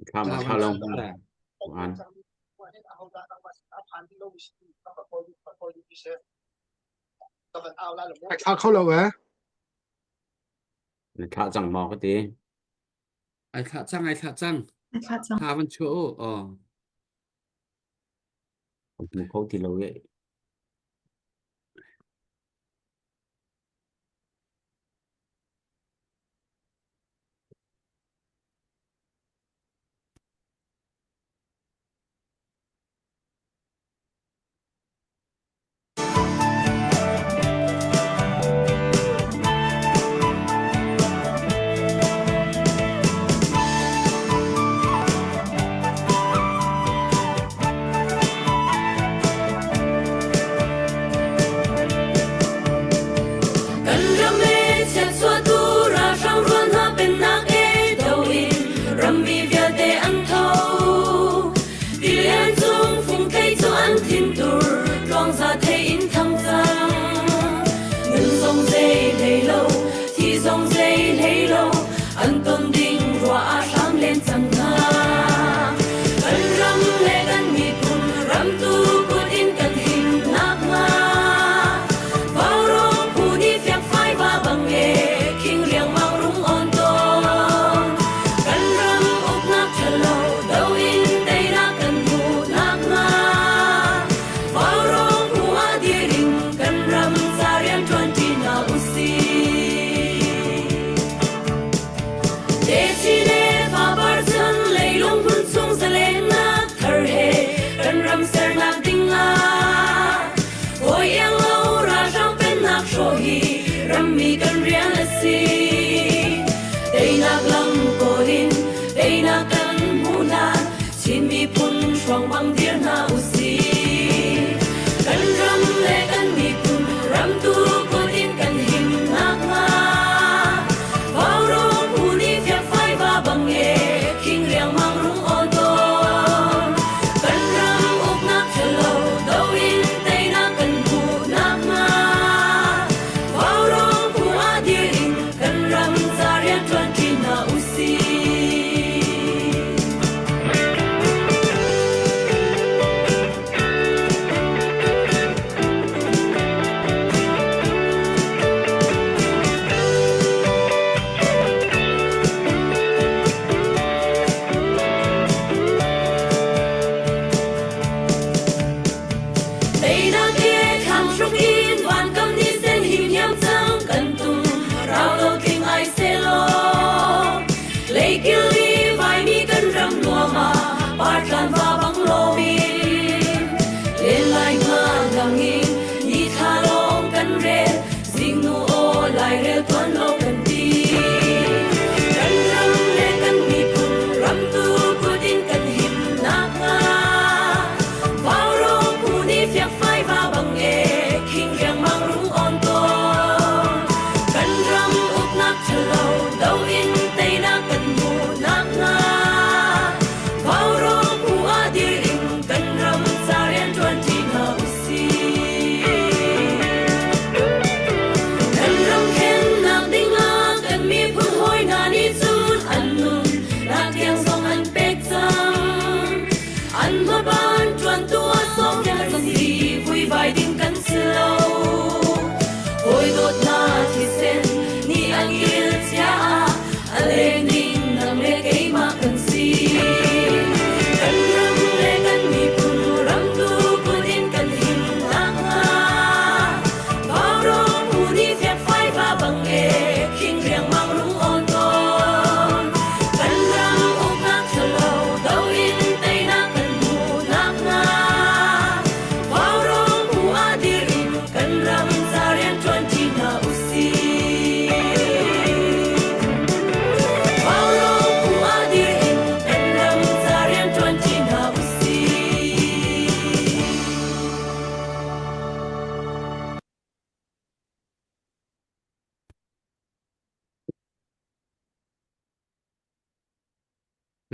Thla lawng an. Ai thla kho lo eh. Na thlah cang maw ka ti. Ai thlah cang, ai thlah cang. Ai thlah cang. Thla van chuah u. Aw. Hmu kho ti lo eh.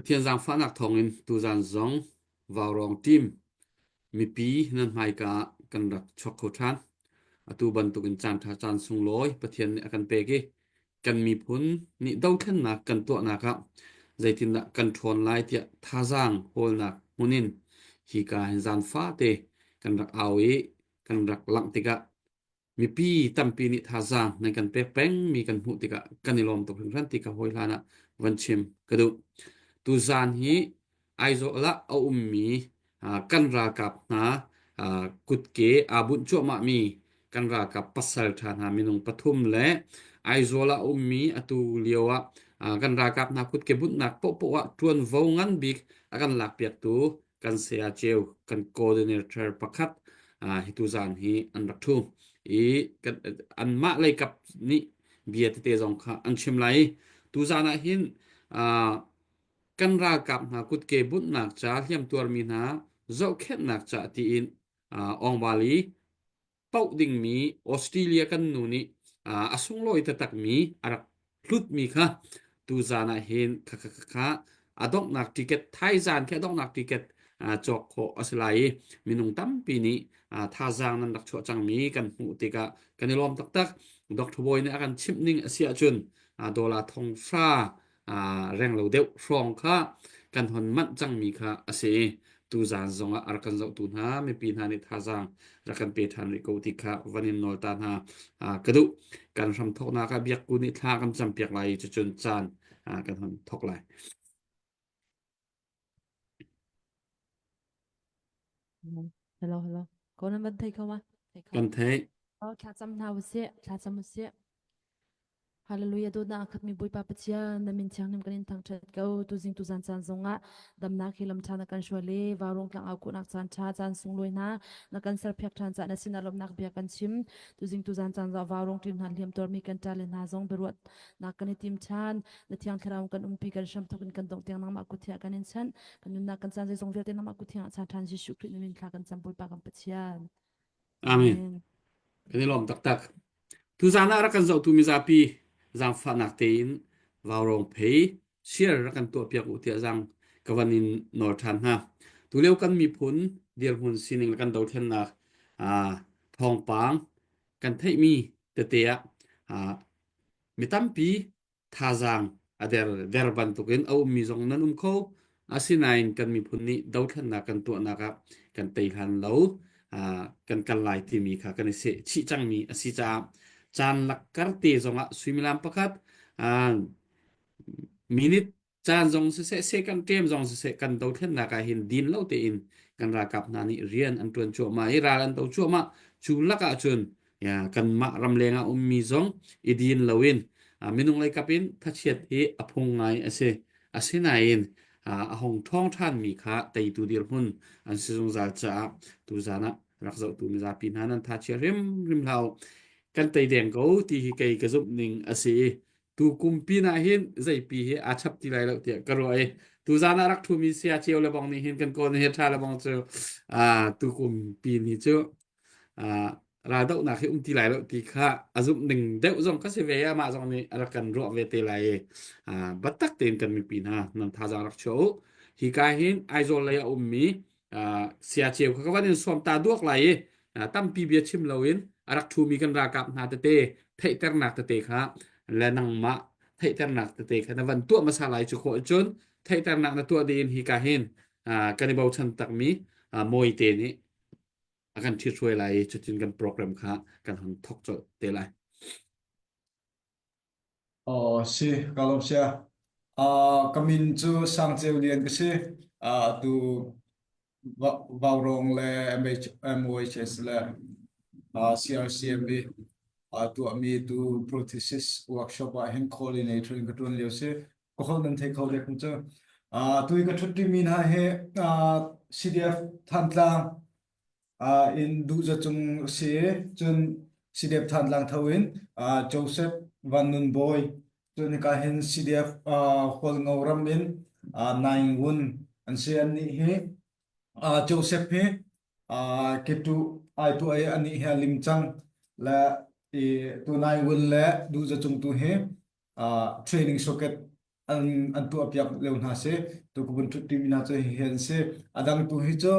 Pathian zaangfahnak thawngin tuzan zong Vaurawng team mipi nan hmaika ah kan rak chuak kho ṭhan. Atu bantukin caanṭha caan sunglawi Pathian nih a kan pek i kan miphun nih dothlennak kan tuahnak ah zeitindah kan ṭhawn lai tiah thazaang hawlnak hmun in hika hin zan fate kan rak au i kan rak langh tikah Mipi tampi nih thazaang nan kan pek pengmi kan hmuh tikah kan i lawm tuk hringhran ti kha hawi hlan ah van chim ka duh. Tuzaan hi Aizawl ah a ummi kan ralkap hna kutke aa bunh cuahmahmi kan ralkap pasal ṭha hna minung pathum le Aizawl ah a ummi atu lio ah kan ralkap hna kutke bunhnak paohpaoh ah ṭuanvo ngan bik a kan lakpiaktu kan saya ceu kan coordinator pakhat hi tuzaan hi an rak ṭhu i kan anmah lei kap nih bia tete zong kha an chim lai i tuzaan ah hin kan ralkap hna kutke bunhnak ca hliamtuarmi hna zohkhenhnak ca tiin Awngbali paoh dingmi Australia kan nu nih a sunglawi taktakmi a rak hlutmi kha tuzaan ah hin kha kha kha kha a donghnak ticket thaizaan khi a donghnak ticket cawk khawh a si lai i minung tampi nih thazaang nan rak chuah cangmi kan hmuh tikah kan i lawm taktak. Dr. Bawi nih a kan chimh ning a si ahcun dollar thong hra renglo deuh hrawng kha kan hon manh cangmi kha a si i tuzaan zongah a rak kan zohtu hna mipi hna nih thazaang rak kan pe ṭhan rih ko ti kha van in nawl ta hna ka duh. Kan hramthawknak ah biakku nih thla kan campiak lai i cucun caan kan hon thawk lai. Hello, hello. Ko nan van thei kho ma? Thei kho. Kan theih. Oh, thla cam hna usih. Thla cam usih. Hallelujah dawtnak a khatmi Bawipa Pathian na min thianghlim kan in thangṭhat ko tuzing tuzan caan zongah damnak hi lam ṭha na kan hruai le vaurung tlang au kuhnak caan ṭha caan sunglawi hna na kan serpiak ṭhan caah na sinah lawmhnak bia kan chim tuzing tuzan caan zong vaurung ṭim hna hliam tuarmi kan ṭale hna zong biaruahnak kan i tim ṭhan na thiang thlarau kan umpi kan hram thawk in kan dongh tiang nangmah kut thiah kan in chanh kan nunnak kan caan zeizong vialte nangmah kut thiang ah chaan ṭhan Jesuh Khrih min thla kan cam Bawipa kan Pathian Amen. Kan i lawm taktak. Tuzaan ah rak kan zohtu mizapi zaangfahnak tein vaurawng phei share rak kan tuahpiak u tiah zaang ka van in nawl ṭhan hna. Tulio kan miphun dirhmun sining le kan dothlennak aa thawngpang kan theihmi tete ah aa mi tampi thazaang a der der bantukin a ummi zong nan um kho. Asinain kan miphun nih dothlennak kan tuahnak ah kan tei hlan lo kan kal lai timi kha kan i seh chih cangmi a si caah caan lakkar te zongah suimilam pakhat minute caan zong siseh second ṭem zong siseh kan dothlennak ah hin din lo tein kan ralkap hna nih rian an ṭuan cuahmah i ral an do cuahmah cu lakah cun ya kanmah ramleng ah ummi zong i din loin minung lei kap in thachiat hi a phung ngai a si asinain a hong ṭhawng ṭhanmi kha teitu dirhmun an si zungzal caah tuzan ah rak zohtu mizapi hna nan tha chia hrimhrim hlah u kan tei deng ko ti hi kei ka zumh ning a si i tu kum pin ah hin zeipi hi aa chap ti lai lo tiah ka ruah i tuzan ah rak ṭhumi sia ceu le bong nih hin kan kawl hi ṭha le bong cu tu kum pin hi cu raldohnak hi um ti lai lo ti kha a zumh ning deuh zong ka si ve amah zong nih a rak kan ruah ve te lai i biatak tein kan mipi hna nan thazaang rak chuah u hi ka hin Aizawl lei a ummi sia ceu kha ka van in sawm ta duak lai i tampi bia chim loin a rak ṭhumi kan ralkap hna tete theihternak tete kha le nangmah theihternak tete kha na van tuah hmasa lai cu khawh cun theihternak na tuah ding hi ka hin kan i bochan takmi Mawite nih a kan ṭhithruai lai i cutin kan program kha kan hon thawk colh te lai. Aw si, ka lawm sia. Uh, ka min cu Sang Ceu Lian ka si. Uh, tu Vaurawng le MH, MOHS le uh, CRCMB uh, tuahmi tu prothesis workshop ah hin coordinator in ka ṭuan lio si. Ka holh nan thei kho dek mu cu. Uh, tu i ka ṭhut mi hna hi uh, CDF Thantlang uh, in Duhza cung si cun CDF Thantlang tho in uh, Joseph Van Nun Bawi cun hika hin CDF uh, Hualngo ram in uh, Naing Wun an si an nih hi uh, Joseph hi uh, ketu ai tu ai an nih hi a lim cang le i tu Naing Wun le Duhza cung tu hi uh, training socket. an an tuah piak lio hna si. Tu ka vun ṭhut timi hna cu hihi an si. A dang tu hi cu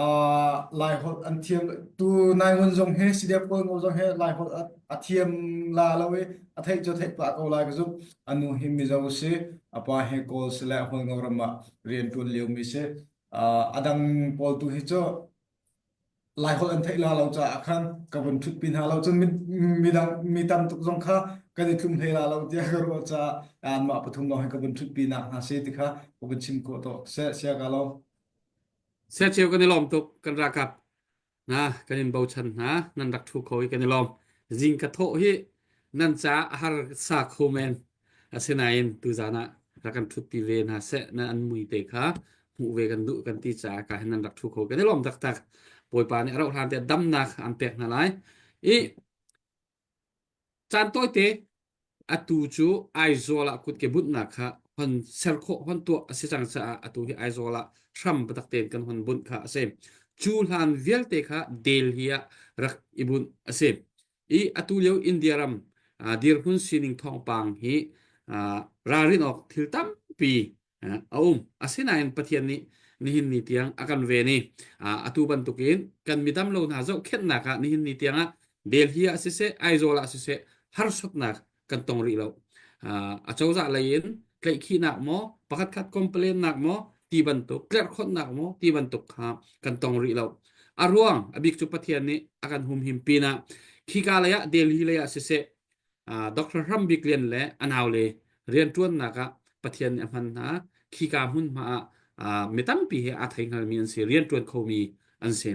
uh, Laiholh an thiam tu Nai Ngun zong hi CDF Kawl Ngo zong hi Laiholh a, a thiam la lo i a theih cu theih pah ko lai ka zumh. A nu hi Mizo si, a pa hi Kawl si le Hualngo ram ah rian ṭuan liomi si. Uh, a dang pawl tu hi cu Laiholh an theih la lo caah khan ka vun ṭhutpi hna lo cun midang mi tam tuk zong kha kan i tlum hlei la lo tiah ka ruah caah anmah pathum lawng hi ka vun ṭhutpi nak hna si ti kha ka vun chim khawh tawh. Seh, sia ka lo. Siacheu kan i lawm tuk kan ralkap hna kan in bochan hna nan rak ṭhu kho i kan i lawm. Zing ka thawh hi nan caah a har sa kho men. Asinain tuzaan ah rak kan ṭhutpi ve hna seh na an mui te kha hmuh ve kan duh kan ti caah ka hin nan rak ṭhu kho kan i lawm taktak. Bawipa nih a rauh hlan te damnak an pek hna lai. I caan tawite atu cu Aizawl ah kutke bunhnak kha hon ser khawh hon tuah a si cang caah atu hi Aizawl ah hram biatak tein kan hon bunh kha a si. Cu hlan vialte kha Delhi ah rak i bunh a si. I atu lio India ram dirhmun sining thawngpang hi ralrin awk thil tampi a um. Asinain Pathian nih nihin ni tiang a kan ven i atu bantukin kan midam lo hna zohkhenhnak ah nihin ni tiang ah Delhi ah siseh, Aizawl ah siseh harsatnak kan tong rih lo. A cozah lei in tlaihkhihnak maw, pakhatkhat complain-nak maw, ti bantuk, tlerhkhonhnak maw, ti bantuk kha kan tong rih lo. A ruang a bik cu Pathian nih a kan humhim pinah khika lei ah Delhi lei ah siseh, Dr. Hram Bik Lian le a naule rianṭuannak ah Pathian nih a hman hna. Khika hmunhma ah mi tampi he aa thei hngalmi an si, rianṭuan khomi an si.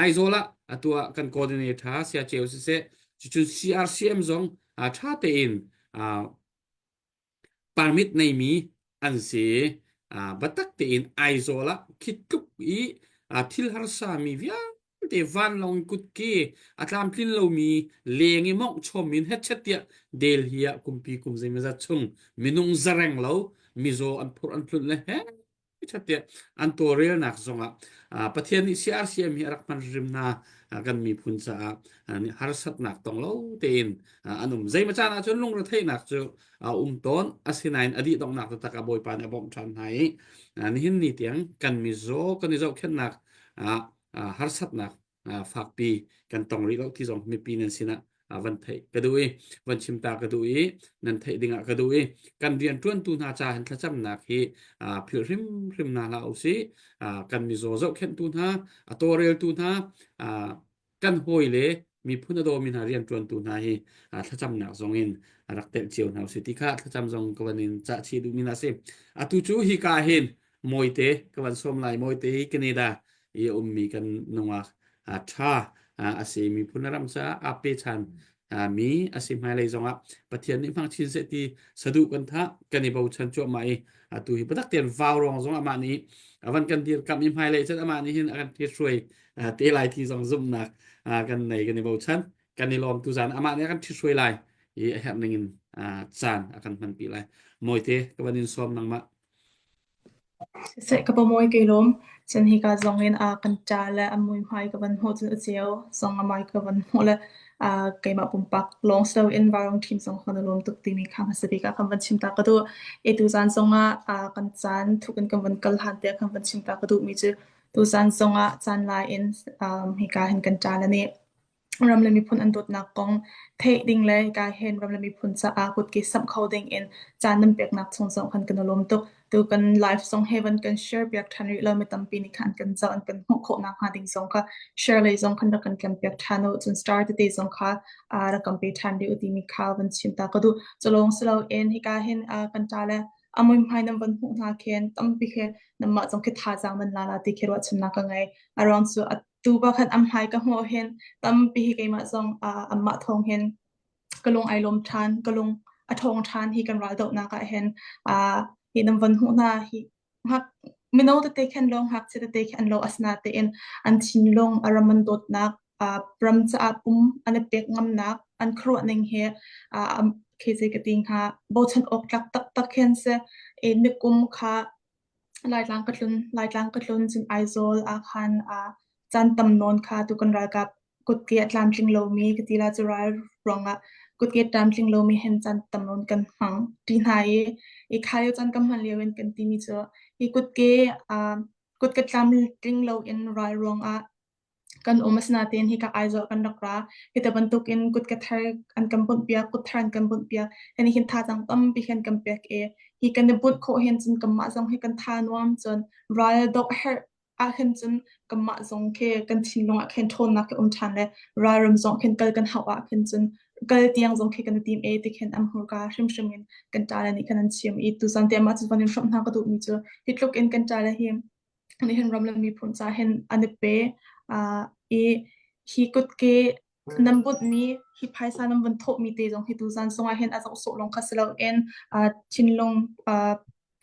Aizawl ah atu ah kan coordinator Sia Ceu siseh, cucun CRCM zong ṭha tein permit neimi an si. Biatak tein Aizawl ah khi tluk i thil harsa mi vialte vanlawng kutke a tlamtlin lomi leng i mongh chom in hetchet tiah Delhi ah kumpi kum zeimawzat chung minung zareng lo mizaw an phurh an tlunh le he tiah an tawlrelnak zongah Pathian nih CRCM hi a rak hman hrim hna kan miphun caah harsatnak tong lo tein an um. Zeimaw caan ahcun lungretheihnak cu a um tawn. Asinain a dih donghnak taktak ah Bawipa nih a bawmh ṭhan hna i nihin ni tiang kan mizaw kan i zohkhenhnak harsatnak fakpi kan tong rih lo ti zong mipi nan sinah van theih ka duh i van chim ta ka duh i nan theih dingah ka duh i kan rianṭuantu hna ca hin thlacamnak hi philh hrimhrim hna hlah usih kan mizaw zohkhenhtu hna a tawlreltu hna kan hawi le miphun a dawmi hna rianṭuantu hna hi thlacamnak zong in rak telh cio hna usih ti kha thlacam zong ka van in cah chih duhmi hna a si atu cu hika hin Mawite ka van sawm lai Mawite hi Canada i a ummi kan nungak ṭha a si miphun ram caah aa pechan mi a si hmailei zongah Pathian nih hmang chin seh ti saduh kan thah kan i bochan cuahmah i atu hi biatak tein vau rong zong amah nih a van kan dirkamh i hmailei cun amah nih hin a kan hruai te lai ti zong zumhnak kan nei kan i bochan kan i lawm tu zan amah nih a kan ṭhithruai lai i a herh ning in caan a kan hmanpi lai Mawite ka van in sawm nangmah Siseh ka pawmawi kei lawm. Cun hika zong in a kan ṭa le a muihmai ka van hmuh cun a ceu zong a mai ka van hmuh le aa keimah pumpak lawng si loin vaurawng ṭhim zong kan i lawm tuk timi kha hmasa bik ah kan van chim ta ka duh. I tuzaan zongah aa kan caan thuk in kan van kal hlan tiah kan van chim ta ka duhmi cu tuzaan zongah caan lai in um, hika hin kan ṭa le nih ram le miphun an dawtnak kong theih ding le hika hin ram le miphun caah kutke samh kho ding in caan nan peknak chung zong khan kan i lawm tuk. Tu kan live zong he van kan share piak ṭhan rih lo mi tampi nih khan kan zoh an kan hmuh khawh nakhnga ding zong kha share lei zong khan rak kan tlam piak ṭhan u cun star tete zong kha rak kan pe ṭhan rih u timi kha van chim ta ka duh. Cu lawng si loin hika hin kan ṭa le a muihmai nan van hmuh hna khin tampi khi nanmah zong khi thazaang nan la la ti khi ruahchannak ka ngei. A ruang cu tu pa khan am hmai ka hmuh hin tampi hi keimah zong uh, anmah thawng hin ka lung ai lawm ṭhan ka lung a ṭhawng ṭhan hi kan ral dohnak ah hin uh, hi nan von hmuh hna hi ngak mino tete khan lo ngakchia tete khi an lo asna tein an thinlung a ram an dawtnak uh, ram caah pum an i pek ngamnak an khuaruah ning hi uh, khi zei ka ti hnga bochan awk tlak taktak khin si i nikum kha Laitlang ka tlun, Laitlang ka tlun cun Aizawl ah khan ah caan tam nawn kha tu kan ralkap kutke a tlamtling lomi ka ti la cu ral ruangah. Kutke tlamtling lomi hen caan tam nawn kan hmang ṭi hna i i kha lio caan kan hman lio in kan timi cu hi kutke kutke tlamtling loin ral ruangah kan um. Asinain hika Aizawl kan rak ra. Hita bantukin kutka thar an kan bunhpiak, kut thar an kan bunhpiak. Hini hin thazaang tampi khan kan pek i hi kan i bunh khawh hin cun kanmah zong hi kan tha nuam cun ral doh herh ah khin cun kanmah zong khi kan thinlung ah khin ṭhawnnak khi um ṭhan le ralram zong khin kal kan hauh ah khin cun kal tiang zong khi kan i tim e ti khin am hmurka hrimhrim in kan ṭale nih khan an chim i tuzan te mah cu van in hrawmh hna ka duhmi cu hi tluk in kan ṭale hi nihin ram le miphun ca hin an i pe i hi kutke nan bunhmi hi phaisa nan vun thawhmi te zong hi tuzan zongah hin a zoh sawh lawng kha si loin thinlung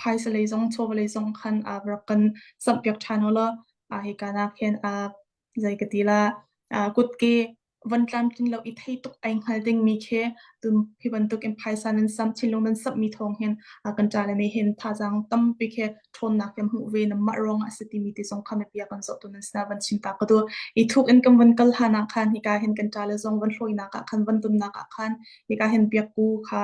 phaisa lei zong chawva lei zong khan rak kan samhpiak ṭhan u law hika nak hin zei ka ti la kutke van tlamtlin lo i thei tuk ai hngal dingmi khi tun hi bantuk in phaisa nan sam thinlung nan sammi thawng hin kan ṭa le hin thazaang tampi khi ṭhawnnak kan hmuh ve nan mah ruangah a si timi ti zong kha mipi ah kan zoh tu nan sinah van chim ta ka duh. I thuk in kan van kal hlan ah khan hika hin kan ṭa le zong van hruainak ah khan van tumnak ah khan hika hin biakku kha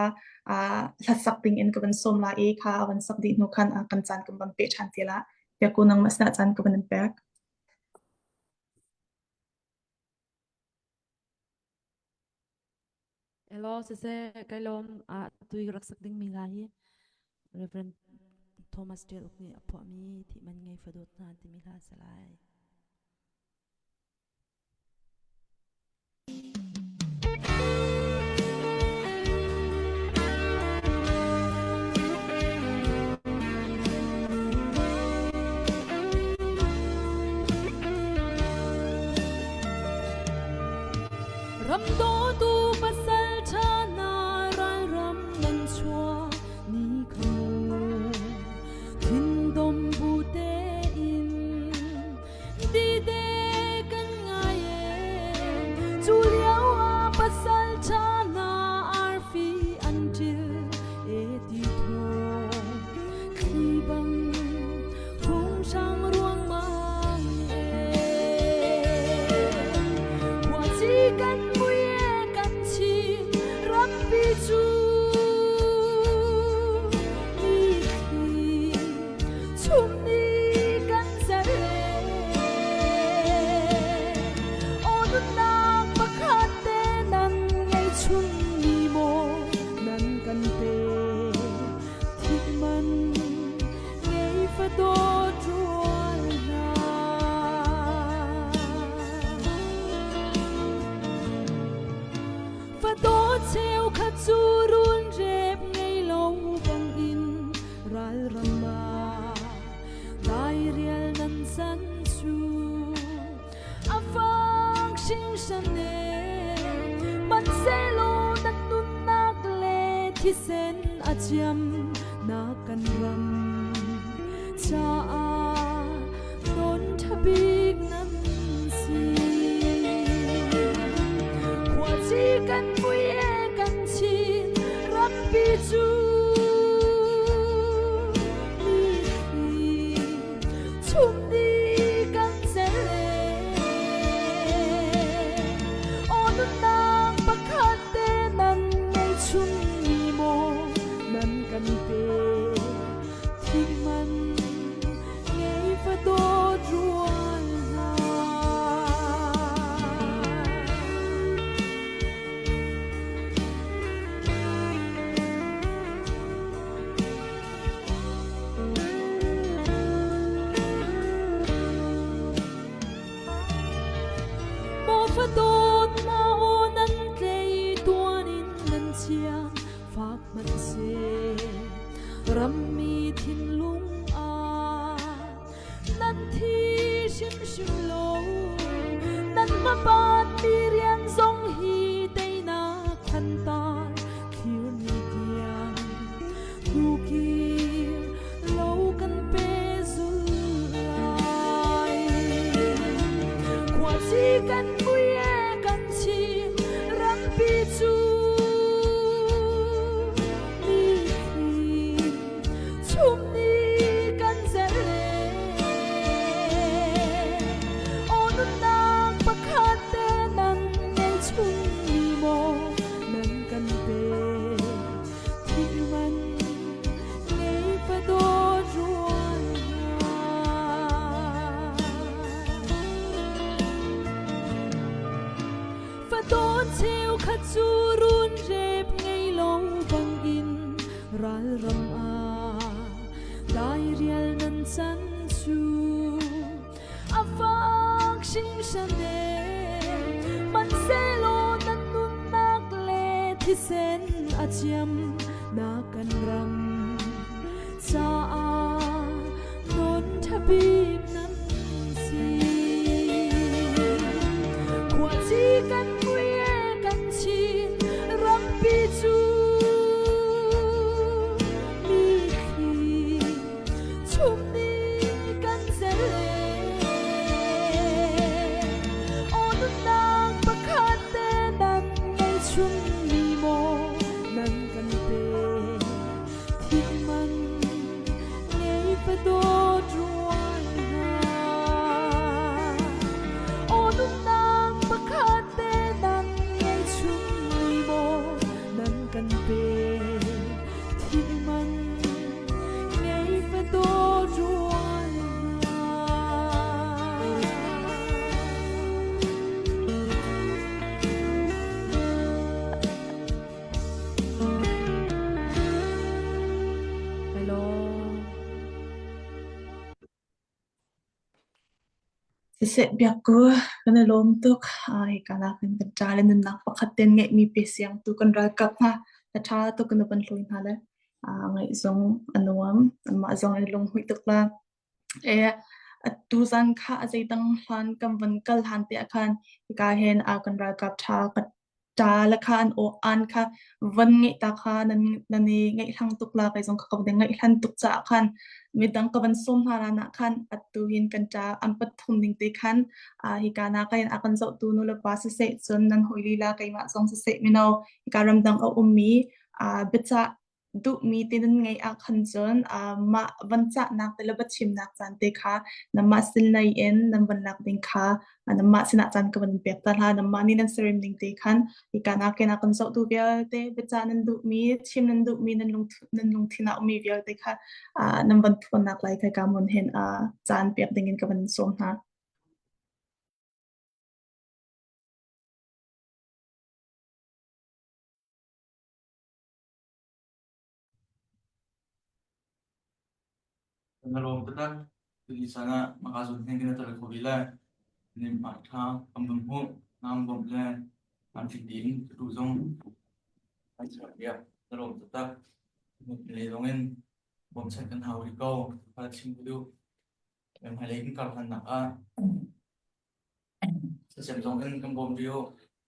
hlasak ding in ka van sawm la i kha a van sak dih hnu khan kan caan kan van pe ṭhan te la. Biakku nangmah sinah caan ka van in pek. Hello, siseh kai lawm ah tui rak sak ding mi hla hi Reverend Thomas Tial Uk nih a phuahmi Thih Man Ngei Fadawt Hna timi hla a si lai. Ram dawtu pasal ṭha hna ralram nan chuah ni kho thindom bu tein dide kan ngai e cu lio ah pasal ṭha hna arfi an ṭil e ti thawng thli bang Phunghrang ruangmang e Khuaci kan mui e kan chin rampi cu mitthli chum ni kan zer e Aw nunnak pakhat te nan ngei chung mi maw nan kan pe thih man ngei fadawt rual hna. Fadawt cheukhat cu runrep ngei lo bangin ralram ah dairial nan san cu a fak hringhran e hmanhsehlaw nan nunnak le thisen a ciam na kan ram caah non ṭha bik nan si. Khuaci kan mui e kan chin rampi cu mitthli chum ni kan cer e. Aw nunnak pakhat te nan ngei chung mi maw nan kan pe thih man ngei fa dawt rual hna. Cheukhat cu runrep ngei lo bangin ralram ah dairial nan can cu a fak hringhran e. Hmanhsehlaw nan nunnak le thisen a ciam na kan ram caah non ṭha bik nan si. Khuaci kan mui e kan chin rampi cu mithli chum nih kan zel e. Aw nunnak pakhat te nan ngei chung mi maw nan kan pe. Thih man ngei fa dawt rual hna. Aw nunnak pakhat te nan ngei chung mi maw nan kan pe. Thih man ngei fa dawt rual hna. Siseh biakku kan i lawm tuk. Hika nakin kan ṭa le nunnak pakhat ten ngeihmi pe siang tu kan ralkap hna na ṭha tuk na van hlawi hna le ngaih zong a nuam. Anmah zong an i lunghmuih tuk la. Tuzan kha a zeidang hlan kan van kal hlan te ah khan hika hin kan ralkap ṭha ka ṭa le kha an aw aan kha van ngeih ta kha nan nan i ngaihhlang tuk la kei zong kha ka van ngaihhlan tuk caah khan midang ka van sawm hna lan ah khan atu hin kan ṭa an pathum ning te khan hika na kain a kan zohtu nu le pa siseh cun nan hawi lila keimah zong siseh mino hika ramdang a ummi biacah duhmi ti nan ngeih ahkhan cun mah van cahnak te le va chimnak caan te kha nanmah sin lei in nan van lak ding kha nanmah sinah caan ka van pek ta hna. Nanmah nih nan sarim ning te khan hika nakin a kan zohtu vialte biacah nan duhmi, chim nan duhmi, nan nan lungthin ah ummi vialte kha nan van phuannak lai kai ka hmun hin caan pek ding in ka van sawm hna. Na lawm taktak. Tuni caan ah maka zun hin kan i tel kho ve lai. Nim hmai ṭha kan vun hmuh. Nang bawmh le kan tling ding ka duh zong kan chiah. Na lawm taktak. Le zong in bawmchan kan hau rih ko. Kha chim ka duh. Hmailei kan kar hlannak ah Sasem zong in kan bawm rih u.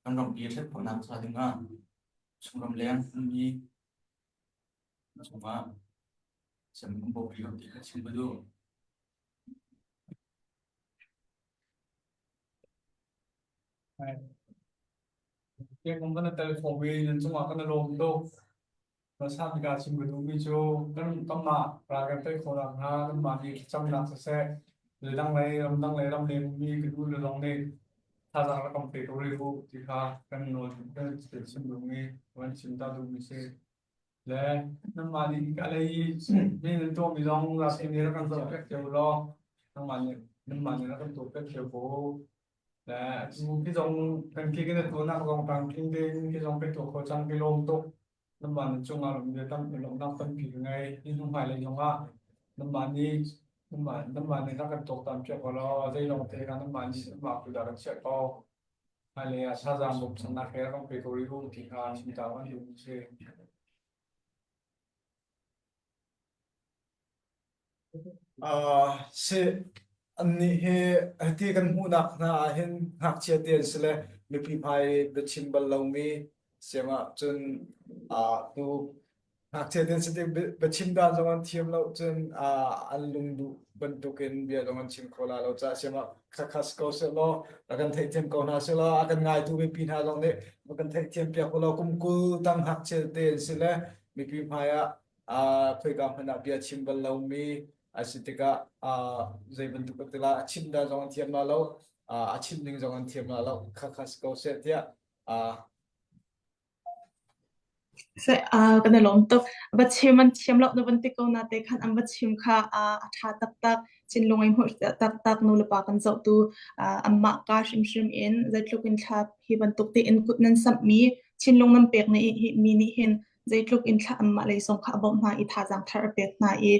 Kan rampi a ṭhat khawhnak ca ding ah chungram leng ummi chungah sem kan bawm rih u ti kha chim ka duh. Biakam kan i tel khawh i nan cungah kan i lawm tuk. Hmasa bik ah chim ka duhmi cu kan kanmah ral kan tei khawh nakhnga kanmah nih thlacamnak siseh, leidang lei ramdang lei ramleng ummi kan ule zong nih thazaang rak kan pe ko rih u ti kha kan nawl kan chim duhmi kan chim ta duhmi si. Le nanmah nih ka lei i mi nan tuahmi zong zapi nih rak kan zohpiak cio law nangmah nih nanmah nih rak kan tuahpiak cio ko. Le cu khi zong kan khi kan i tuahnak zong tlamtling tein khi zong kan tuah kho cang ka lawm tuk. Nanmah nan cungah lawmhnak tam lawmhnak tampi ka ngei. Hi hnu hmailei zongah nanmah nih nanmah nanmah nih rak kan tuaktan piak ko law zeilawng te kha nanmah nih nanmah kut ah kan chiah ko. Hmailei ah thazaang bawmchannak he rak kan pe ko rih u ti kha chim ta kan duh si. Uh, si annih hi hiti kan hmuhnak hna ah hin ngakchia te an si le mipi hmai biachim bal lomi siangah cun uh, tu ngakchia te an si tik biachim dan zong an thiam lo cun uh, an lungduh bantukin bia zong an chim kho la lo caah siangah khakhas ko seh law a kan theihthiam ko hna seh law a kan ngaitu mipi hna zong nih a kan theihthiam piak u law kum 20 tang ngakchia te an si le mipi hmai ah khoika hmanh ah bia chim bal lomi a si tikah zei bantuk a ti la a chim dan zong an thiam la lo a chim ning zong an thiam la lo kha kha si ko seh tiah. Se uh, kan i lawm tuk. Va chim an thiam lo na van ti ko na te khan an va chim kha uh, a tha taktak thinlung ai hmuh taktak nu le pa kan zohtu uh, anmah ka hrimhrim in zeitluk in thla hi bantuk te in kut nan samh mi thinlung nan pek ni hi mi nih hin zeitluk in thla anmah lei zong kha a bawmh hna i thazaang thar a pek hna i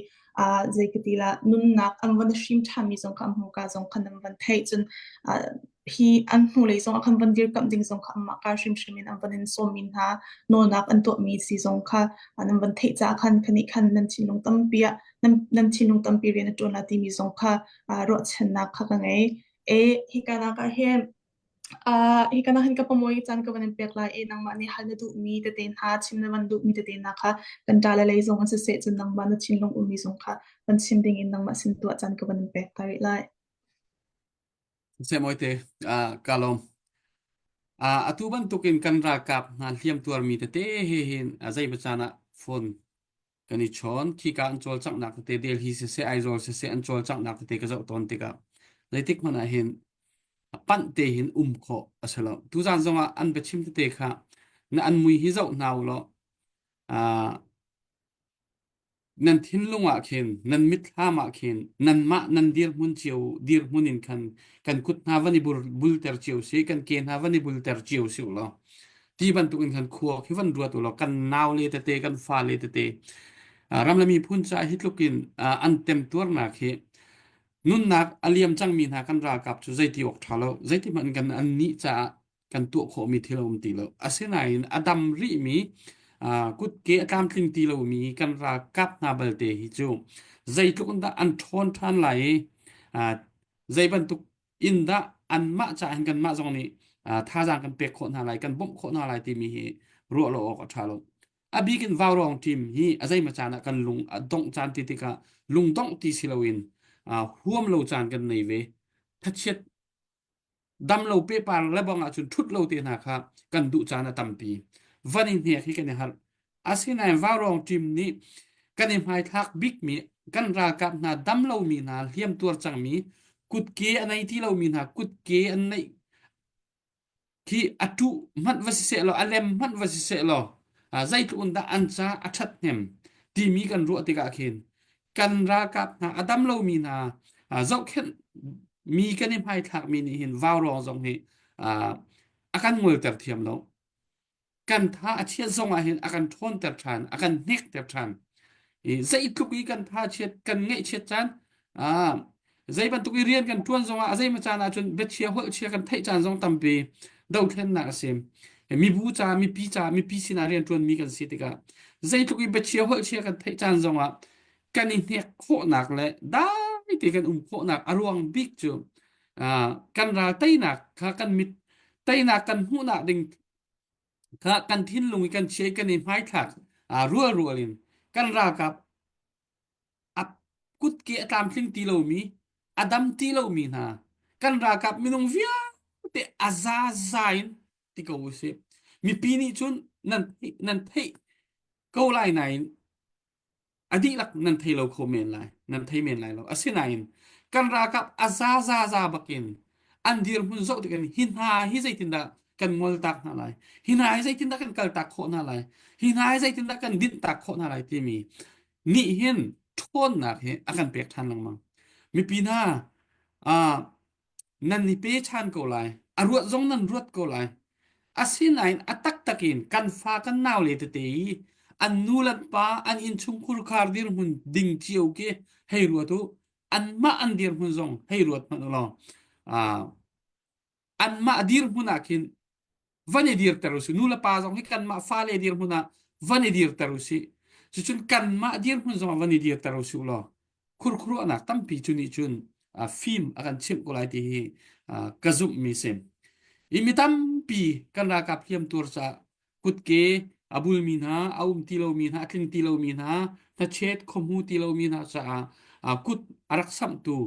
uh, zei ka ti la nunnak an van hrim ṭhanmi zong kha an hmuka zong kha nan van theih cun uh, hi an hnulei zong ah khan van dirkamh ding zong kha anmah ka hrimhrim in an van in sawmmi hna nawlnak an tuahmi si zong kha nan van theih caah khan khanih khan nan thinlung tampi ah nan, nan thinlung tampi rian a ṭuan la timi zong kha uh, ruahchannak kha ka ngei. E hika nak ah hin uh, hika nak hin ka pamuai caan ka van in pek lai i nangmah nih hal na duhmi tete hna chim na van duhmi tete hna kha kan ṭa le lei zong an siseh cun nangmah na thinlung ummi zong kha van chim ding in nangmah sin tuah caan ka van in pek ta rih lai. Seh mawite, ah ka lawm. Ah, atu bantukin kan ralkap hna hliam tuarmi tete he hin a zeimaw caan ah phone kan i chawn. Khika an cawlcanghnak tete Delhi siseh, Aizawl siseh an cawlcanghnak tete ka zoh tawn tikah zeitik hmanh ah hin a panh te hin um khawh a si lo. Tuzaan zongah an biachim tete kha na an mui hi zoh hna u law ah Nan thinlung ah khin, nan mitthlam ah khin, nanmah nan dirhmun cio dirhmun in khan kan kut hna van i bulter cio si, kan ke hna van i bulter cio si u law, ti bantukin khan khua khi van ruat u law, kan naule tete, kan fale tete, ram le miphun caah hi tluk in an temtuarnak hi nunnak a liam cangmi hna kan ralkap cu zeiti awk ṭha lo, zeiti hmanh kan an nih caah kan tuah khawhmi thil a um ti lo. Asinain a dam rihmi kutke a tlamtling ti lomi kan ralkap hna balte hi cu zeitluk in dah an ṭhawn ṭhan lai i zei bantuk in dah anmah caah hin kanmah zong nih thazaang kan pek khawh hna lai, kan bawmh khawh hna lai timi hi ruah lo awk a ṭha lo. A bik in vaurawng team hi a zeimaw caan ah kan lung a dongh caan ti tikah lungdongh ti si loin huam lo caan kan nei ve. Thachiat Dam lo pehpar le bang ahcun ṭhut lo te hna kha kan duh caan a tampi. Van i hnek hi kan i harh. Asinain vaurawng ṭim nih kan i hmaithlak bikmi kan ralkap hna dam lomi hna hliamtuar cangmi kutke a nei ti lomi hna kutke an neih khi a ṭuh hmanh va si seh law a lem hmanh va si seh law zeitluk in dah an ca a ṭhathnem timi kan ruah tikah khin kan ralkap hna a dam lomi hna zohkhenh mi kan i hmaithlakmi nih hin vaurawng zong hi a kan ngolter thiam lo kan tha a chiat zong ah hin a kan ṭhawnter ṭhan a kan hnekter ṭhan i zeitluk i kan tha chiat kan ngaihchiat caan zei bantuk i rian kan ṭuan zongah a zeimaw caan ahcun biachia holhchia kan theih caan zong tampi dothlennak a si mibu ca mipi ca mipi sinah rian ṭuanmi kan si tikah zeitluk i biachia holhchia kan theih caan zongah kan i hnek khawhnak le dai te kan um khawhnak a ruang bik cu kan ral teinak kha kan mit teinak kan hmuhnak ding kha kan thinlung i kan chia i kan i hmaithlak rual rual in kan ralkap a kutke a tlamtling ti lomi a dam ti lomi hna kan ralkap minung vialte a zaza in ti ko usih mipi nih cun nan nan theih ko lai nain a dihlak nan thei lo kho men lai nan thei men lai lo asinain kan ralkap a zaza za bakin an dirhmun zoh tik in hi hna hi zeitindah kan ngol tak hna lai hi hna hi zeitindah kan kal tak khawh hna lai hi hna hi zeitindah kan dinh tak khawh hna lai timi nih hin ṭhawnnak hi a kan pek ṭhan lengmang. Mipi hna, ah nan i pe ṭhan ko lai. A ruat zong nan ruat ko lai. Asinain a taktak in kan fa kan naule tete i an nu le pa an innchungkhur khar dirhmun ding cio khi hei ruat u. Anmah an dirhmun zong hei ruat hmanh u law. Ah, anmah dirhmun ah khin van i dirter usih nu le pa zong hi kanmah fale dirhmun ah van i dirter usih cucun kanmah dirhmun zong ah van i dirter usih law khurkhuruahnak tampi cu nih cun fim a kan chimh ko lai ti hi ka zumhmi si i mi tampi kan ralkap hliamtuar caah kutke a bulmi hna, a um ti lomi hna, a tling ti lomi hna, hnachet khuahmu ti lomi hna caah kut a rak samhtu,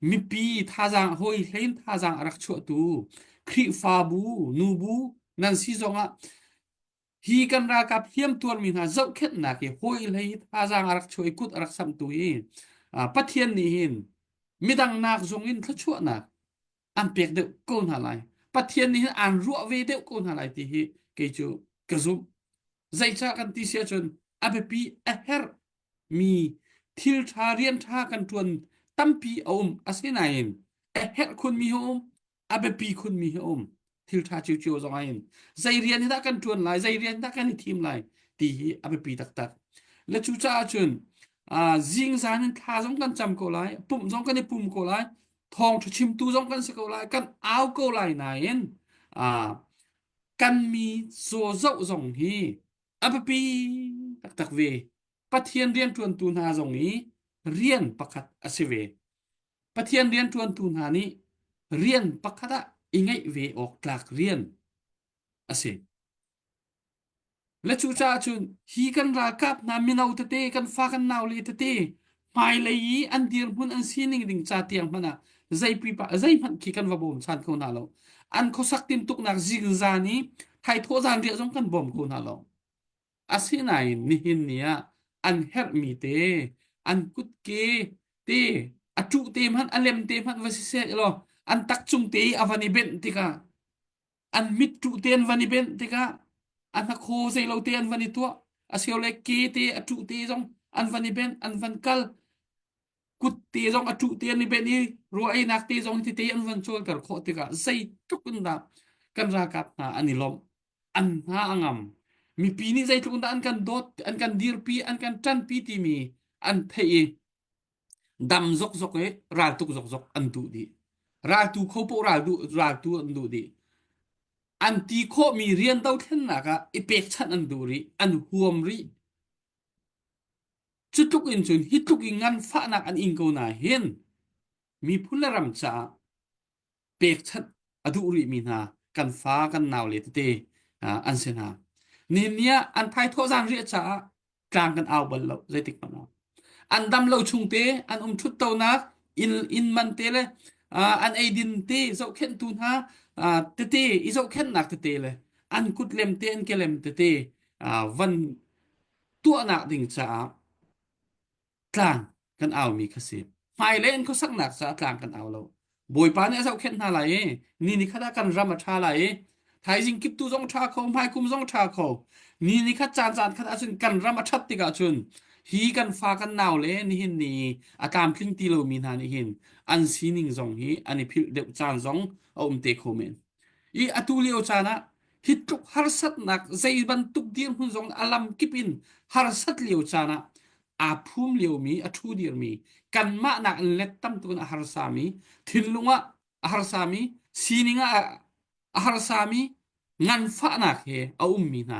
mipi thazaang hawi hlein thazaang a rak chuahtu, Khrihfabu, nubu nan si zongah hi kan ralkap hliamtuarmi hna zohkhenhnak hi hawi hlei thazaang a rak chuah i kut a rak samhtu hi Pathian nih hin midang nak zong in thluachuahnak an pek deuh ko hna lai. Pathian nih hin aan ruah ve deuh ko hna lai ti hi kei cu ka zumh. Zeicah kan ti si ahcun a biapi a herh mi thil ṭha rian ṭha kan ṭuan tampi a um asinain a herh khunmi hi a um a biapi khunmi hi a um thil ṭha ciocio zong ah hin zei rian hi dah kan ṭuan lai zei rian dah kan i thim lai ti hi a biapi taktak le cucaah cun zingzan in thla zong kan cam ko lai pumh zong kan i pum ko lai thawngṭha chimtu zong kan si ko lai kan au ko lai nain kan mi zaw zoh zong hi a biapi taktak ve Pathian rianṭuantu hna zong i rian pakhat a si ve Pathian rianṭuantu hna nih rian pakhat ah i ngeih ve awk tlak rian a si. Le cucaah cun hi kan ralkap hna mino tete kan fa kan naule tete hmailei i an dirhmun an sining ding ca tiang hmanh ah zeipipa zeihmanh khi kan va bawmchan kho hna lo. An khuasak tintuknak zingzan i thaithawh zanriah zong kan bawm kho hna lo. Asinain nihin ni ah an herhmi te, an kutke te, a ṭuh te hmanh, a lem te hmanh va si seh law an takcung te i a van i benh tikah an mit ṭuh te an van i benh tikah a hnakhaw zeilo te an van i tuah asilole ke te a ṭuh te zong an van i benh an van kal kut te zong a ṭuh te an i benh i rua einak te zong tete an van cawlter khawh tikah zeitluk in dah kan ralkap hna an i lawmh an hna a ngam mipi nih zeitluk in dah an kan dawt an kan dirpi an kan ṭanpi timi an theih i dam zokzok i raltuk zokzok an duh dih raltu kho poh ral duh raltu an duh dih an ti khawhmi rian dothlennak ah i pekchanh an duh rih an huam rih cu tluk in cun hi tluk in nganfahnak an ing ko na hin miphun le ram caah pekchanh a duh rihmi hna kan fa kan nau le tete an si hna. Nihin ni ah an thaithawh zan riah caah tlang kan au bal lo zeitik hmanh ah. An dam lo chung te an um thut tonak inn inn man te le an eidin te zohkhenhtu hna tete i zohkhenhnak tete le an kut lem te an kelem tete van tuahnak ding caah tlang kan aumi kha si. Hmailei an khuasaknak caah tlang kan au lo. Bawipa nih a zohkhenh hna lai i ni ni khat ah kan ram a ṭha lai i thaizing kiptu zong ṭha kho, hmaikum zong ṭha kho. Ni ni khat caan caan khat ahcun kan ram a ṭhat tikah cun hi kan fa kan nau le nihin ni a tlamtling ti lomi hna nih hin an sining zong hi an i philh deuh caan zong a um te kho men. I atu lio caan ah hi tluk harsatnak zei bantuk dirhmun zong a lam kip in harsat lio caan ah aa phum liomi a ṭhu dirmi kanmah nak in let tam tuk in a harsami thinlung ah a harsami sining ah a harsami nganfahnak he a ummi hna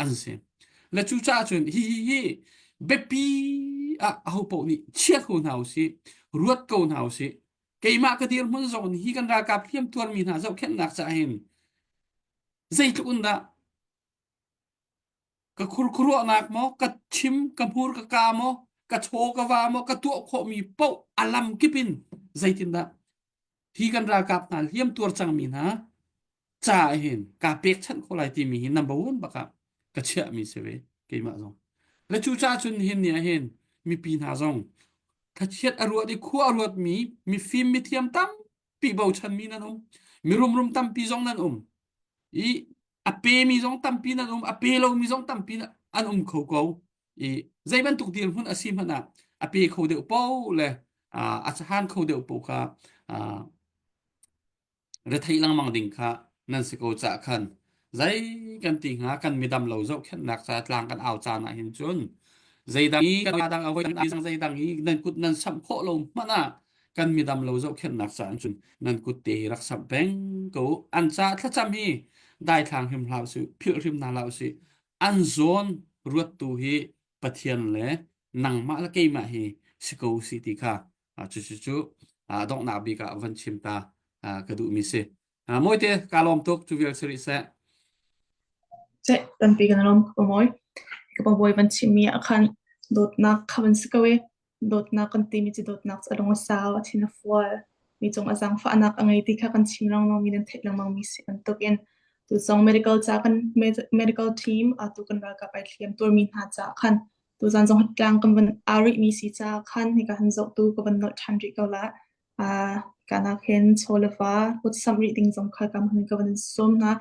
an si le cucaah cun hi hi hi biapi ah ahopaoh nih chia ko hna usih ruat ko hna usih keimah ka dirhmun zong in hi kan ralkap hliam tuarmi hna zohkhenhnak caah hin zeitluk in dah Ka khurkhuaruahnak maw, ka chim, ka hmur, ka ka maw, ka chaw, ka va maw, ka tuah khawhmi paoh a lam kip in zeitindah hi kan ralkap hna hliam tuar cangmi hna ca hin kaa pekchanh khawh lai timi hi number one bak ah ka chiahmi si ve keimah zong. Le cucaah cun hin ni ah hin mipi hna zong thlachiat a ruat i khua a ruatmi mifim mithiam tampi bochanmi nan um mirumrum tampi zong nan um i a pemi zong tampi nan um a pe lomi zong tampi an um kho ko i zei bantuk dirhmun a si hmanh ah a pe kho deuh po le a han kho deuh po kha retheih lengmang ding kha nan si ko cah khan zei kan ti hnga kan midam lo zohkhenhnak ca tlang kan au caan ah hin cun zeidang i dang a voi zeidang i nan kut nan samh khawh lo hmanh ah kan midam lo zohkhenhnak caah cun nan kut te hi rak samh peng ko an ca thlacam hi daithlang hrim hlah usih philh hrim hna hlah usih an zawn ruattu hi Pathian le nangmah le keimah hi si ko si ti kha cu cu cu donghnak bik ah van chim ta ka duhmi si Mawite ka lawm tuk cu vial si rih seh Seh tampi kan lawm ka mawi ka bawi van chimmi ah khan dawtnak kha van si ko e Dawtnak kan timi cu dawtnak cu a lung a sau, a thin a fual, mi cung a zaangfahnak a ngei ti kha kan chim lengmangmi nan theih lengmangmi si bantukin tu zong medical ca kan medical team atu kan ralkap ai hliam tuarmi hna caah khan tuzan zong tlang kan van aa rihmi si caah khan hika han zohtu ka van nolh ṭhan rih ko la. Uh, Hika nak hin chaw le va kutsamh rih ding zong kha kam hin ka van sawm hna.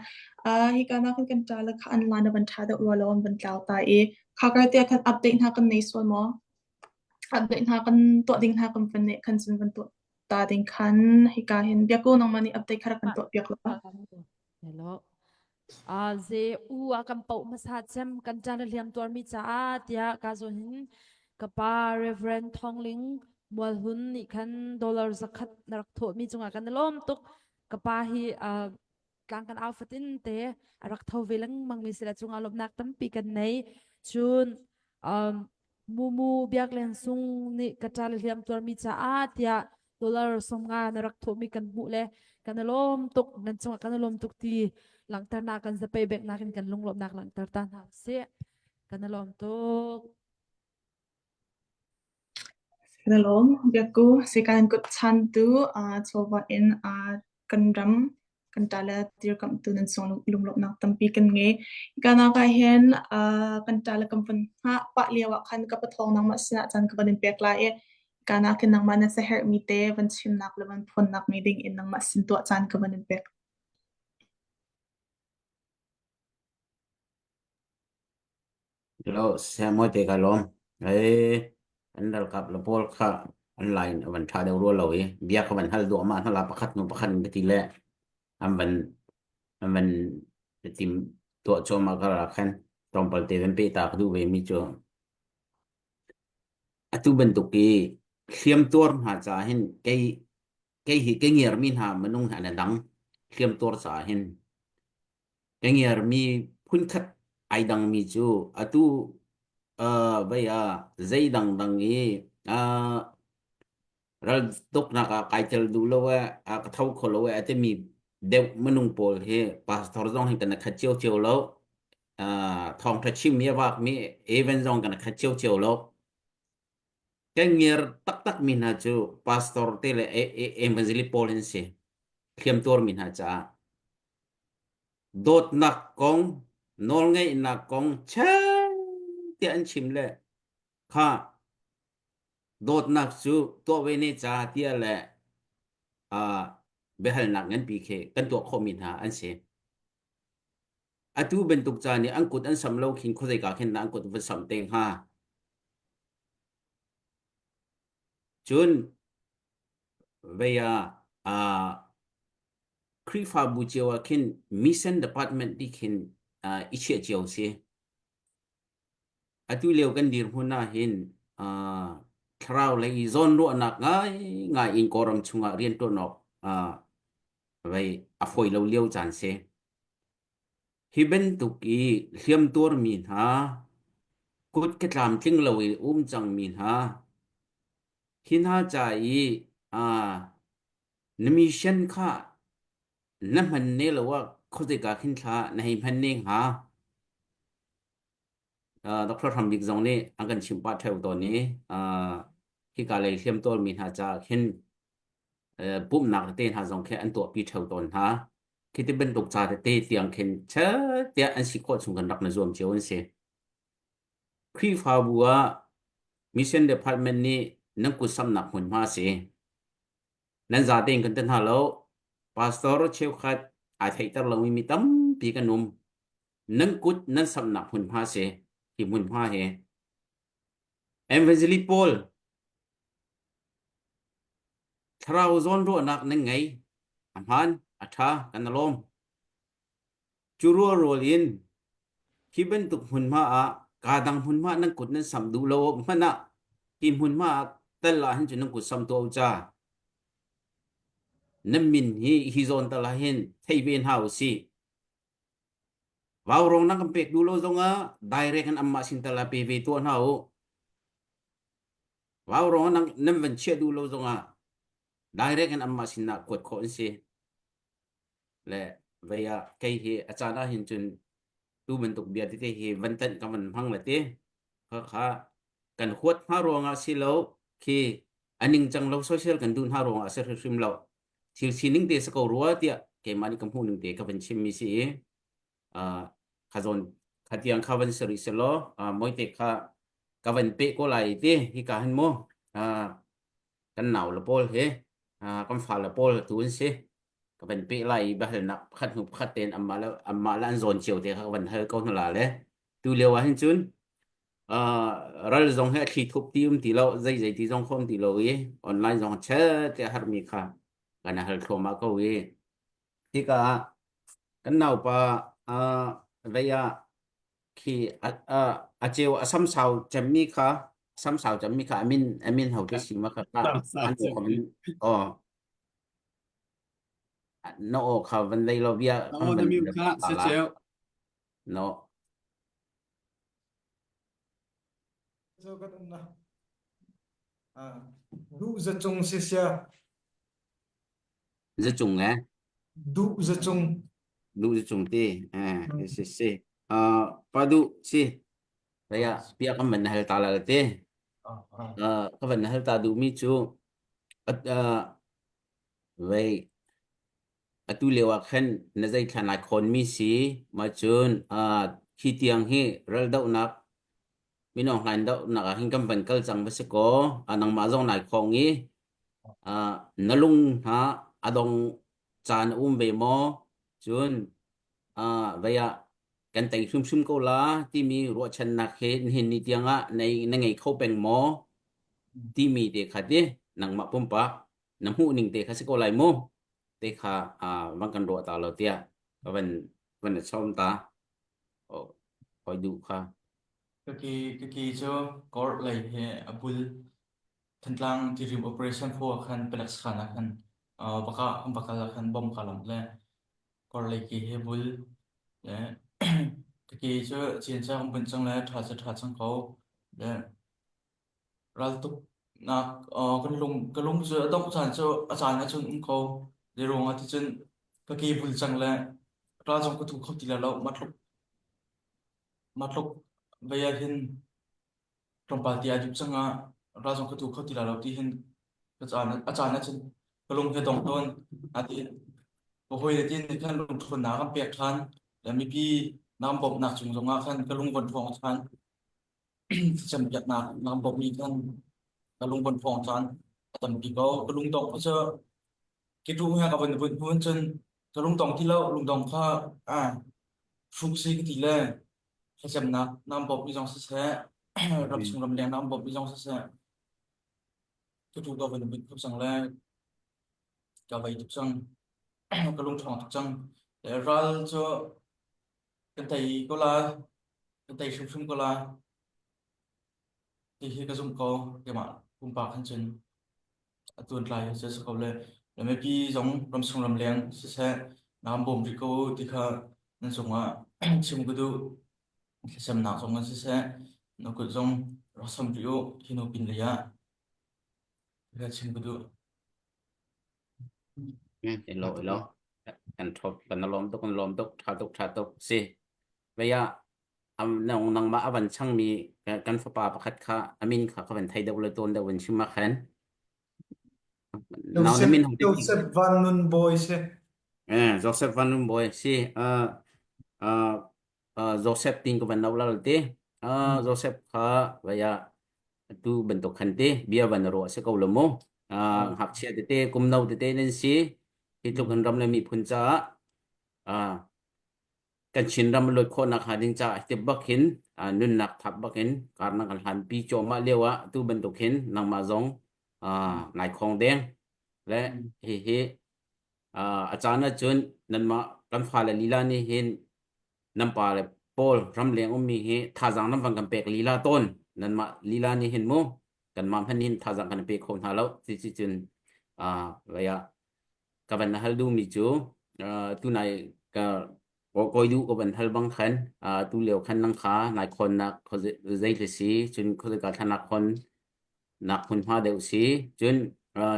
Uh, hika nak hin kan ṭa le kha an lan a van ṭha deuh rua lo an van tlau ta i kha kar te ah khan update hna kan nei sual maw? Update hna kan tuah ding hna kan van neih khan cun van tuah ta ding khan hika hin biaku nangmah nih update kha rak kan tuah piak la. Hello. Ah ze u a kan poh hmasa cem kan ṭa le hliam tuarmi caah tiah ka zawn hin ka pa Reverend Thawng Ling Mualhun nih khan dollar zakhat na rak thawhmi cungah kan i lawm tuk. Ka pa hi uh, tlang kan au fatin te a rak tho ve lengmang mi si le cungah lawmhnak tampi kan nei. Cun um, Mumu Biaklen Sung nih ka ṭa le hliam tuarmi caah tiah dollar 50 na rak thawhmi kan hmuh le kan i lawm tuk nan cungah kan i lawm tuk ti langhternak kan zapei beknak in kan lunglawmhnak langhter ta hna usih kan i lawm tuk. Kan i lawm. Biakku, sikan kut chantu chawva in kan ram kan ṭa le dirkamhtu nan sung lunglawmhnak tampi kan ngei. Hika nak ah hin kan ṭa le kan van hngah pah lio ah khan ka pathawng nangmah sinah caan ka van in pek lai i hika nak hin nangmah na siaherhmi te van chimnak le van phuannak ngei ding in nangmah sin tuah caan ka van in pek. Hello, Samuel te ka lawm. Ee, an ralkap le pawl kha an line a van ṭha deuh rua lo i bia kha van hal duahmah hna la pakhat hnu pakhat in ka ti le an van an van tim tuah cuahmah ka rak khan tlawmpal te van peh ta ka duh ve mi cu atu bantuk i hliamtuar hna caah hin kei kei hi ka ngiarmi hna minung hna an dang hliamtuar caah hin Ka ngiarmi phunkhat ai dangmi cu atu uh, vei ah zei dangdang i uh, raltuknak ah kai tel duh lo eh, a ka tho kho lo eh a timi deuh minung pawl hi pastor zong hi kan i khat ciocio lo. Uh, thawngṭha chimmi a vakmi event zong kan i khat ciocio lo. Kan ngiar taktakmi hna cu pastor te le evangelist pawl an si. Hliamtuarmi hna caah. Dawtnak kong, nawlngeihnak kong cheng tiah an chim le kha dawtnak cu tuah ve ne ca tiah le uh, biahalnak nganpi khi kan tuah khawhmi hna an si. Atu bantuk ca nih an kut an sam lo khin khuazeika khin dah an kut van sam te hnga? Cun vei ah uh, Khrihfabu cio ah khin mission department ti khin uh, i chiah cio si. Atu lio kan dirhmun ah hin uh, thlarau lei zawnruahnak ngaingai in Kawlram chungah rianṭuan awk uh, vei a fawi lo lio caan si. Hi bantuk i hliamtuarmi hna, kut ke tlamtling lo i um cangmi hna, hi hna ca i uh, na mission kha na hman ne lo ah khuazei khin thla na hei hman ne hnga? Uh, Dr. Hram Bik zong nih an kan chimh pah ṭheo tawn i uh, hika lei hliamtuarmi hna caah khin uh, pumhnak tete hna zong khi an tuahpi ṭheo tawn hna. Khi ti bantuk ca tete tiang khin chet tiah an si khawh chung kan rak na zuam cio an si. Khrihfabu ah Mission Department nih nan kut samnak hmunhma a si. Nan zate in kan ti hna lo. Pastor cheukhat ai theihter lomi mi tampi kan um. Nan kut nan samnak hmunhma a si. Hi hmunhma hi. Evangelist Paul thlarau zawnruahnak nan ngei. A hmaan, a ṭha, kan i lawm. Cu rualrual in hi bantuk hmunhma ah kaa dang hmunhma nan kut nan samh duh lo hmanh ah hi hmunhma ah tal ah hin cun nan kut sam tuah u ca. Nan min hi hi zawn tal ah hin thei ve hna u sih. Vaurawng nan kan pek duh lo zongah direct in anmah sin tal ah pe ve tuah hna u. Vaurawng nan, nan van chiah duh lo zongah direct in anmah sin ah kuat khawh an si. Le vei ah kei hi a caan ah hin cun tu bantuk bia tete hi van tanh ka van hmang le ti kha kha kan huat hna ruangah si lo khi a ningcang lo social kan duh hna ruangah si hrimhrim lo thil sining te si ko rua tiah keimah nih ka hmuh ning te ka van chim mi si i kha zawn kha tiang kha van si rih selaw moite kha ka van pe ko lai ti hi ka hin mu kan nau le pawl he. Kan fale pawl tu an si. Ka van peh lai i biahalnak pakhat hnu pakhat tein anmah le anmah le an zawn cio te kha ka van hal ko hna la le. Tu lio ah hin cun ral zong hi a thli thup ti um ti lo, zei zei ti zong kho um ti lo i online zong chet te a harmi kha kan hal thluahmah ko i tikah kan naupa vei ah khi a a a ceu a samsau cemmi kha samsau cemmi kha amin amin ho te si ma kha ka Samsau an cemmi. aw na aw kha van lei lo bia Na kan aw na van mute kha ta si la ceu. no Zo kan um na. Ah, duh za cung si sia. za cung eh Duh za cung. duh za cung ti eh si si uh pa duh si Raya bia kan van hal ta la te uh ka van hal ta duh mi cu uh vei atu lio ah khan na zei thlan lai khawn mi si ma cun uh khi tiang hi ral dohnak minong hlain dohnak ah hin kan van kal cang va si kaw nangmah zong nai khong i na lung hna a dong caan a um ve maw? Cun vei ah kan tei hrimhrim ko la timi ruahchannak he nihin ni tiangah na ngei kho peng maw? Timi te kha ti nangmah pumpak na hmuh ning te kha si ko lai mu te kha van kan ruah ta lo tiah ka van van na chom ta. Oh, hoi duh kha. Kaki kaki cu court lei he a bul Thantlang Tirim Operation 4 ah khan palek sakhan ah khan va kah va kal ah khan bomb ka lamh le korlei ke he bul le ka ke cu cian cu an bunh cang le ṭha cu ṭha cang ko le raltuknak kan lung ka lung cu a dongh caan cu a caan ahcun um ko zei ruangah ti cun ka ke bul cang le ral zong ka tu kho ti lai lo mah tluk mah tluk vei ah hin tlawmpal ti ai duh cang ah ral zong ka tu kho ti lai lo ti hin ka caan a caan ahcun ka lung hi a dong tawn. Natein ka hawi le tin nih khan lungṭhawnnak an pek ṭhan. Le mipi na kan bawmhnak cung zongah khan ka lung von ṭhawng ṭhan. Thlacam piaknak na kan bawmhmi khan ka lung von ṭhawng ṭhan. A tampi ko. Ka lungdong cu ki tu he ka von vun hnu cun ka lungdong ti lo lungdong kha ah hruk si ka ti le thlacamnak na kan bawmhmi zong siseh ramchung ramleng na kan bawmhmi zong siseh ka tu ka von vun tuk cang le ka vei tuk cang ka lung ṭhawng tuk cang le ral cu kan tei ko lai kan tei hrimhrim ko lai ti hi ka zumh ko keimah pumpak hin cun a tuantlai hi cu a si ko le le mipi zong ramchung ramleng siseh na kan bawm rih ko ti kha nan cungah chim ka duh thlacamnak zong in siseh na kut zong rak sam rih u hi hnu pin lei ah ti kha chim ka duh. Ilo ilo kan thop kan lawm tuk kan lawm tuk tha tuk tha tuk si vaya am nang nangmah a van changmi kan fapa pakhat kha amin kha ka van thei deuh le tawn deuh van chim ma khan nau na Joseph min hong te Joseph Van Nun Bawi si. eh Joseph Van Nun Bawi si uh uh uh Joseph tin ka van nau lal te uh Joseph kha vaya tu bantuk khan te bia van ro se ko lo mu uh ngakchia tete kum no tete nan si hi tluk an ram le miphun caah uh kan Chinram a luat khawhnak hnga ding caah tip bak hin nunnak thap bak in karnak kan hlanpi cuahmah lio ah tu bantuk hin nangmah zong nai khong deng le hihi a caan ahcun nanmah kan fale lila nih hin nan pa le pawl ramleng ummi hi thazaang nan van kan pek lila tawn nanmah lila nih hin mu kanmah hmanh hin thazaang kan pe kho hna lo ci cun vei ah ka van hal duhmi cu tunai ka kawi duh ka van hal bang khan tu lio khan nang kha nai khawnnak zei hle si cun khuazei thla khon nak hmunhma deuh si cun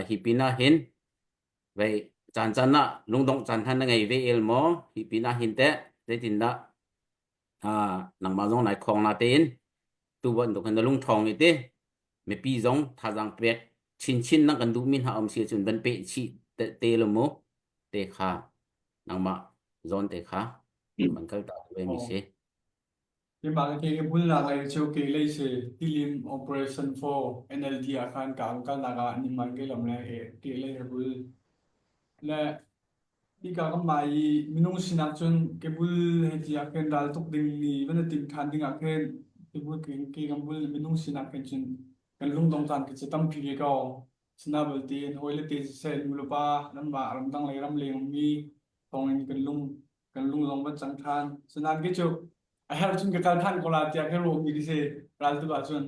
hi pinah hin vei caan caan ah lungdongh caan hna na ngei ve el maw hi pinah hin teh zeitindah nangmah zong nai khong na tein tu bantuk hin na lungṭhawng i ti mipi zong thazaang pek chinchin na kan duhmi hna um si cun van peh chih te, te lo mu te kha nangmah zawn te kha van kal ta ve mi si. Keimah ka ke ka bulnak lei cu ke lei si Tilim Operation for NLD ah khan ka ang kalnak ah nimman ke lam le ke lei ka bul. Le hika kan mah i minung sinak cun ke bul he ti ah khin ral tuk ding ni van i tim ṭhan ding ah khin ke bul ke ke kan bul minung sinak khin cun kan lungdong caan khi cu tampi ve ko. Sinabalte an hawile te siseh nu le pa nanmah ramdang lei ramleng ummi thawngin kan lung kan lung zong van cang ṭhan. Sinain kei cu a herh cun ka kal ṭhan ko la tiah ka ruahmi ka si ral tuk ahcun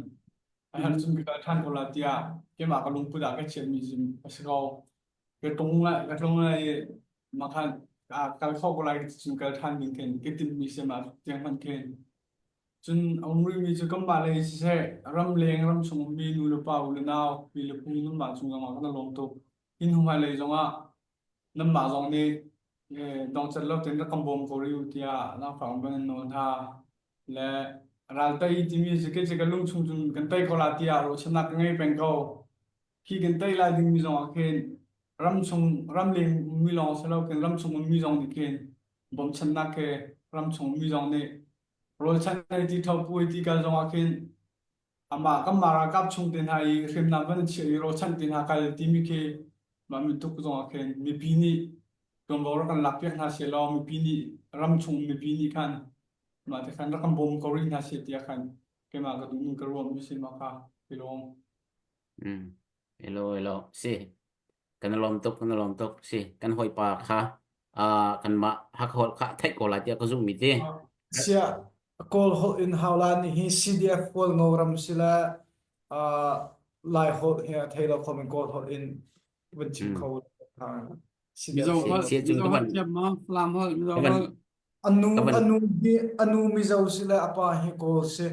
a herh cun ka kal ṭhan ko la tiah keimah ka lungput ah ka chiahmi a si ko. Ka tlung lai ka tlung lai i mah khan kal kho ko lai cun kal ṭhan ding khin ka timhmi si mah tiang hmanh khin. Cun a um rihmi cu kanmah lei siseh, ramleng ramchung ummi nu le pa, u le nau, pi le pu nanmah cung zongah kan i lawm tuk. Hi hnu hmailei zongah nanmah zong nih dongcat lo tein rak kan bawm ko rih u tiah zaangfah in van in nawl hna. Le ral tei timi cu kei cu ka lungchung cun kan tei ko la tiah ruahchannak ka ngei peng ko. Khi kan tei lai dingmi zongah khin ramchung ramleng ummi lawng si lo khin ramchung ummi zong nih khin bawmchannak he ramchung ummi zong nih Rawlchan hei ti thopu hei ti kal zongah khin amah kanmah ralkap chung te hna i hriamnam van chiah i rawlchanh te hna kal timi khi mah mituk zongah khin mipi nih tuanvo rak kan lakpiak hna seh law mipi nih ramchung mipi nih khan mah te khan rak kan bawm ko rih hna seh tiah khan keimah ka duh ning ka ruahmi si mah kha ka lawm. Mm. Hello, hello. Si. Kan lawm tuk, kan lawm tuk. Si, kan hawipa kha uh, kanmah Hakha kha theih ko lai tiah ka zumh mi ti. Siah Kawl holh in Haulan hi CDF Kawl Ngoram sila uh, Lai holh hi a thei lo kho men Kawl holh in van chim kho Mizo holh Mizo holh thiam maw Falam holh Mizo holh Anu anu hi anu Mizo si le apa hi Kawl si.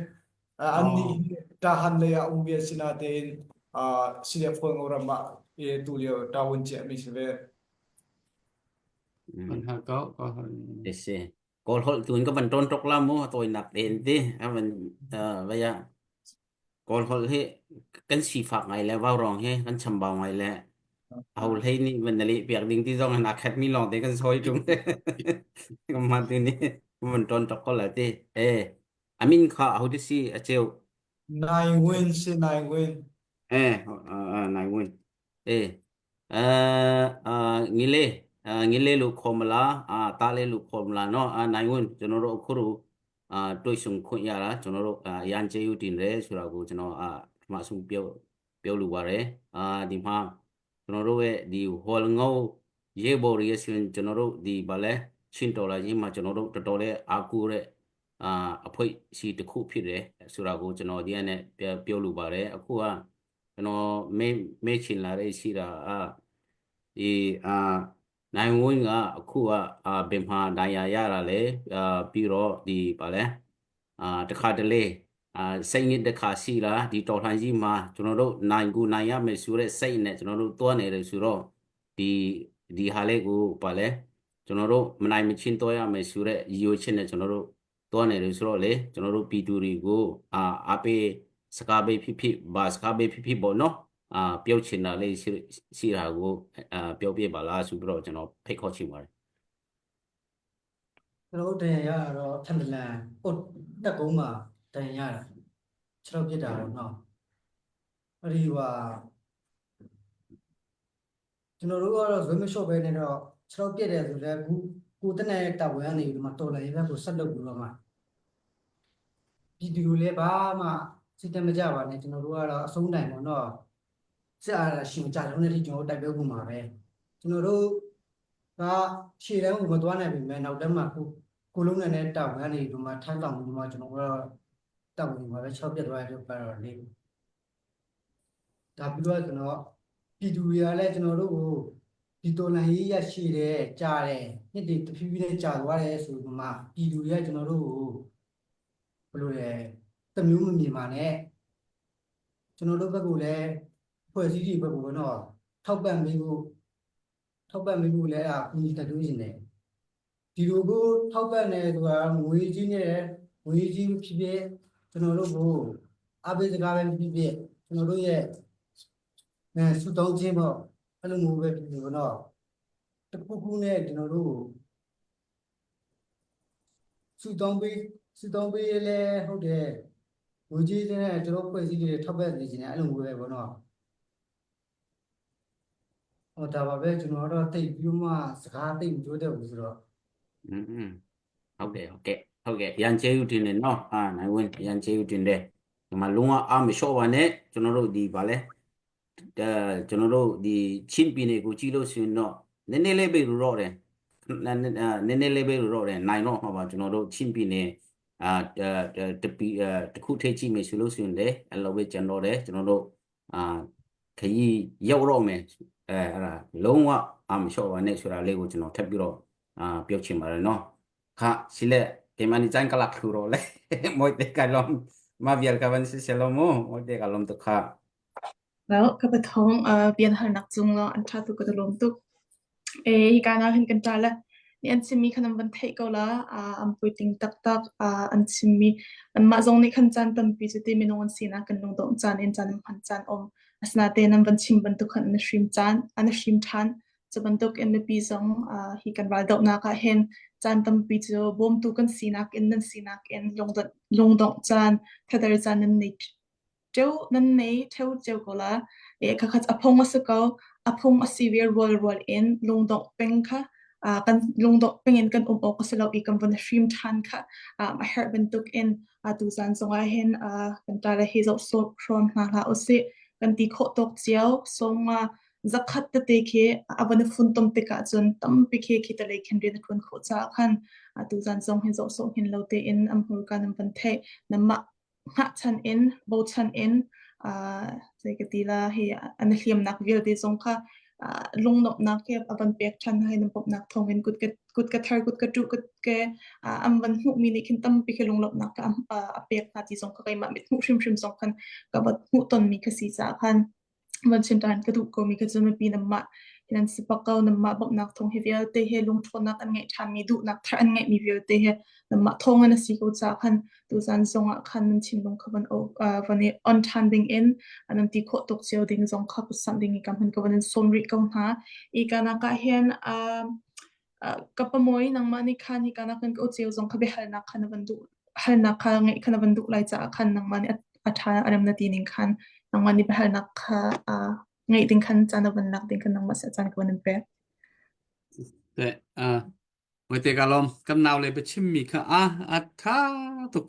Annih hi Tahan lei ah um ve si natein CDF Kawl Ngoram ah tu lio tawun ciah mi si ve. An hal ko ko Si. Kawl holh tu in ka van ton tok la mu tawinak tein ti a van vaya Kawl holh hi kan sifak ngai le vaurawng hi kan chambau ngai le ho hlei nih van na leh piak ding ti zong in a khat mi lawng te kan sawi ṭung kan man tu nih van ton tok ko la ti eh amin kha ho ti si a cheu Nai win si nai win. eh nai win eh ngile ngile lu khomla ta le lu khomla no nai win ကျွန်တော်တို့အခုအာတွေ့ဆုံခွင့်ရတာကျွန်တော်တို့အာရန်ကျေးယူတင်တယ်ဆိုတာကိုကျွန်တော်အာပထမဆုံးပြောပြောလိုပါတယ်အာဒီမှာကျွန်တော်တို့ရဲ့ဒီဟော်ငုံရေဘော်ရီရဲ့ရှင်ကျွန်တော်တို့ဒီဗာလဲချင်းတော်လာကြီးမှာကျွန်တော်တို့တော်တော်လေးအားကိုးတဲ့အာအဖွဲ့စီတစ်ခုဖြစ်တယ်ဆိုတာကိုကျွန်တော်ဒီကနေ့ပြောလိုပါတယ်အခုကကျွန်တော်မေးမေးချင်လာတဲ့ရှိတာအာဒီအာ နိုင်ဝင်းကအခုကအာဘင်မှာဒဏ်ရာရတာလေအာပြီးတော့ဒီဗာလဲအာတခါတလေအာစိတ်ညစ်တခါရှိလားဒီတော်လှန်ကြီးမှာကျွန်တော်တို့နိုင်ကူနိုင်ရမယ်ဆိုတဲ့စိတ်နဲ့ကျွန်တော်တို့တွားနေတယ်ဆိုတော့ဒီဒီဟာလေးကိုဗာလဲကျွန်တော်တို့မနိုင်မချင်းတွားရမယ်ဆိုတဲ့ရည်ရွယ်ချက်နဲ့ကျွန်တော်တို့ တွားနေတယ်ဆိုတော့လေကျွန်တော်တို့ပြည်သူတွေကိုအာအားပေးစကားပေးဖြစ်ဖြစ်ဘာစကားပေးဖြစ်ဖြစ်ပေါ့နော်အာပြောချင်တာလေးရှိရှိတာကိုအာပြောပြပါလားဆိုပြီးတော့ကျွန်တော်ဖိတ်ခေါ်ချင်ပါတယ် ကျွန်တော်တို့တန်ရရတော့ထန်တလန်ပုတ်တက်ကုန်းမှာတန်ရတာခြေထောက်ပြစ်တာတော့နော်အဲ့ဒီဟာ ကျွန်တော်တို့ကတော့ဇွဲမလျှော့ပဲနဲ့တော့ခြေထောက်ပြက်တယ်ဆိုတော့ခုကိုတက်တဲ့တာဝန်ကနေဒီမှာတော်လိုင်းဘက်ကိုဆက်လုပ်ပြီးတော့မှပြည်သူတွေလည်းဘာမှစိတ်တမကြပါနဲ့ကျွန်တော်တို့ကတော့အဆုံးတိုင်ပေါ့နော်စစ်အာဏာရှင်ကြလုံးတဲ့ထိကျွန်တော်တို့တိုက်ပွဲဝင်မှာပဲကျွန်တော်တို့ကခြေတန်းကိုမသွားနိုင်ပေမဲ့နောက်တန်းမှာကိုကိုလုံးနဲ့တာဝန်ကနေဒီမှာထမ်းဆောင်ပြီးမှကျွန်တော်တို့ကတော့တာဝန်မှာပဲခြေထောက်ပြက်သွားတဲ့အတွက်ကတော့လေဒါပြီးတော့ကျွန်တော် ပြည်သူတွေကလည်းကျွန်တော်တို့ကိုဒီတော်လှန်ရေးရရှိတယ်ကြားတယ်နှစ်တည်းတဖြည်းဖြည်းနဲ့ကြာသွားတယ်ဆိုပြီးမှပြည်သူတွေကကျွန်တော်တို့ကိုဘယ်လိုလဲတမျိုးမမြင်ပါနဲ့ကျွန်တော်တို့ဘက်ကလည်းဖွဲ့စည်းတွေဘက်ကတော့ထောက်ပံ့ပေးဖို့ထောက်ပံ့ပေးဖို့လည်းအကူအညီတက်လို့ရှင်တယ်ဒီလိုကိုထောက်ပံ့နေဆိုတာငွေကြီးနဲ့ငွေကြီးဖြစ်ဖြစ်ကျွန်တော်တို့ကိုအားပေးစကားပဲဖြစ်ဖြစ်ကျွန်တော်တို့ရဲ့ အဲဆူတောင်းခြင်းပေါ့အဲ့လိုမျိုးပဲဖြစ်ဖြစ်ပေါ့နော်တခုခုနဲ့ကျွန်တော်တို့ဆူတောင်းပေး ဆုတောင်းပေးလဲဟုတ်တယ်ငွေကြေးနဲ့ကျွန်တော်ဖွဲ့စည်းတွေထောက်ပံ့နေခြင်းနဲ့အဲ့လိုမျိုးပဲပေါ့နော်ဟောဒါပါပဲကျွန်တော်တော့တိတ်ပြီးမှစကားတိတ်မပြောတတ်ဘူးဆိုတော့ อืมဟုတ်တယ်ဟုတ်ကဲ့ဟုတ်ကဲ့ရန်ကျေးဇူးတင်တယ်နော်အာနိုင်ဝင်းရန်ကျေးဇူးတင်တယ်ဒီမှာလုံးဝအားမလျှော့ပါနဲ့ကျွန်တော်တို့ဒီဗာလဲအဲကျွန်တော်တို့ဒီချင်းပြည်နယ်ကိုကြည့်လို့ရှိရင်တော့နည်းနည်းလေးပဲလို့တော့တယ်နည်းနည်းနည်းလေးပဲလို့တော့တယ်နိုင်တော့မှာပါကျွန်တော်တို့ချင်းပြည်နယ်အာတပီတခုထိကြည့်မယ်ဆိုလို့ရှိရင်လေအဲ့လိုပဲကျွန်တော်တယ်ကျွန်တော်တို့အာခရီးရောက်တော့မယ်အဲအဲ့ဒါလုံးဝအာမလျှော့ပါနဲ့ဆိုတာလေးကိုကျွန်တော်ထပ်ပြီးတော့အာပြောချင်ပါတယ်နော်ခါရှိလက်ဒီမနီချန်ကလာခူရောလေမွိတေကလုံးမဗီယလကဝန်စီဆလောမိုမွိတေကလုံးတခါ Well, ka pathong uh, bian harnak cung lo an tha tu ka lom tuk. E hi ka na hin kan ta la ni an chimmi khan an van theih ko la uh, an puitling taktak uh, an chimmi anmah zong nih khan caan tampi cu ti minung an sinak kan lungdongh caan in caan an hman caan um asinain an van chim bantuk khan an hrim caan an hrim ṭhan cu bantuk in mipi zong uh, hi kan raldohnak ah hin caan tampi cu bawmtu kan sinak in nan sinak in lungdongh lungdongh caan thader caan nan nei ṭeu nan nei ṭheu cio ko la. E khakhat a phung a si ko. A phung a si ve rualrual in lungdongh peng kha uh, kan lungdongh peng in kan um awk a si lo i kan von hrim ṭhan kha um, a herh bantuk in uh, tuzan zongah hin uh, kan ṭa le hi zoh sawh hrawm hna hlah usih. Kan ti khawh tawk cio sawng zakhat tete khi a van i funtom tikah cun tampi khi khi talei khin rian a ṭuan khawh caah khan tuzan zong hi zoh sawh hin lo tein an hmurka nan van theih nanmah hngahchan in bochan in zei ka ti la hi an hliamnak vialte zong kha lungnuamhnak he a van pek ṭhan hai nan bawmhnak thawngin kut ka kut ka thar kut ka ṭuh kut ke an van hmuhmi nih khin tampi khi lunglawmhnak ka a pek hna ti zong kha keimah mit hmuh hrimhrim zong khan ka va hmuh tonmi ka si caah khan van chim ṭhan ka duh komi kha cu mipi nanmah nan si bak ko nanmah bawmhnak thawng hi vialte he lungṭhawnnak an ngeih ṭhanmi duhnak thar an ngeihmi vialte he nanmah thawng in a si ko caah khan tuzan zongah khan nan thinlung kha van van i on ṭhan ding in nan ti khawh tuk cio ding zong kha kutsamh ding i ka hman ka van in sawm rih ko hna. I kanak ah hin ka pamawi nangmah nih khan hi kanak kan ka uceu zong kha biahalnak kha na van duh halnak kha ngeih kha na van duh lai caah khan nangmah nih a ṭha a rem na ti ning khan nangmah nih biahalnak kha ngeih ding khan caan na van lak ding khan nangmah seh caan ka van in pek. Te Moi te ka lawm kan nau le biachimmi kha a a tha tuk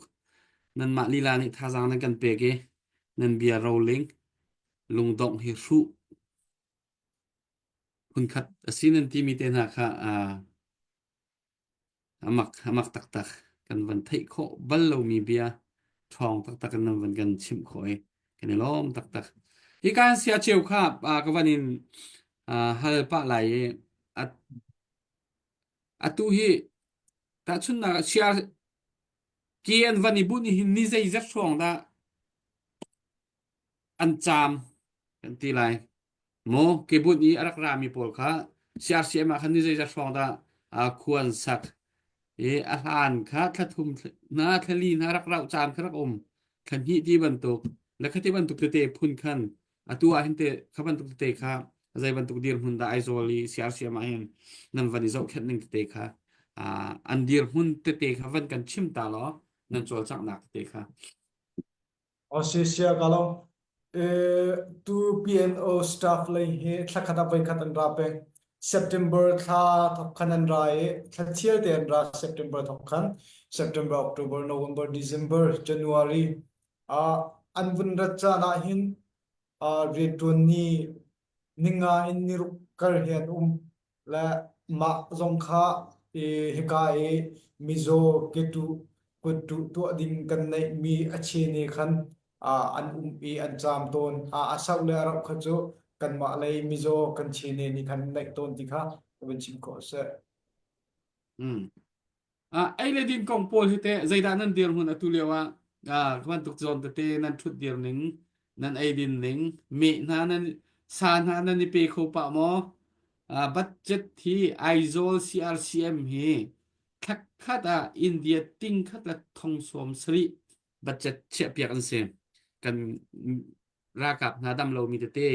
nanmah lila nih thazaang nan kan pek i nan bia roling lungdongh hi hruh Phunkhat a si nan timi te hna kha aa a mak a mak taktak. Kan van theih khawh bal lomi bia ṭhawng taktak in nan van kan chimh khawh i kan i lawm taktak. Hi kan sia cheu kha uh, ka van in uh, hal pah lai i at, atu hi tahchunhnak ah sia ke an van i bunh hin ni zeizat hrawng dah an caam kan ti lai. Maw kebunh i a rak rami pawl kha CRCM ah khan ni zeizat hrawng dah khua an sak i a hlan kha thla thum hna thla li hna rak rauh caan kha rak um thla hnih ti bantuk le khati bantuk tete phun khan atu ah hin te kha bantuk tete kha zei bantuk dirhmun dah Aizawl i CRCM ah hin nan van i zohkhenh ning tete kha an dirhmun tete kha van kan chim ta law nan cawlcanghnak tete kha Australia ka long tu PNO staff lei hi thla khat ah voi khat an ra peng. September thla thok khan an ra i thla thial te an ra September thok khan September, October, November, December, January ah an vun rat caan ah hin rianṭuan ni ninga in niruk kar hi an um. Le mah zong kha i hika i mizaw ketuh kuttuh tuah ding kan neihmi a chene khan an um i an caam tawn. A sauh le a rauh kha cu kanmah lei mizaw kan chene nih khan neih tawn ti kha ka vun chim khawh a si. Mm. Ah, ei le din kong pawl hi teh zeidah nan dirhmun atu lio ah ah bantuk zawn tete nan ṭhut dir ning nan ei din ning meh hna nan sa hna nan i pe kho pah maw ah budget hi Aizawl CRCM hi thlakhat ah India ting khat le thong sawm sarih budget chiahpiak an si kan ralkap hna dam lomi tete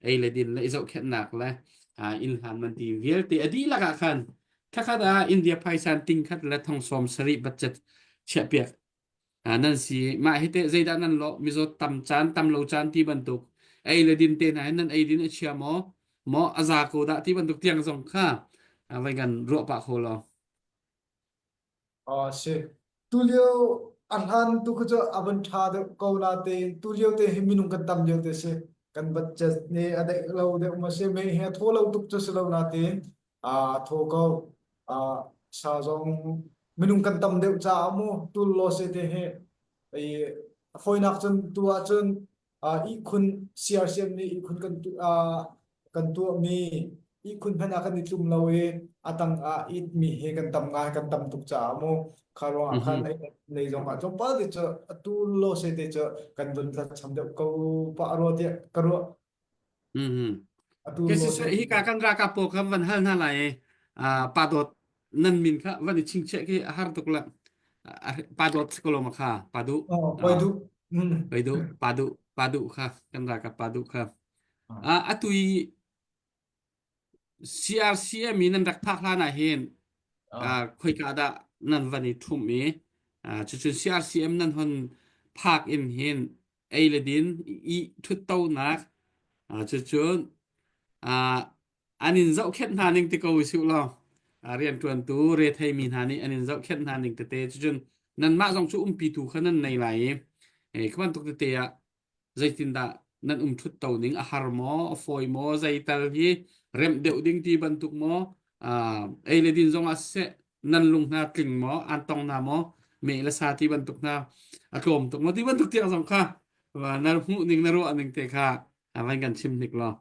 ei le din le i zohkhenhnak le inn hlan man ti vialte a dihlak ah khan thlakhat ah India phaisa ting khat le thong sawm sarih budget chiahpiak. Nan si mah hi teh zeidah nan lawh mizaw tam caan tam lo caan ti bantuk ei le din te hna hin nan ei din a chia maw maw a za ko dah ti bantuk tiang zong kha vai kan ruah pah kho lo. A si. Tulio a hlan tu khu cu a van ṭha deuh ko natein tulio te hi minung kan tam lio te si. Kan budget nih a daih lo deuh ma si mei hi a thaw lo tuk cu si lo natein a thaw ko. Sa zong minung kan tam deuh caah mu tul law se te hi i a fawinak cun tu ahcun ihkhun CRCM nih ihkhun kan kan tuahmi ihkhun hmanh ah kan i tlum lo i a tang ah itmi hi kan tam ngai kan tam tuk caah mu kha ruangah khan lei zong ah tlawmpal te cu atu lo se te cu kan vun tlat cham deuh ko pah rua tiah ka ruah. Atu hi ka kan ralkap pawl kha van hal hna lai i pa dawt nan min kha van i chingchiah khi a har tuk la pa dawt si ko lo ma kha pa duh pa duh pa duh pa duh pa duh kha kan ralkap pa duh kha atu i CRCM i nan rak phak hlan ah hin khoika dah nan van i ṭhumh i cucun CRCM nan hon phak in hin ei le din i ṭhuttonak cucun an in zohkhenh hna ning ti ko usih law rianṭuantu retheimi hna nih an in zohkhenh hna ning tete cucun nanmah zong cu umpitu kha nan nei lai i khi bantuk tete ah zeitindah nan um ṭhut to ning a har maw a fawi maw zeital hi remh deuh ding ti bantuk maw ei le din zong ah siseh nan lung hna tling maw an tong hna maw meh le sa ti bantuk hna a tlawm tuk maw ti bantuk tiang zong kha na hmuh ning na ruah ning te kha van kan chim hnik law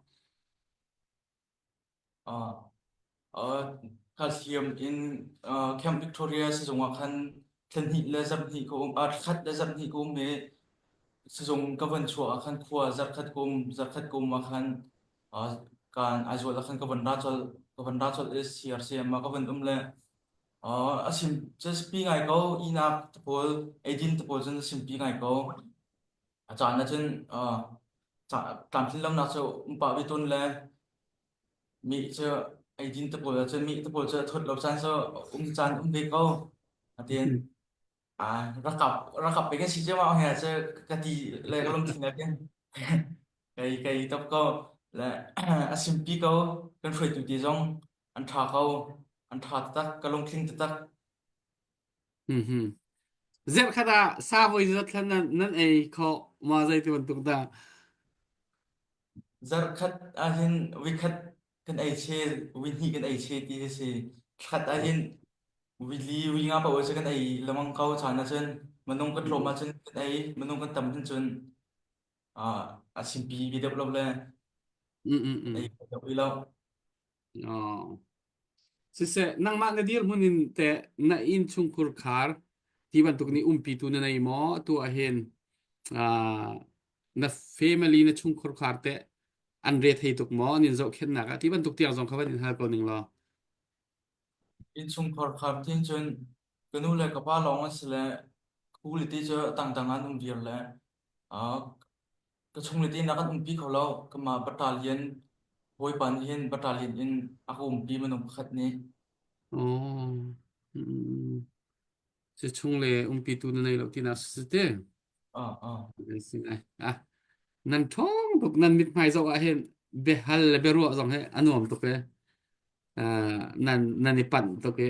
Calcium in Camp Victoria sizung ah khan thla le zarhhnih ka um, thla le zarhhnih ka um i sizung ka van chuah ah khan khua zarhkhat ka um, zarhkhat ka um ah khan kaan Aizawl ah khan ka van ra colh, ka van ra colh i CRCM ah ka van um le a sim cu pi ngai ko, ihnak te pawl, eidin te pawl cun a simpi ngai ko. A caan ah cun tlamtlin lonak cu um pah ve tawn le mi cu eidin te pawl ahcun mi te pawl cu a thawt lo caan cu um caan um ve ko. Atin rakap rakap pe kan si cio ma he cu ka ti le ka lungthin ah khin kei kei top ko le a simpi ko kan hruaitu ti zong an ṭha ko an ṭha taktak ka lungtling taktak. Mhm. Zarhkhat ah sa voi zat thlan nan, nan ei khawh ma zei ti bantuk dah? Zarhkhat ahhin vikhat kan ei che, vihnih kan ei che ti hi si. Thlat ahhin vili vi nga paoh cu kan ei lengmang ko caan ahcun minung kan tlawm ahcun kan ei, minung kan tam hin cun a simpi bi deuh lo le Mm mm kan mm. ei deuh rih lo. Oh. Siseh, nangmah na dirhmun in teh na innchungkhur khar ti bantuk nih umpitu na nei maw? Atu ahhin ah, na family na chungkhur khar teh an re thei tuk maw? An in zohkhenhnak ah ti bantuk tiang zong kha van in hal ko ning law. Innchungkhar khar tin cun ka nu le ka pa lawng an si le ka u le ti cu tangdang an um viar le ah Ka chung le tein a kan umpi kho lo. Kamah battalion bawipa nih hin battalion in a ka umpi minung pakhat nih. Oh. Mm. Si chung le umpitu na nei lo tinak si te. Ah, ah. Si ngai. Ah. Nan ṭhawng tuk nan mithmai zoh ah hin biahal le biaruah zong hi a nuam tuk e. Uh, nan nan i panh tuk i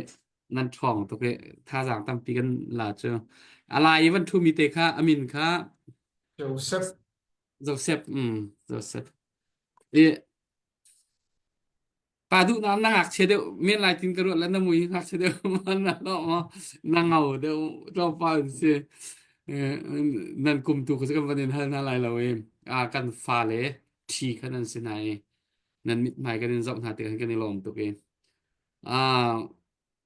nan ṭhawng tuk i thazaang tampi kan la cu. A lai i van ṭhumi te kha a min kha Joseph. Joseph, mm, Joseph. I pa duh na na ngakchia deuh men lai tin ka ruat le na mui ngakchia deuh ma na lo ma na ngau deuh tlawmpal in si nan kum tu ka kan van in hal hna lai lo i a kan fale ṭhi kha nan si hna i nan mithmai kan in zoh hna tikah kan i lawm tuk i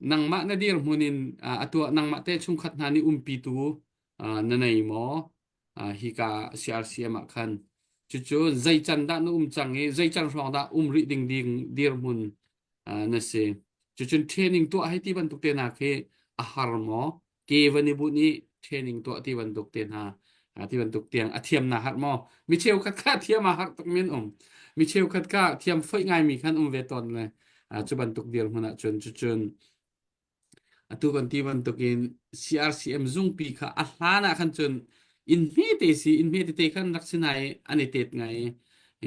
nangmah na dirhmun in atuah nangmah te chungkhat hna nih umpitu na nei maw hika CRCM ah khan cucu zei can dah na um cang i zei can hrawng dah um rih ding ding dirhmun na si cucun training tuah hei ti bantuk te hna khi a har maw ke van i bunh i training tuah ti bantuk te hna ti bantuk tiang a thiam na har maw mi cheukhat kha thiam a har tuk min um mi cheukhat kha thiam foih ngai mi khan um ve tawn le cu bantuk dirhmun ah cun cucun. Atu kan ti bantukin CRCM zungpi kha a hlan ah khan cun inn hmete si inn hme tete khan rak si nai an i tet ngai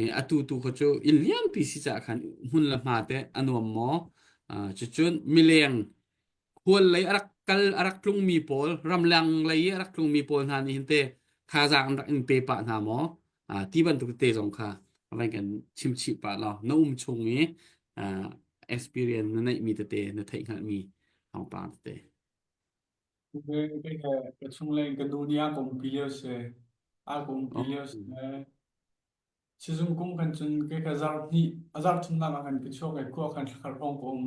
i atu tu kha cu inn lianpi si caah khan hmun le hma te a nuam maw? Cucun mileng khual lei a rak kal a rak tlungmi pawl ramleng lei i a rak tlungmi pawl hna nih hin te thazaang an rak in pe pah hna maw ti bantuk te zong kha vai kan chim chih pah law na um chung i experience na neihmi tete na theih hngalhmi thawngpang tete Ka chung leng ka nu nih a ka umpi lio si a ka umpi lio si Sizung kum khan cun kei kha zarh hnih a zarh thumnak ah khan ka chuak i khua khan thlakhat hrawng ka um.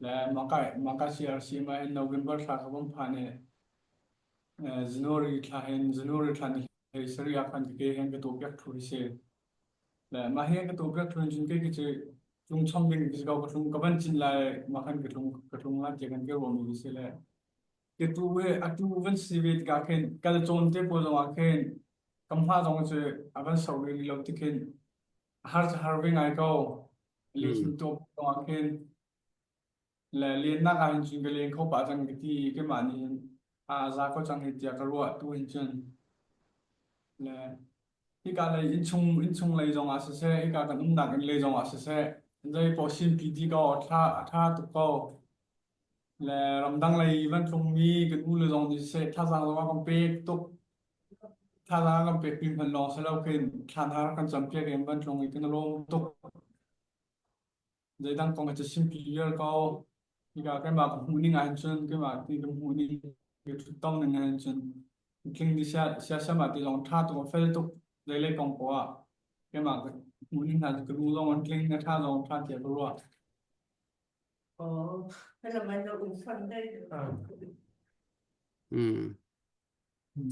Le mah mah ka CRC ma hin November thla ka van phan i January thla hin January thla ni hlei sarih ah khan ke hin ka tuah piak thu hi si. Le mah hi ka tuah piak thu in cun kei khi cu tlung chom ding ka si ko ka tlung ka van cin lai mah khan ka tlung ka tlung lai tiah kan ka ruahmi hi si le ke tu he atu van si ve tikah khin kal cawn te pawl zong ah khin Kam hma zong cu a van sok rih lo ti khin a har cu har ve ngai ko. Lihlim tuak zong ah khin le lennak ah hin cun ka leng kho pah cang ka ti keimah nih hin a za ko cang hi tiah ka ruah tu hin cun le hika lei innchung innchung lei zong ah siseh hika kan umnak inn lei zong ah siseh zei paoh simpi ti ko a ṭha a ṭha tuk ko le ramdang lei van tlungmi kan u le zong nih siseh thazaang zong a kan pek tuk Thazaang kan pekmi hmanh lawng si lo khin thlan har kan campiak i an van tlung i kan i lawm tuk. Zeidang kong hi cu simpi vial ko. Hika keimah ka hmuh ning ahhin cun keimah ti ka hmuh ning ka ṭhuttong ning ahhin cun tling di sia siasam ah ti zong ṭha tuk a fel tuk zeilei kong poah ah keimah ka hmuh ning hna cu ka nu zong an tling a ṭha zong ṭha tiah ka ruah. Mm.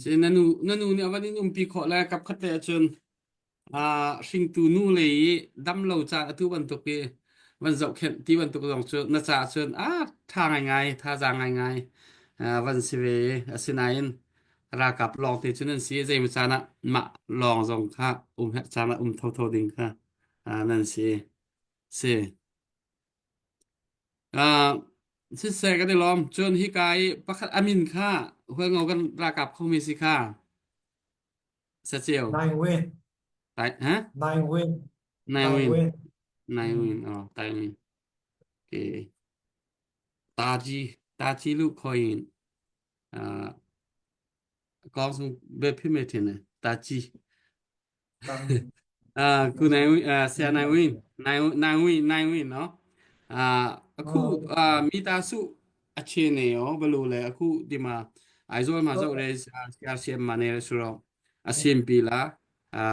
Si na nu na nu nih a van in umpi khawh le kap khat te ahcun ah hringtu nu lei i dam lo caan atu bantuk i van zohkhenh ti bantuk zong cu na caah cun a tha ngaingai thazaang ngaingai ah, van si ve asinain ralkap lawng te cu nan si zeimaw caan ah mah lawng zong kha um herh caan ah um thotho ding kha ah, nan si si Uh, siseh kan i lawm. Cun hika i pakhat a min kha Hualngo kan ralkap khomi si kha. Saceu. Nai Win. Tai, ha? Nai Win. Nai Nai Win. Win. Nai Mm. Win. Oh, Tai Win. Okay. Taji, Taji lu khoin. Uh, ကောင်းဆုံးပဲဖြစ်မယ်ထင်တယ်တာကြီး အာကုနိုင်ဝင်းအာဆရာနိုင်ဝင်းနိုင်နိုင်ဝင်းနိုင်ဝင်းနော်အာအခုအာမိသားစုအခြေအနေရောဘယ်လိုလဲအခုဒီမှာအိုင်ဇောမှာစောက်ရဲဆရာဆရာမနေဆိုတော့အဆင်ပြေလားအာ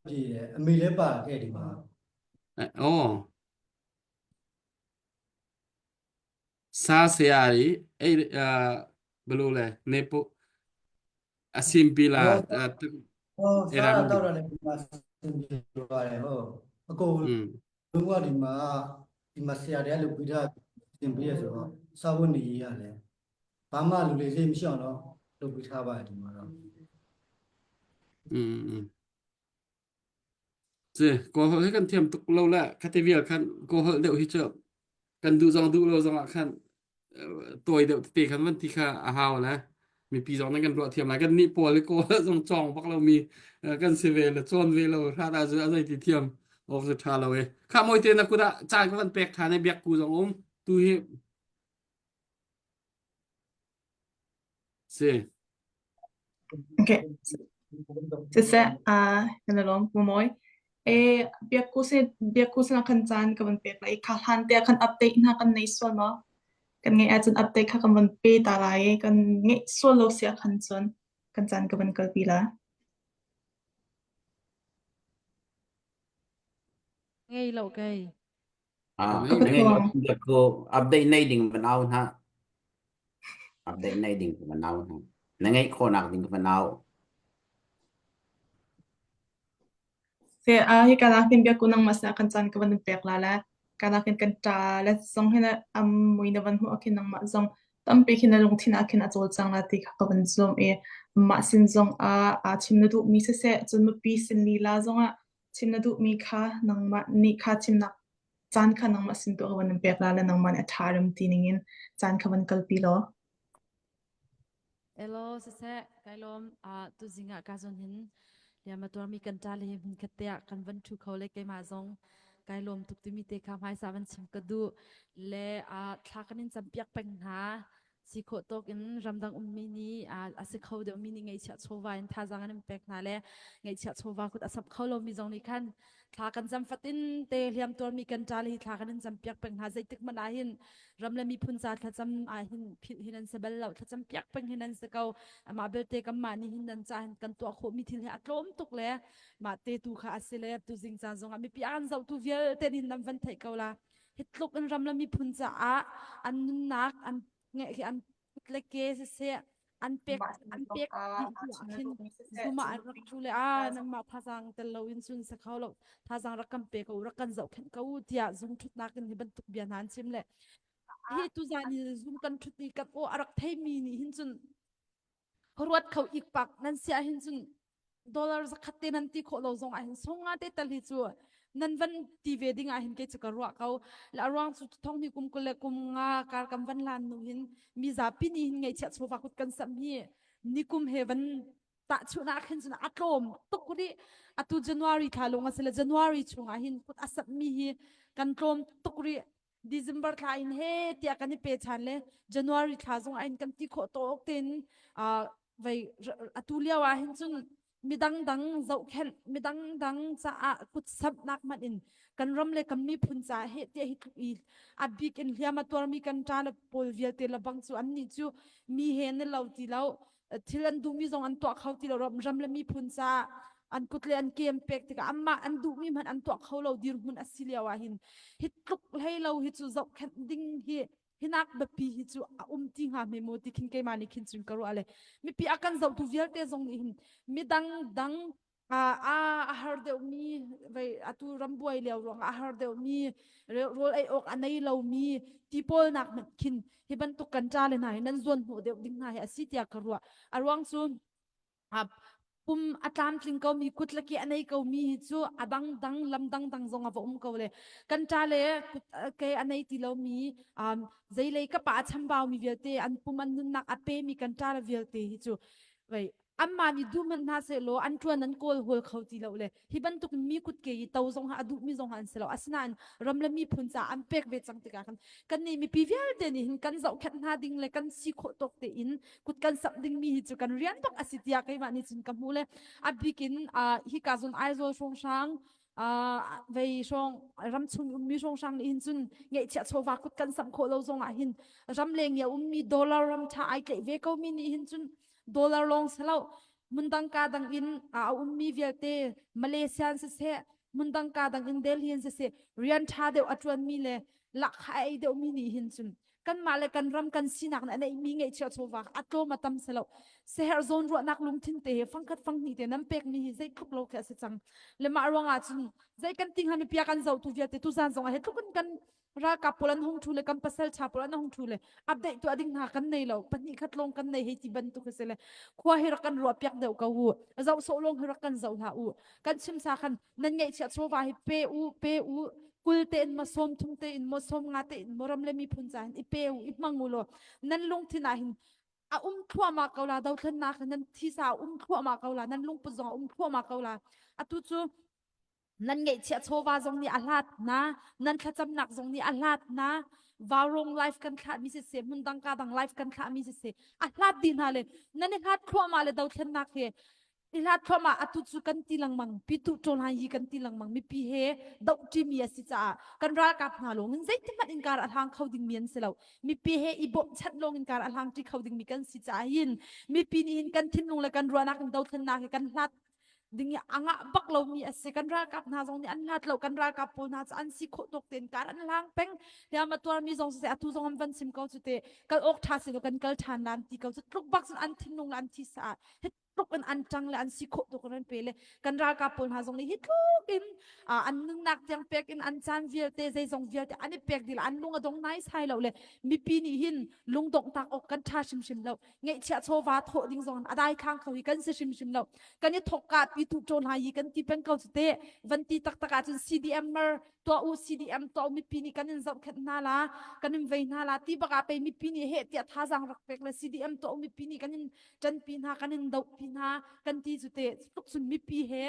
ပြေတယ်အမေလည်းပါခဲ့ဒီမှာ အော်စားဆရာကြီးအဲ့အာဘယ်လိုလဲနေပို့ အဆင်ပြေလား ဟောစားတာတော့လည်းဒီမှာအဆင်ပြေပါတယ်ဟုတ်အကုန်လုံးကဒီမှာဒီမှာဆရာတွေကလုပ်ပြီးသားသင်ပေးရဆိုတော့စားဖို့နေရတယ်ဘာမှလူလေးစိတ်မရှိအောင်တော့လုပ်ပြီးထားပါတယ်ဒီမှာတော့ อืม Ci Kawl hi kan thiam tuk lo le khati vial khan Kawl deuh hi cu kan duh zong duh lo zong ah khan tawi deuh tete khan van ti kha a hau le mipi zong nan kan ruah thiam lai kan nih pawl hi Kawl zong cawng bak lo mi kan si ve le cawn ve lo hrat ah cu a zei ti thiam awk cu tha lo e kha moi te na kut ah caan ka van pek than e biak ku zong um tu hi Si. Okay. Siseh, uh, kan i lawm pu Mawi. E, biakku sin biakku sin ah khan caan ka van pek lai. Kha hlan te ah khan update hna kan nei sual maw? Kan ngeih ahcun update kha kan van pe ta lai i kan ngeih sual lo si ah khan cun kan caan ka van kalpi la. Ngei lo kei. Ah, na ngei lo biakku update nei ding van au hna. Update nei ding van au hna. Na ngeih khawhnak ding van au. Se a hi kana kin biakku nang ma sa kan caan ka van pek la la. Kana kin kan ta la zong hin am mui na van hmu khin nang ma zong tampi khin na lungthin ah khin a cawlcang la ti kha ka van zum i mah sin zong a a chim na duh mi siseh cun mipi sin lila zong ah chim na duh mi kha nangmah nih kha chimnak. Caan kha nangmah sin tu ka van in pek la le nangmah nih a ṭha rem ti ning in caan kha van kalpi law. Elo siseh kai lawm uh, tuzing ah ka zon hin liam a tuarmi kan ṭa le he hmun khat te ah kan van ṭhu kho le keimah zong kai lawm tuk timi te kha hmaisa van chim ka duh le uh, thla kan in campiak peng hna si khawh tawk in ramdang ummi nih a si kho deuhmi nih ngeihchiah chawva in thazaang an in pek hna le ngeihchiah chawva kut a samh kho lomi zong nih khan thla kan cam fatin te hliam tuarmi kan ṭa le hi thla kan in cam piak peng hna zeitik hmanh ah hin ram le miphun ca thlacam ah hin philh hin an si bal lo thlacam piak peng hin an si ko amah belte kanmah nih hin nan ca hin kan tuah khawhmi thil hi a tlawm tuk le mah te tu kha a si le tuzing caan zongah mipi an zohtu vialte nih nan van theih ko la hi tluk in ram le miphun caah an nunnak an ngeih hi an kut le ke siseh an pek an pek dih hnu ah khin zuma an rak thu le a nangmah thazaang tel lo in cun sa kho lo thazaang rak kan pe ko rak kan zohkhenh ko tiah zung thutnak in hi bantuk bia hna an chim le hi tuzan hi zum kan thut i kan aw a rak theimi nih hin cun ruat kho ikpak nan sia hin cun dollar zakhat te nan ti khawh lo zong ah hin songa te tal hi cu nan van ti ve ding ah hin kei cu ka ruah ko la ruang cu thong ni kum kul le kum nga kar kam van lan nu hin mi zapi ni hin ngeihchiah chawva kut kan sam hi nikum he van tahchuhnak hin cun a tlawm tuk rih atu January thla lung a si le January chungah hin kut a samh mi hi kan tlawm tuk rih December thla in he tiah kan i pe chan le January thla zong ah in kan ti khawh tawk tein uh, vei atu lio ah hin cun midang dang zohkhenh midang dang caah kut samhnak hmanh in kan ram le kan miphun caah he tiah hi tluk i a bik in hliam a tuarmi kan ṭa le pawl vialte le bang cu an nih cu mi he ni lo ti lo thil an duhmi zong an tuah kho ti lo ram ram le miphun caah an kut le an ke an pek tikah anmah an duhmi hmanh an tuah kho lo dirhmun a si lio ah hin hi tluk hlei lo hi cu zohkhenh ding hi hinak biapi hi cu a um ti hnga hme maw ti khin keimah nih khin cun ka ruah le mipi a kan zohtu vialte zong nih hin midang dang a a har deuhmi vei atu rambuai lio ruangah a har deuhmi rawl ei awk a nei lomi ti pawl nak hmanh khin hi bantuk kan ṭa le hna hi nan zuan hnawh deuh ding hna hi a si tiah ka ruah a ruang cu pum a tlamtling ko mi kut le ke a nei ko mi hi cu a dang dang lam dang dang zong a va um ko le kan ṭa le kut ke a nei ti lo mi zeilei ka pa a chambau mi vialte an pum an nunnak a pe mi kan ṭa le vialte hi cu vei anmah nih duh hmanh hna sehlaw an ṭuan an kawl hawl kho ti lo le hi bantuk mi kutke i to zong ha a duhmi zong ha an si lo asinain ram le miphun caah an pek ve cang tikah khan kan nih mipi vialte nih hin kan zohkhenh hna ding le kan si khawh tawk tein kut kan samh dingmi hi cu kan rian bak a si tiah keimah nih cun ka hmu le a bik in hi ka zon Aizawl hrawnghrang vei hrawng ram chung ummi hrawnghrang nih hin cun ngeihchiah chawva kut kan samh khawh lo zong ah hin ram leng i a ummi dollar ram ṭha ai tlaih ve ko mi nih hin cun dollar lawng si lo hmundang ka dang in a ummi vialte Malaysia in siseh hmundang ka dang in Delhi in siseh rian ṭha deuh a ṭuanmi le lakha a ei deuhmi nih hin cun kanmah le kan ram kan sinak nih a neihmi ngeihchiah chawva a tlawm a tam si lo seher zawn ruahnak lungthin te he fangkhat fanghnih te nan pekmi hi zeitluk lo khi a si cang le mah ruangah cun zei kan ti hnga mipia kan zohtu vialte tuzan zong ah hi tluk in kan ralkap pawl an hung ṭhu le kan pasal ṭha pawl an hung ṭhu le update tuah ding hna kan nei lo pahnih khat lawng kan nei hei ti bantuk a si le khua hi rak kan ruah piak deuh ko u zoh sawh lawng hi rak kan zoh hlah u kan chim sa khan nan ngeihchiah chawva hi pe u pe u kul te in maw sawm thum te in maw sawm nga te in maw ram le miphun ca hin i pe u i hmang u law nan lungthin ah hin a um thluahmah ko la dothlennak nan thisa a um thluahmah ko la nan lungput zong a um thluahmah ko la atu cu Nan ngeihchiah chawva zong nih a hlat hna, nan thlacamnak zong nih a hlat hna. Vaurong life kan thlahmi siseh, hmundang ka dang life kan thlahmi siseh, a hlat dih hna le nan i hlat thluahmah le dothlennak he i hlat thluahmah atu cu kan ti lengmang pitu ṭawlhan hi kan ti lengmang mipi he dohṭimi a si caah kan ralkap hna lawng in zeitihmanh in kar a hlang kho dingmi an si lo mipi he i bawmhchanh lawng in kar a hlang ṭi kho dingmi kan si caah hin mipi nih hin kan thinlung le kan ruahnak in dothlennak he kan hlat ding i a ngah bak lomi a si kan ralkap hna zong nih an hlat lo kan ralkap pawl hna cu an si khawh tawk tein kar an hlang peng hliam a tuarmi zong siseh atu zong an van sim ko cu te kal awk ṭha si lo kan kal ṭhan lan ti ko cu tluk bak cun an thinlung le an thisa ah hi tluk in an ṭang le an si khawh tuk in an pe le kan ralkap pawl hna zong nih hi tluk in an nunnak tiang pek in an caan vialte zeizong vialte an i pek dih an lung a dong nai sai lo le mipi nih hin lungdongh tak awk kan ṭha hrimhrim lo ngeihchiah chawva thawh ding zong a dai khang kho hi kan si hrimhrim lo kan i thok ka pi tu ṭawn hai hi kan ti peng ko cu te van ti taktak ahcun CDM mer tuah u CDM tuah u mipi nih kan in zohkhenh hna la kan in vei hna la ti bak ah pei mipi nih heh tiah thazaang rak pek le CDM tuah u mipi nih kan in ṭanpi hna kan in dohpi hna kan ti cu te tluk cun mipi he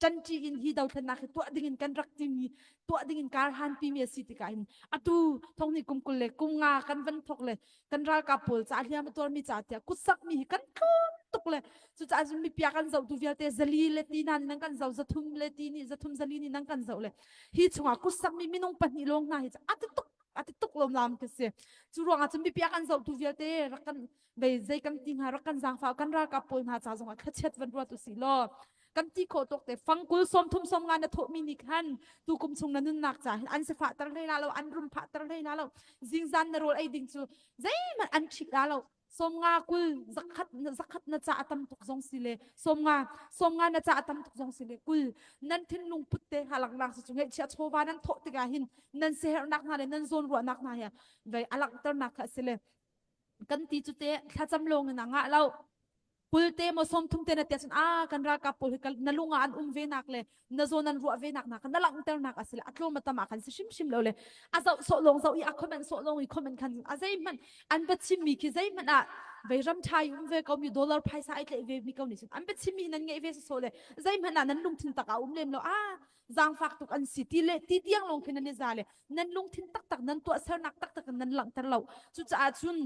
ṭanṭi in hi dothlennak hi tuah ding in kan rak timi tuah ding in kar hanpi mi a si tikah hin atu thong ni kum 20 le kum nga kan van thok le kan ralkap pawl ca hliam a tuarmi ca tiah kutsak mi hi kan tlawm tuk le cucaah cun mipia kan zohtu vialte zali le ti na nan kan zoh zathum le ti nih zathum zali nih nan kan zoh le hi chungah kutsak mi minung pahnih lawng hna hi a ti tuk a ti tuk lom lam ka si cu ruangah cun mipia kan zohtu vialte rak kan vei zei kan ti hnga rak kan zaangfah kan ralkap pawl hna ca zongah thlachiat van ruat usih law kan ti khawh tawk te fangkul sawmthum sawmnga na thawhmi nih khan tu kum chung na nunnak ca hin an sifah ter hlei la lo an rum phah ter hlei la lo zingzan na rawl ei ding cu zeihmanh an ṭhit la lo sawmnga kul zakhat zakhat na ca a tam tuk zong si le sawmnga sawmnga na ca a tam tuk zong si le kul nan thinlung put te ha langnak cu ngeihchia chawva nan thawh tikah hin nan siherhnak hna le nan zawn ruahnak hna hi vei a langhternak kha a si le kan ti cu te thlacam lawng in a ngah lo pulte maw 30 te na tia cun a kan ralkap pawl hi na lung ah an um ve nak le na zawn an ruah ve nak na na langhter nak a si le a tlawm a tam ah khan si hrimhrim lo le a zoh sawh lawng zoh i a comment sawh lawng i comment khan a zeihmanh an va chimmi khi zeihmanh ah vei ram ṭha i um ve ko mi dollar phaisa ai tlaih ve mi ko nih cun an biachimmi nan ngeih ve sawsawh le zeihmanh ah nan lungthin tak a um lem lo a zaangfak tuk an si ti le ti tiang lawng khin nan i za le nan lungthin taktak nan tuahsernak taktak in nan langhter lo cucaah cun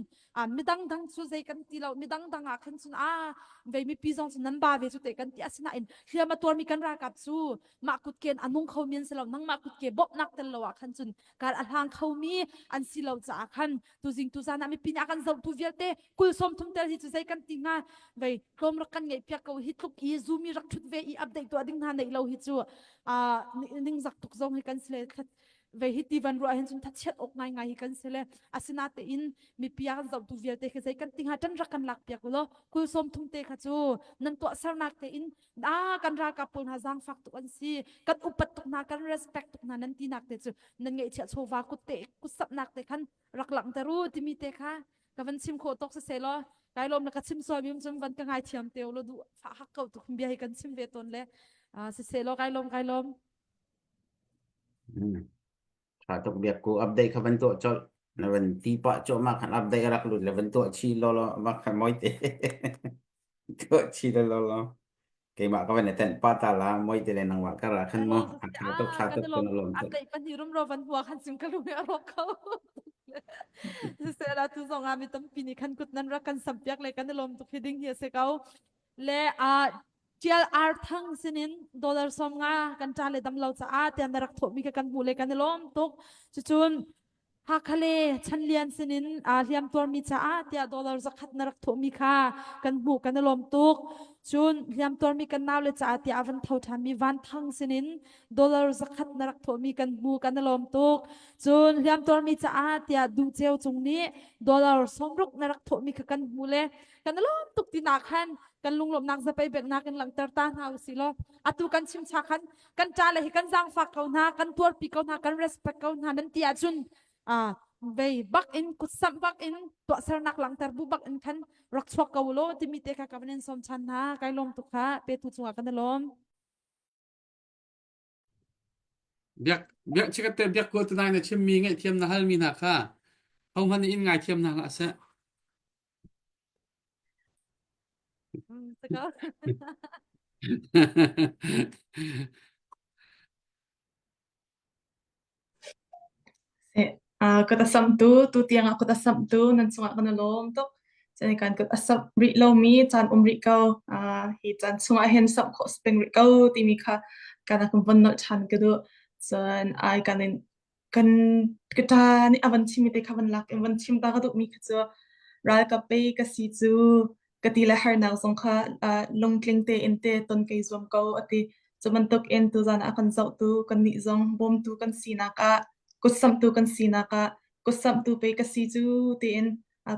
midang dang cu zei kan ti lo midang dang ah khan cun a vei mipi zong cu nan ba ve cu te kan ti asinain hliam a tuarmi kan ralkap cu mah kutken a nung khomi an si lo nangmah kutke bawmhnak tel lo ah khan cun kal a hlang khomi an si lo caah khan tuzing tuzan ah mipi nih a kan zohtu vialte kul sawm thum tel hi cu zei kan ti hnga vei tlawm rak kan ngeih piak ko hi tluk i zumi rak thut ve i update tuah ding hna neih lo hi cu ningzak tuk zong hi kan si le vei hi ti van ruah hin cun thachiat awk ngai ngai hi kan si le asinatein mipi a kan zohtu vialte khi zei kan ti hnga tan rak kan lak piak law kul sawm thum te kha cu nan tuah sernak tein a kan ralkap pawl hna zaangfak tuk an si kan upat tuk hna kan respect tuk hna nan tinak te cu nan ngeihchiah chawva kut te kutsapnak te khan rak langhter u timi te kha ka van chim khawh tawk siseh law kai lawm na ka chim sual mi cun van ka ngai thiam te lo duh fa hak ko tu bia hi kan chim ve ton le siseh law kai lawm kai lawm Tha tuk biak ku update kha van tuah colh na van ti pah cuahmah khan update a rak lut le van tuah chi law law mah khan moi te tuah chi law law law keimah ka van i tenh pa ta la moi te le nangmah ka ra khan mu a tha tuk tha tuk kan lawm tuk update pahnih rumro van hua khan sim ka lung a rawk kho siseh la tu zong ah mi tampi nih khan kut nan rak kan sam piak le kan i lawm tuk hi ding hi a si ko le a Tial Ar Thang sinin dollar 50 kan ṭa le dam lo caah tian na rak thawhmi kha kan hmuh le kan i lawm tuk. Cucun Hakha le Chanlian sinin aa hliam tuarmi caah tiah dollar zakhat na rak thawhmi kha kan hmuh kan i lawm tuk. Cun hliam tuarmi kan nau le caah tiah a van tho ṭhanmi Van Thang sinin dollar zakhat na rak thawhmi kan hmuh kan i lawm tuk. Cun hliam tuarmi caah tiah Duh Ceu Cung nih dollar 60 na rak thawhmi kha kan hmuh le kan i lawm tuk tinak khan kan lunglawmhnak zapei beknak in langhter ta hna usih law atu kan chim cha khan kan ṭa le hi kan zaangfak ko hna kan tuarpi ko hna kan respect ko hna nan ti ahcun vei bak in kutsamh bak in tuahsernak langhter bu bak in khan rak chuak ko law timi te kha ka van in sawm chan hna kai lawm tuk kha petu cungah kan i lawm Biak biak chikat te biak kawl tunai na chimmi ngaihthiam na halmi hna kha hohmanh nih in ngaithiam hna hlah seh. Kut a samhtu, tutiang ah kut a samhtu nan cungah kan i lawm tuk. Cun kan kut a samh rih lomi caan um rih ko. Hi caan chungah hin samh khawh si peng rih ko timi kha kan kan von nolh ṭhan ka duh. Cun ai kan in kan ka ṭa nih a van chimmi te kha van lak in van chim ta ka duhmi kha cu ralkap pei ka si cu ka ti le harnak zong kha lungtling tein te ton kai zuam ko a ti. Cu bantuk in tuzan ah a kan zohtu kannih zong bawmtu kan sinak ah kutsamhtu kan sinak ah kutsamhtu pei ka si cu tiin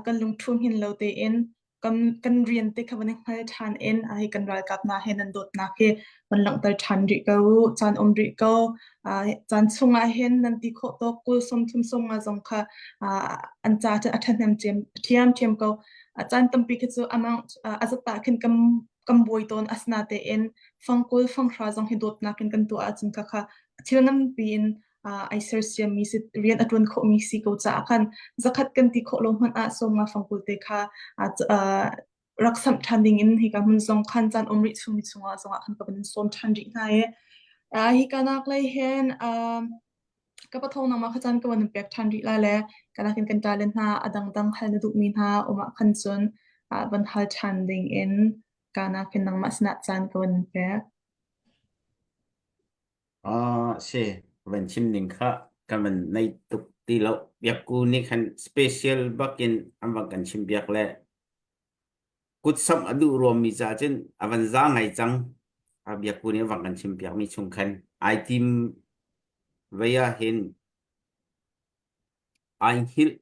kan lungṭhu hngin lo tein. Kan kan rian te kha van i hngal ṭhan in hi kan ralkap hna he nan dawtnak hi van langhter ṭhan rih ko u. Caan um rih ko. Caan chung ah hin nan ti khawh tawk kul 30 sawmnga zong kha an ca cu a ṭhahnem ṭhiamṭhiam ko. Caan tampi khi cu amount a zat ah khin kan kan buai tawn asinatein fangkul fanghra zong hi dawtnak in kan tuah ahcun khakha thil nganpi in ai sersiammi si rian a ṭuan khawhmi si ko caah khan zakhat kan ti khawh lo hmanh ah sawmnga fangkul te kha rak samh ṭhan ding in hika hmun zong khan caan um rih chungmi chungah zongah khan ka van in sawm ṭhan rih hna i hika nak lei hin ka pathawng nangmah kha caan ka van in pek ṭhan rih lai le ka nakin kan ṭa le hna a dangdang hal na duhmi hna um ah khan cun van hal ṭhan ding in ka nakin nangmah sinah caan ka van in pek. Ah, si, van chim ning kha kan van nei tuk ti lo. Biakku nih khan special bakin an van kan chim biak le kutsamh a duh ruammi caah cun a van za ngai cang. A biakku nih a van kan chim piakmi chung khan ai tim vei ah hin ai hngilh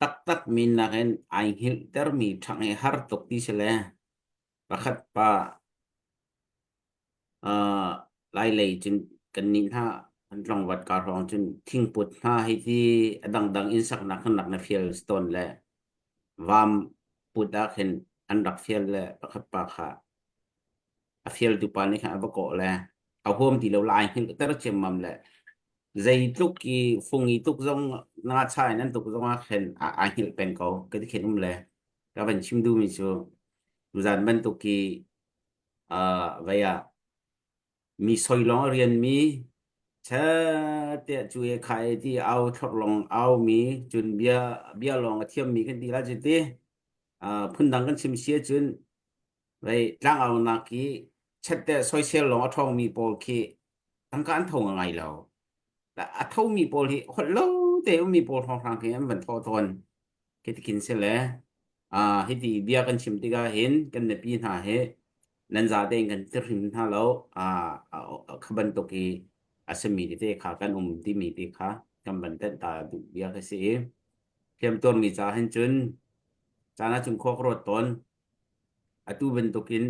taktak mi nakin ai hngilhtermi ṭhangh hi har tuk ti si le pakhat pa Uh, Lailei cun kannih hna kan tlangvat ka hrawng cun thingput hna hei ti a dangdang inn saknak khan rak na fial tawn le vam put ah khin an rak fial le pakhat pa kha a fialtu pa nih khan a va kawh le a huam ti lo lai hngilh ter ciammam le zeitluk i fung i tuk zong nga cha in an tuk zong ah khin a ai hngilh peng ko ka ti khin um le ka van chim duhmi cu tuzan bantuk i uh, vei ah mi soi lawng a rianmi tiah cu e kha e ti au thlok lawng au mi cun bia bia lawng a thiammi kan ti la cu ti uh, phundang kan chim si ahcun vei tlangaunak i chet te soisel lawng a ṭhawngmi pawl khi tangka an tho ngai lo a thomi pawl hi holh lo te ummi pawl hrawnghrang khi an van thawh tawn khi tikin si le uh, hiti bia kan chim tikah hin kan mipi hna hi nan za tein kan tirhim hna lo uh, kha bantuk i a simi tete kha kan um timi te kha kan van tenh ta duh bia ka si i hliamtuarmi ca hin cun caan ah cun khua ka ruat tawn atu bantukin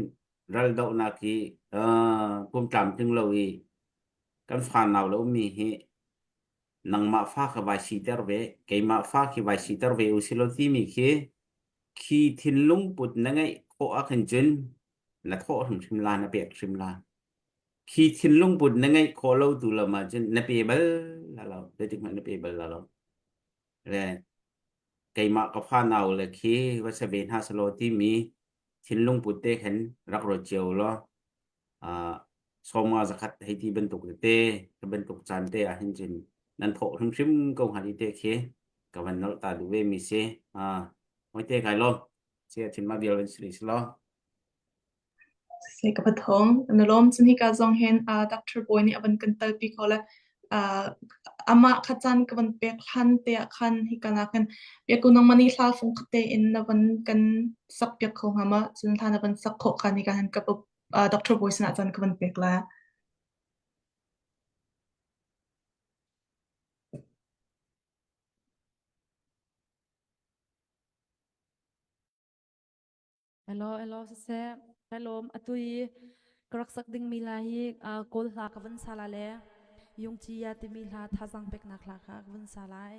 raldohnak hi uh, pum tlamtling lo i kan fanau lo ummi hi nangmah fa kha vai siter ve keimah fa khi vai siter ve u silo timi khi khi thinlung put na ngeih khawh ah khin cun na thawh hrimhrim la na pek hrim la khi thinlung put na ngeih khawh lo tu lam ah cun na pe bal la lo zeitik hmanh na pe bal la lo le keimah ka fa nau le khi va se ve hna selaw timi thinlung put te khan rak ruat cio law sawmnga zakhat hei ti bantuk tete ka bantuk caan te ah hin cun nan thawh hrimhrim ko hnga ti te khi ka van nolh ta duh ve mi si. Moi te kai lawm. Sia thin ma vial van si law. Se ka pathong na lawm cun hika zong hin Dr. Boy nih a van kan talpi ko le amah kha caan ka van pek hlan te ah khan hika na kan biaku nang mani hla fung khate in na van kan sak piak kho hnga ma cun hla na van sak khawh kha ni ka han ka Dr. Boy sinah caan ka van pek la. Hello, hello, siseh. Hello, atu i ka rak sak dingmi hla hi Kawl hla ka van sa la le Yungci ya timi hla thazaang peknak hla kha ka van sa lai.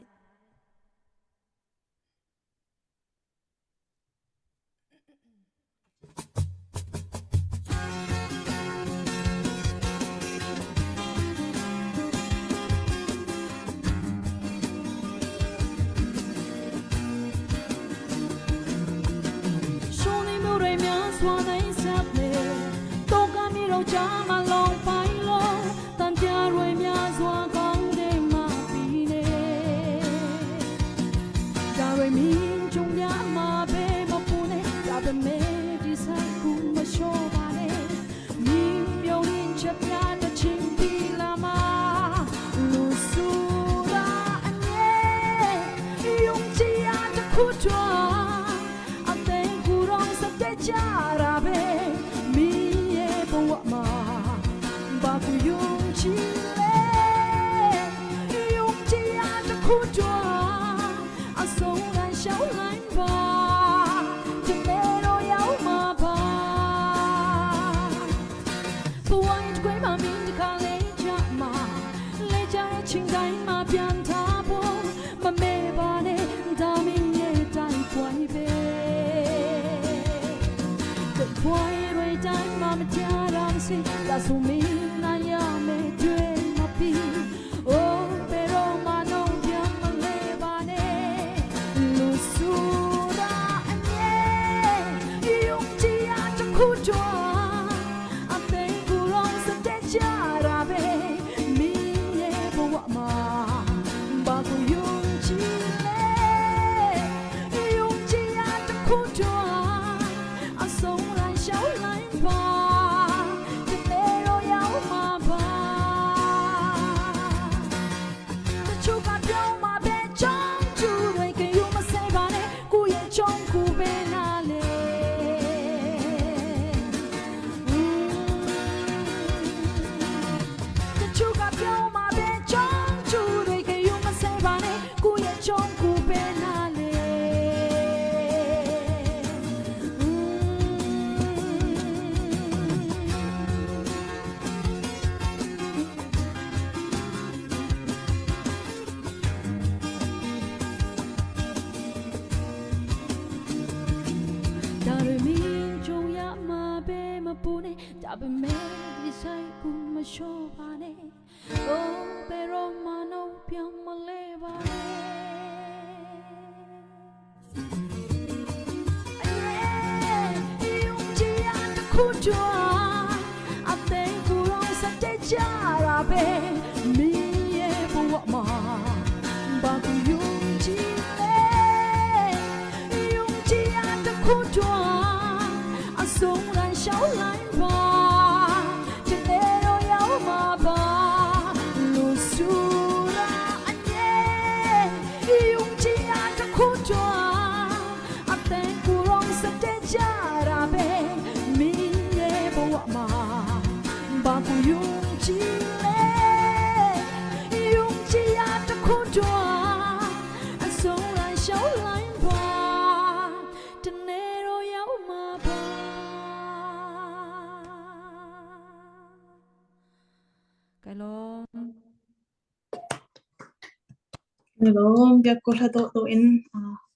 Kan i lawm. Biak ko hla dawh dawh in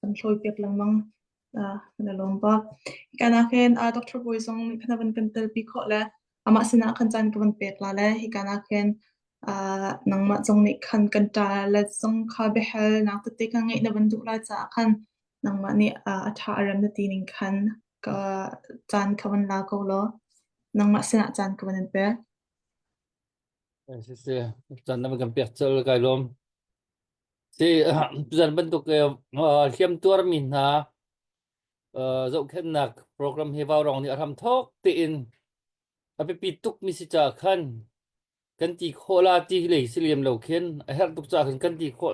kan hlawi piak lengmang. Kan i lawm bak. Hika nak hin Dr. Bawi zong nih khan a van kan telpi khawh le amah sinah khan caan ka van pek la le hika nak hin nangmah zong nih khan kan ṭa le zong kha biahalnak tete kha ngeih na van duh lai caah khan nangmah nih a ṭha a rem na ti ning khan ka caan kha van la ko law nangmah sinah caan ka van in pek. Si si, caan na kan pek cel kai lawm. Si zan bantuk hliam tuarmi hna zohkhenhnak program hi Vaurawng nih a hram thawk tein a biapi tukmi si ca khan kan ti khawh la ti lei si lem lo khin a herh tuk ca khan kan ti khawh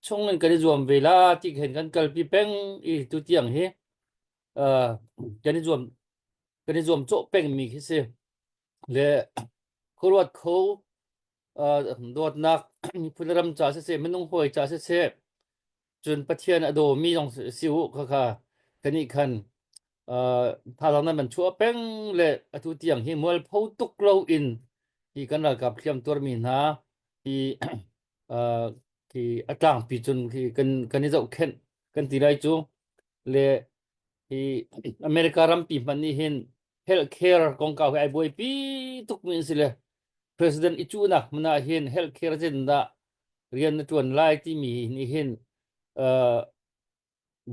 chung in kan i zuam ve la ti khin kan kalpi peng i tu tiang hi kan i zuam kan i zuam cawh pengmi khi si le khuaruat kho dawtnak miphun ram ca siseh minung hawi ca siseh cun Pathian a dawmi zong si u khakha kanih khan thazaang nan man chuah peng le atu tiang hi mualpho tuk lo in hi kan ralkap hliam tuarmi hna hi hi a tlangpi cun hi kan kan i zohkhenh kan ti lai cu le hi America rampi hmanh nih hin health care kongkau hi ai buaipi tukmi an si le president i cuhnak hmun ah hin health care zin dah rian na ṭuan lai timi nih hin uh,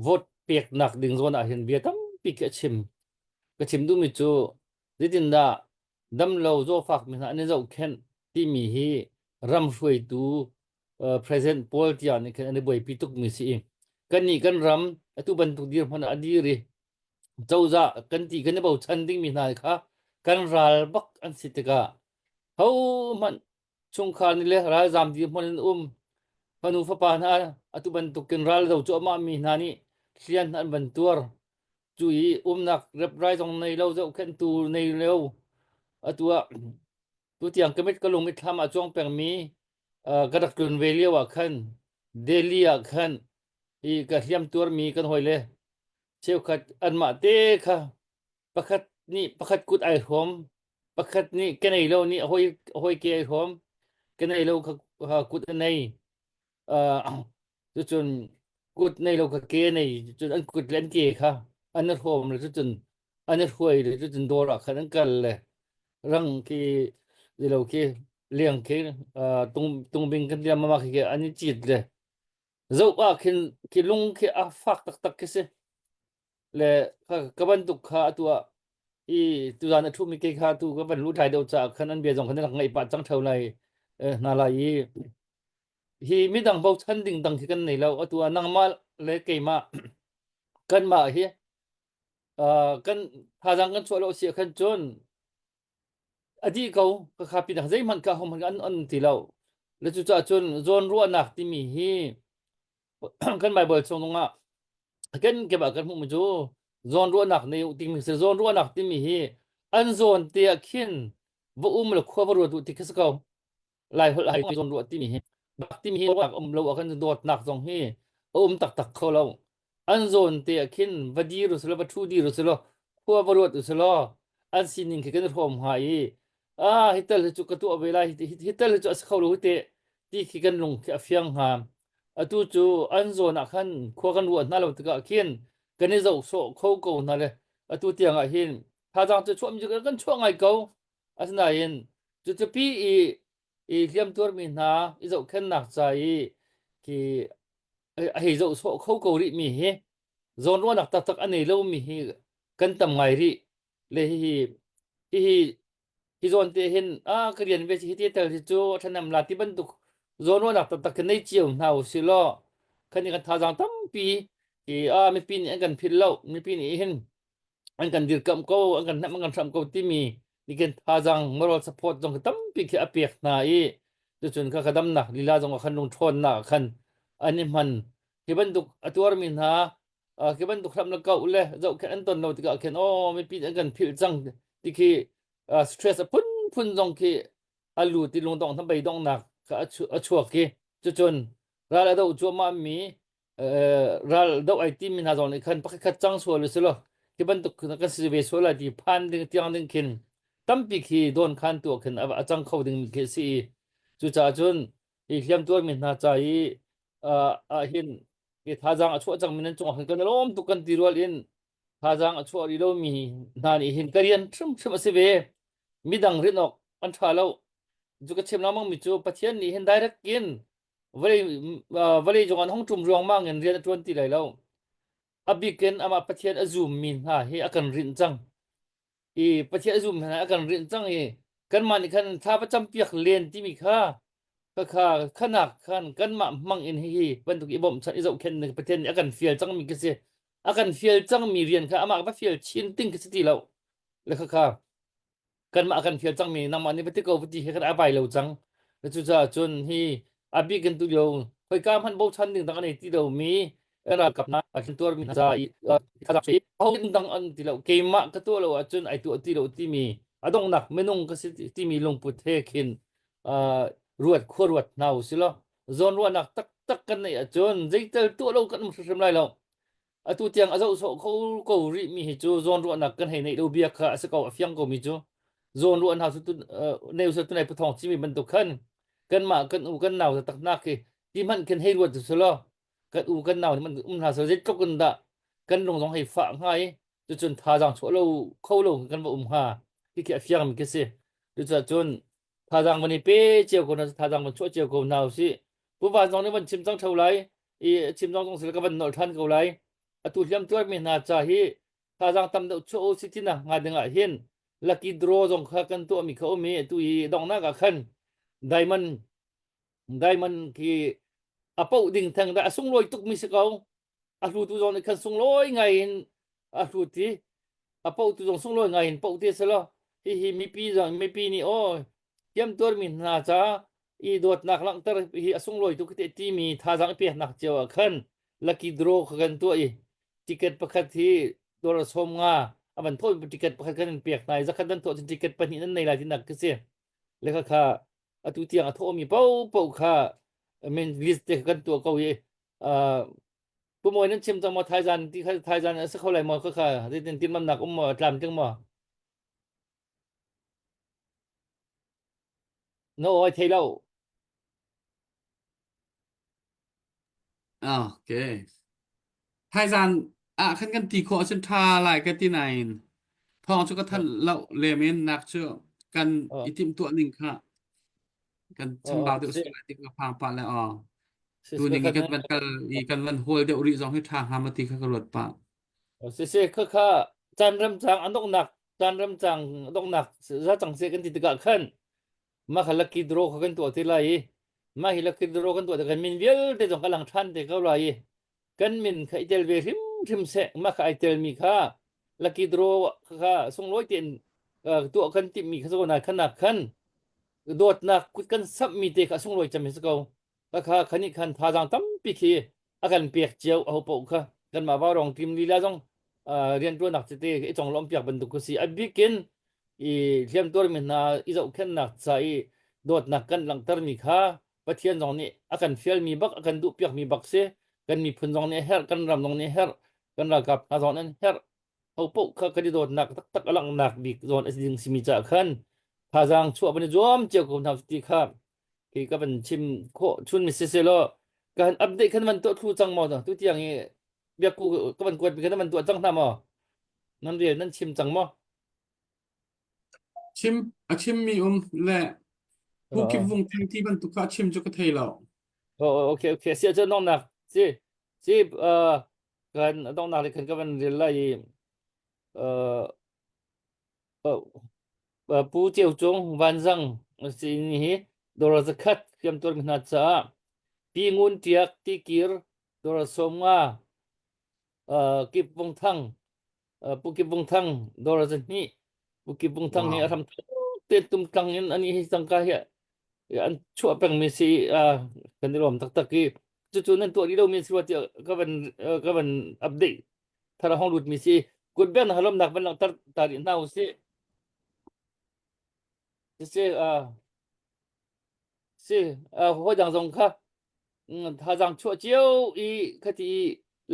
vote peknak ding zawn ah hin bia tampi khi a chim. Ka chim duhmi cu zeitindah damlo zawfak mi hna an i zohkhenh timi hi ram hruaitu uh, president pawl tiang nih khin an i buaipi tukmi si i kannih kan ram atu bantuk dirhmun ah a dir i cozah kan ti kan i bochan dingmi hna kha kan ral bak an si tikah hohmanh chungkhar nih le ralzam dirhmun in um fanu fapa hna atu bantukin ral do cuahmah mi hna nih hlian an van tuar cu i umnak reprai zong nei lo zohkhenhtu nei lo atu ah tu tiang ka mit ka lung mitthlam ah cuang pengmi ka rak tlun ve lio ah khan Delhi ah khan hi ka hliam tuarmi kan hawi le cheukhat anmah te kha pakhat nih pakhat kut ai hrawm pakhat nih ka nei lo nih hawi hawi ke ai hrawm ka nei lo kha kut a nei uh, cucun kut nei lo kha ke nei cun an kut le an ke kha an hrawm le cucun. An i hruai le cutin dawr ah khan an kal le rang khi lo khi liang khi tung tungbing kan ti mama khi an i cit le zoh ah khin khi lung khi a fak taktak khi si le ka bantuk kha atu ah i tuzan a ṭhumi ke kha tu ka van lu ṭhai deuh caah khan an bia zong khan rak ngaih pah cang ṭheo lai hna lai i hi midang bochan ding dang khi kan nei lo atu ah nangmah le keimah kanmah hi kan thazaang kan chuah lo si khan cun a dih ko ka kha pinah zeihmanh ka hom an an ti lo le cucaah cun zawn ruahnak timi hi kan Bible chung ah kan kip ah kan hmuhmi cu zawn ruahnak nei u timi si zawn ruahnak timi hi an zawn te ah khin va um le khua va ruat u ti khi si ko Lai holh ai zawn ruah timi hi bak timi hi um lo ah kan dawtnak zong hi a um taktak kho lo an zawn te ah khin va dir u selaw va thu dir u selaw khua va ruat u selaw an sining khi kan hrawm hnga i ah hi tal hi cu ka tuah ve lai hi tal hi cu a si kho lo hi te ti khi kan lung khi a fiang hnga atu cu an zawn ah khan khua kan ruah hna lo tikah khin kan i zoh sawh kho ko hna le atu tiang ah hin thazaang cu chuah mi cu kan chuah ngai ko Asinain cucupi i i hliamtuarmi hna i zohkhenhnak ca i khi a hei zoh sawh kho ko rihmi hi zawnruahnak taktak a nei lomi hi kan tam ngai rih. Le hihi hihi hi zawn te hin ah ka rian ve si hi te tel hi cu a ṭhahnem la ti bantuk zawnruahnak taktak khi nei cio hna u sih law kan i kan thazaang tampi i ah mipi nih an kan philh lo mipi nih hin an kan dirkamh ko an kan hnamh an kan hramh ko timi nikin thazaang moral support zong tampi khi a pek hna i cucun kha ka damnak lila zong ah khan lungṭhawnnak ah khan an i hman hi bantuk a tuarmi hna khi bantuk hram le kau le zohkhenh an ton lo tikah khin aw mipi an kan philh cang ti khi stress a phunphun zong khi a lu ti lungdong hnabei donghnak kha a chuak i cucun ral a doh cuahmah mi ral doh ai timi hna zong nih khan pakhat khat cang sual u silo ti bantuk kan si ve sual lai ti phan ding tiang ding khin tampi khi don khan tuah khin a cang kho ding mi khi si i cucaah cun hi hliam tuar mi hna ca i ah hin hi thazaang a chuah cang mi nan cungah khan kan lawm tuk kan ti rual in thazaang a chuah rih lo mi hna nih hin ka rian hrimhrim a si ve midang rin awk an ṭha lo cu ka chim lengmang mi cu Pathian nih hin direct in vawlei vawlei cung an hung ṭum ruangmang in rian a ṭuan ti lai lo a bik in amah Pathian a zummi hna hi a kan rinh cang i Pathian a zum hna a kan rinh cang i kanmah nih khan thla va campiak len timi kha kha khanak khan kanmah hmang in hihi bantuk i bawmhchanh i zohkhenh ning Pathian nih a kan fial cangmi khi si a kan fial cangmi rian kha amah va fial chin ting khi si ti lo le kha kha kanmah kan fial cangmi nangmah nih va ti ko va ti he kan a vai lo cang cucaah cun hi a bik in tu lio khoika hmanh bochan ding dang an ei ti lomi ralkap hna a tuarmi hna ca i ho dang an ti lo keimah ka tuah lo ahcun ai tuah ti lo timi a donghnak minung ka si timi lungput he khin ruat khua ruat hna u si law zawn ruahnak taktak kan neih ahcun zeitel tuah lo kan um hrimhrim lai lo atu tiang a zoh sawh kho ko rih mi hi cu zawn ruahnak kan hei neih lo bia kha a si ko a fiang ko mi cu zawn ruah hna su tu neu su tunai pathong chimi bantuk khan kanmah kan u kan nau tak nak hi ti hmanh khin hei ruat su law kan u kan nau man um hna so zeitluk in dah kan lung zong hei fah hnga i cucun thazaang chuah lo kho lo kan va um hnga khi khi a fiang mi khi si cucaah cun thazaang van i pe cio ko hna thazaang van chuah cio ko hna usih Pu Van zong nih van chim cang theo lai i chim zong zong sila ka van nolh than ko lai atu hliam tuar mi hna ca hi thazaang tam deuh chuah u si ti nak hnga ding ah hin lucky draw zong kha kan tuah mi kha um i atu i donghnak ah khan diamond diamond khi a poh ding theng dah a sunglawi tuk mi si ko a hlutu zong nih khan sunglawi ngai in a hlut i a pohtu zong sunglawi ngai in poh ti a si lo hihi mipi zong mipi nih aw hliamtuar mi hna ca i dawtnak langhter hi a sunglawi tuk te timi thazaang i peknak cio ah khan lucky draw kha kan tuah i ticket pakhat hi dollar 50 a van thawh ticket pakhat kan in pek hna i zakhat nan thawh cun ticket pahnih nan nei lai tinak khi si le kha kha atu tiang a thawhmi paohpaoh kha min list te kan tuah ko i Pu Mawi nan chim cang maw thaizan ti kha thaizan a si kho lai maw kha kha zeitin tinmamnak um maw tlamtling maw No oi thei lo Okay. Thaizan ah khan kan ti khawh ahcun ṭha lai ka ti nain. Thawng cu ka thanh lo lem in nak cu kan Oh i timhtuah ning kha kan oh chambau deuh si sual lai ti ka phang pah le aw. si Tu si ning kha i kan van kal i kan van hawl deuh rih zong hi ṭha hnga ma ti kha ka ruat pah. Si si kha kha caan ram cang a donghnak caan ram cang a donghnak za cang se kan ti tikah khan mah kha lucky draw kha kan tuah te lai i mah hi lucky draw kan tuah tikah min vialte zong ka lang ṭhan te ko lai i kan min kha i tel ve hrimhrim seh mah kha ai telmi kha lucky draw kha sunglawi tein tuah kan timhmi kha zawn khan nak khan dawtnak kut kan samhmi te kha sunglawi cem hi si ko kha kha nih khan thazaang tampi khi a kan pek cio aho paoh kha kanmah vaurong team lila zong rianṭuannak tete i conglawmh piak bantuk kha si a bikin i hliamtuarmi hna i zohkhenhnak ca i dawtnak kan langhtermi kha Pathian zong nih a kan fialmi bak a kan duhpiakmi bak si kan miphun zong nih a herh kan ram zong nih a herh kan ralkap hna zong nih an herh ho paoh kha kan i dawtnak taktak a langhnak bik zawn a si ding simi caah khan thazaang chuah van i zuam cio ko hna ti kha khi ka van chim khawh chun mi siseh law ka han update khan van tuah thlu cang maw tu tiang i biakku ka van kuat mi khan van tuah cang hna maw nan rel nan chim cang maw Chim a chimmi um le Pu Kip Vung Thang ti bantuk kha a chim cu ka thei lo. Oh, okay, okay. Si ahcun donghnak si si uh, kan donghnak le khan ka van rel lai i uh, uh, Pu Ceu Cung Vanzang si ni hi dawr zakhat hriamtuar mi hna caah Pi Ngun Tiak Tikir dawr 50 uh, Kip Vung Thang Pu Kip Vung Thang dawr zahnih Pu Kip Vung Thang hi Wow. a hram te tum tlang in ani hi tangka hi an chuah pengmi si kan i lawm taktak i cucu nan tuah rih lomi si rua tiah ka van ka van update thar a hong lutmi si kut beng na lawmnak van langhter ta rih hna usih si si hawi dang zong kha thazaang chuah cio i khati i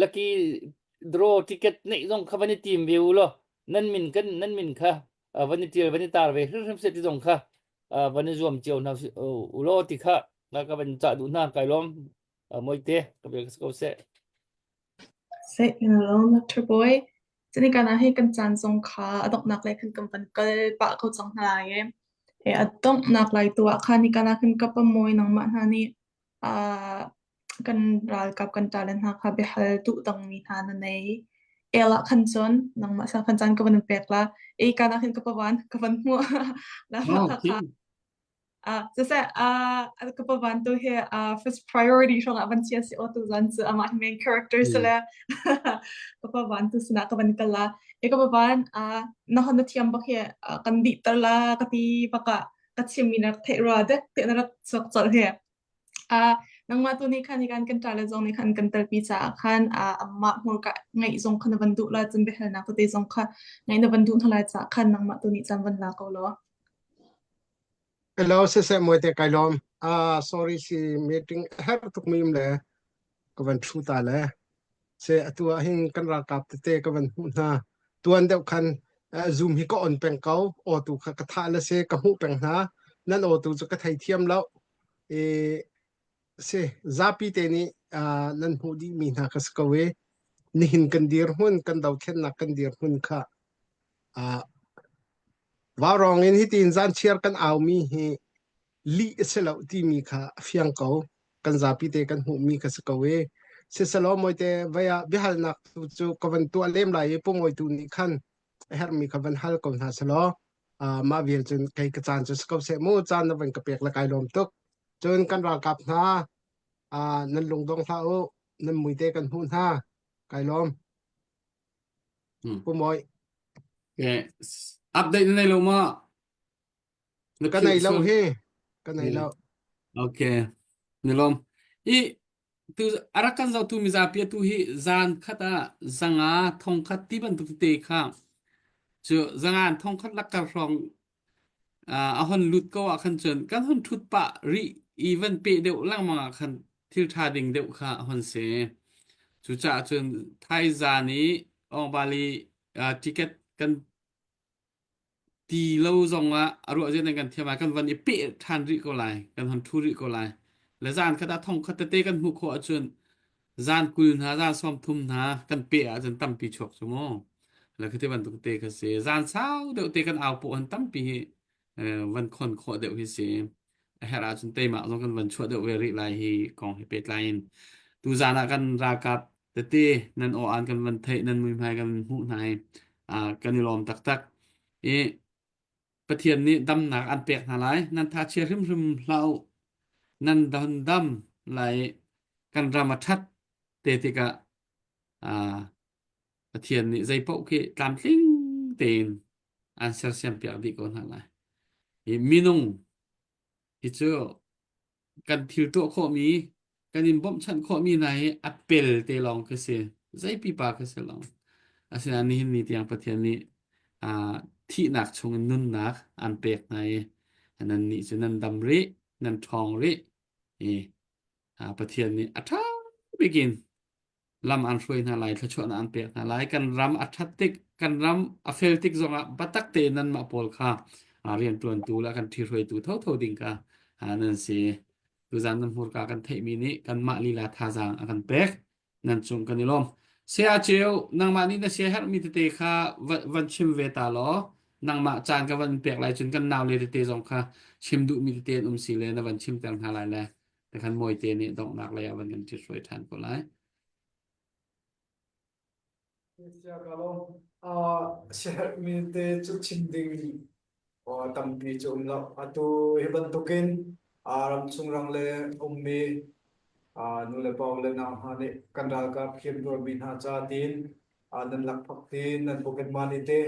lucky draw ticket neih zong kha van i tim ve u law nan min kan nan min kha van i tial van i tar ve hrimhrim seh ti zong kha van i zuam cio hna u law ti kha ka van cah duh hna kai lawm moite ka bel ko seh Seh in Dr. Boy. Cuni kan ah hi kan caan zong kha a donghnak lei khan kan van kal pah ko cang hna lai i e a donghnak lai tu ah khan nikan ah khan ka pamawi nangmah hna nih uh, kan ralkap kan ṭale hna kha biahal duh dangmi hna na nei. El ah khan cun nangmah sa khan caan ka van pek la. E kan ah khin ka pawan ka van hmuh. La Oh, kha okay. kha Ah, siseh, ah, ka pavan tu hi ah, first priority hrong ah van chia si o tu zan cu amah hi main character Mm. sile ka pavan tu sinah ka van kal la e ka pavan ah na hon na thiam bak hi ah, kan dih ter la ka ti baka ka chim mi na rak theih rua dek te na rak chuak colh hi ah nangmah tu nih khan hikan kan ṭale zong nih khan kan telpi caah khan ah amah hmurka ngaih zong kha na van duh la cun biahalnak tete zong kha ngaih na van duh hna lai caah khan nangmah tu nih caan van la ko law Hello, siseh muai te kai lawm. Ah, sorry si meeting a herh tuk mi um le ka van thu ta le. Se atu ah hin kan ralkap tete ka van hmuh hna. Tuan deuh khan eh, Zoom hi ka on peng ko. Aw tu kha ka thah le se ka hmuh peng hna. Nan aw tu cu ka thei thiam lo. E, si zapi te nih ah, nan hmuh dih mi hna ka si ko i nihin kan dirhmun kan dothlennak kan dirhmun kha ah Vaurawng in hitin zanchiar kan aumi hi lih a si lo timi kha a fiang ko. Kan zapi te kan hmuhmi kha si ko i siselaw mawite vei ah biahalnak tu cu ka van tuah lem lai i pumawitu nih khan a herhmi kha van hal ko hna selaw uh, mah vial cun kei ka caan cu si ko seh mu caan na van ka pek le kai lawm tuk. Cun kan ralkap hna uh, nan lungdong hlah u nan muite kan hmuh hna kai lawm. Hmm. Pu Mawi. Okay. Update na nei lo ma? Na Ka nei lo hi. Ka nei lo. Okay. Ni lom. I tu arak kan zoh tu mizapi tu hi zan khat ah zanga thong khat ti bantuk te kha cu zanga thong khat lakkar hrawng a hon lut ko ah khan cun kan hon thut pah rih i van peh deuh lengmang ah khan thil ṭha ding deuh kha a hon si. Cucaah cun thaizan i Awngbali ticket kan ti lo zong ah a ruah zia nan kan thiam ah kan van i peh ṭhan rih ko lai kan hon ṭhu rih ko lai le zan khat ah thong khat tete kan hmuh khawh ahcun zan 20 hna zan 30 hna kan peh ahcun tampi chuak cu mu. La khi te bantuk te kha si. Zan sau deuh te kan au pawh han tampi hi van khon khawh deuh hi si. A herh ahcun teimah zong kan van chuah deuh ve rih lai hi kong hi pehtlai in. Tu zan ah kan ralkap tete nan aw an kan van theih nan muihmai kan hmuh hna i kan i lawm taktak. I Pathian nih damnak an pek hna lai. Nan tha chia hrimhrim hlah u. Nan don dam lai kan ram a ṭhat te tikah Pathian nih zei paoh khi tlamtling tein an sersiam piak dih ko hna lai. Hi minung hi cu kan thil tuah khawhmi, kan in bawmhchanh khawhmi hna hi a pel te lawng khi si. Zei pipa khi si lo. Asinain nihin ni tiang Pathian nih uh, thihnak chungin nunnak an pek hna i nannih cu nan dam rih, nan ṭhawng rih. I uh, Pathian nih a ṭha bik in lam an hruai hna lai thluachuahnak an pek hna lai kan ram a ṭhat tik kan ram a fel tik zongah biatak tein nanmah pawl kha rianṭuantu le kan ṭhihruaitu thotho ding kha nan si tuzan nan hmurka kan theihmi nih kanmah lila thazaang a kan pek nan cung kan i lawm saya ceu nangmah nih na sia herhmi tete kha van chim ve ta law nangmah caan ka van pek lai cun kan nau le tete zong kha chim duhmi tete an um si le na van chimter hna lai le Takhan mawite nih donghnak lei ah van kan ṭhithruai ṭhan ko lai. Siaherhmi te cu chim ding tampi cu um lo. Atu hi bantukin ramchung rang le ummi nu le pa le nau hna nih kan ralkap hriamtuarmi hna ca tiin nan lakphak tiin nan pocket money te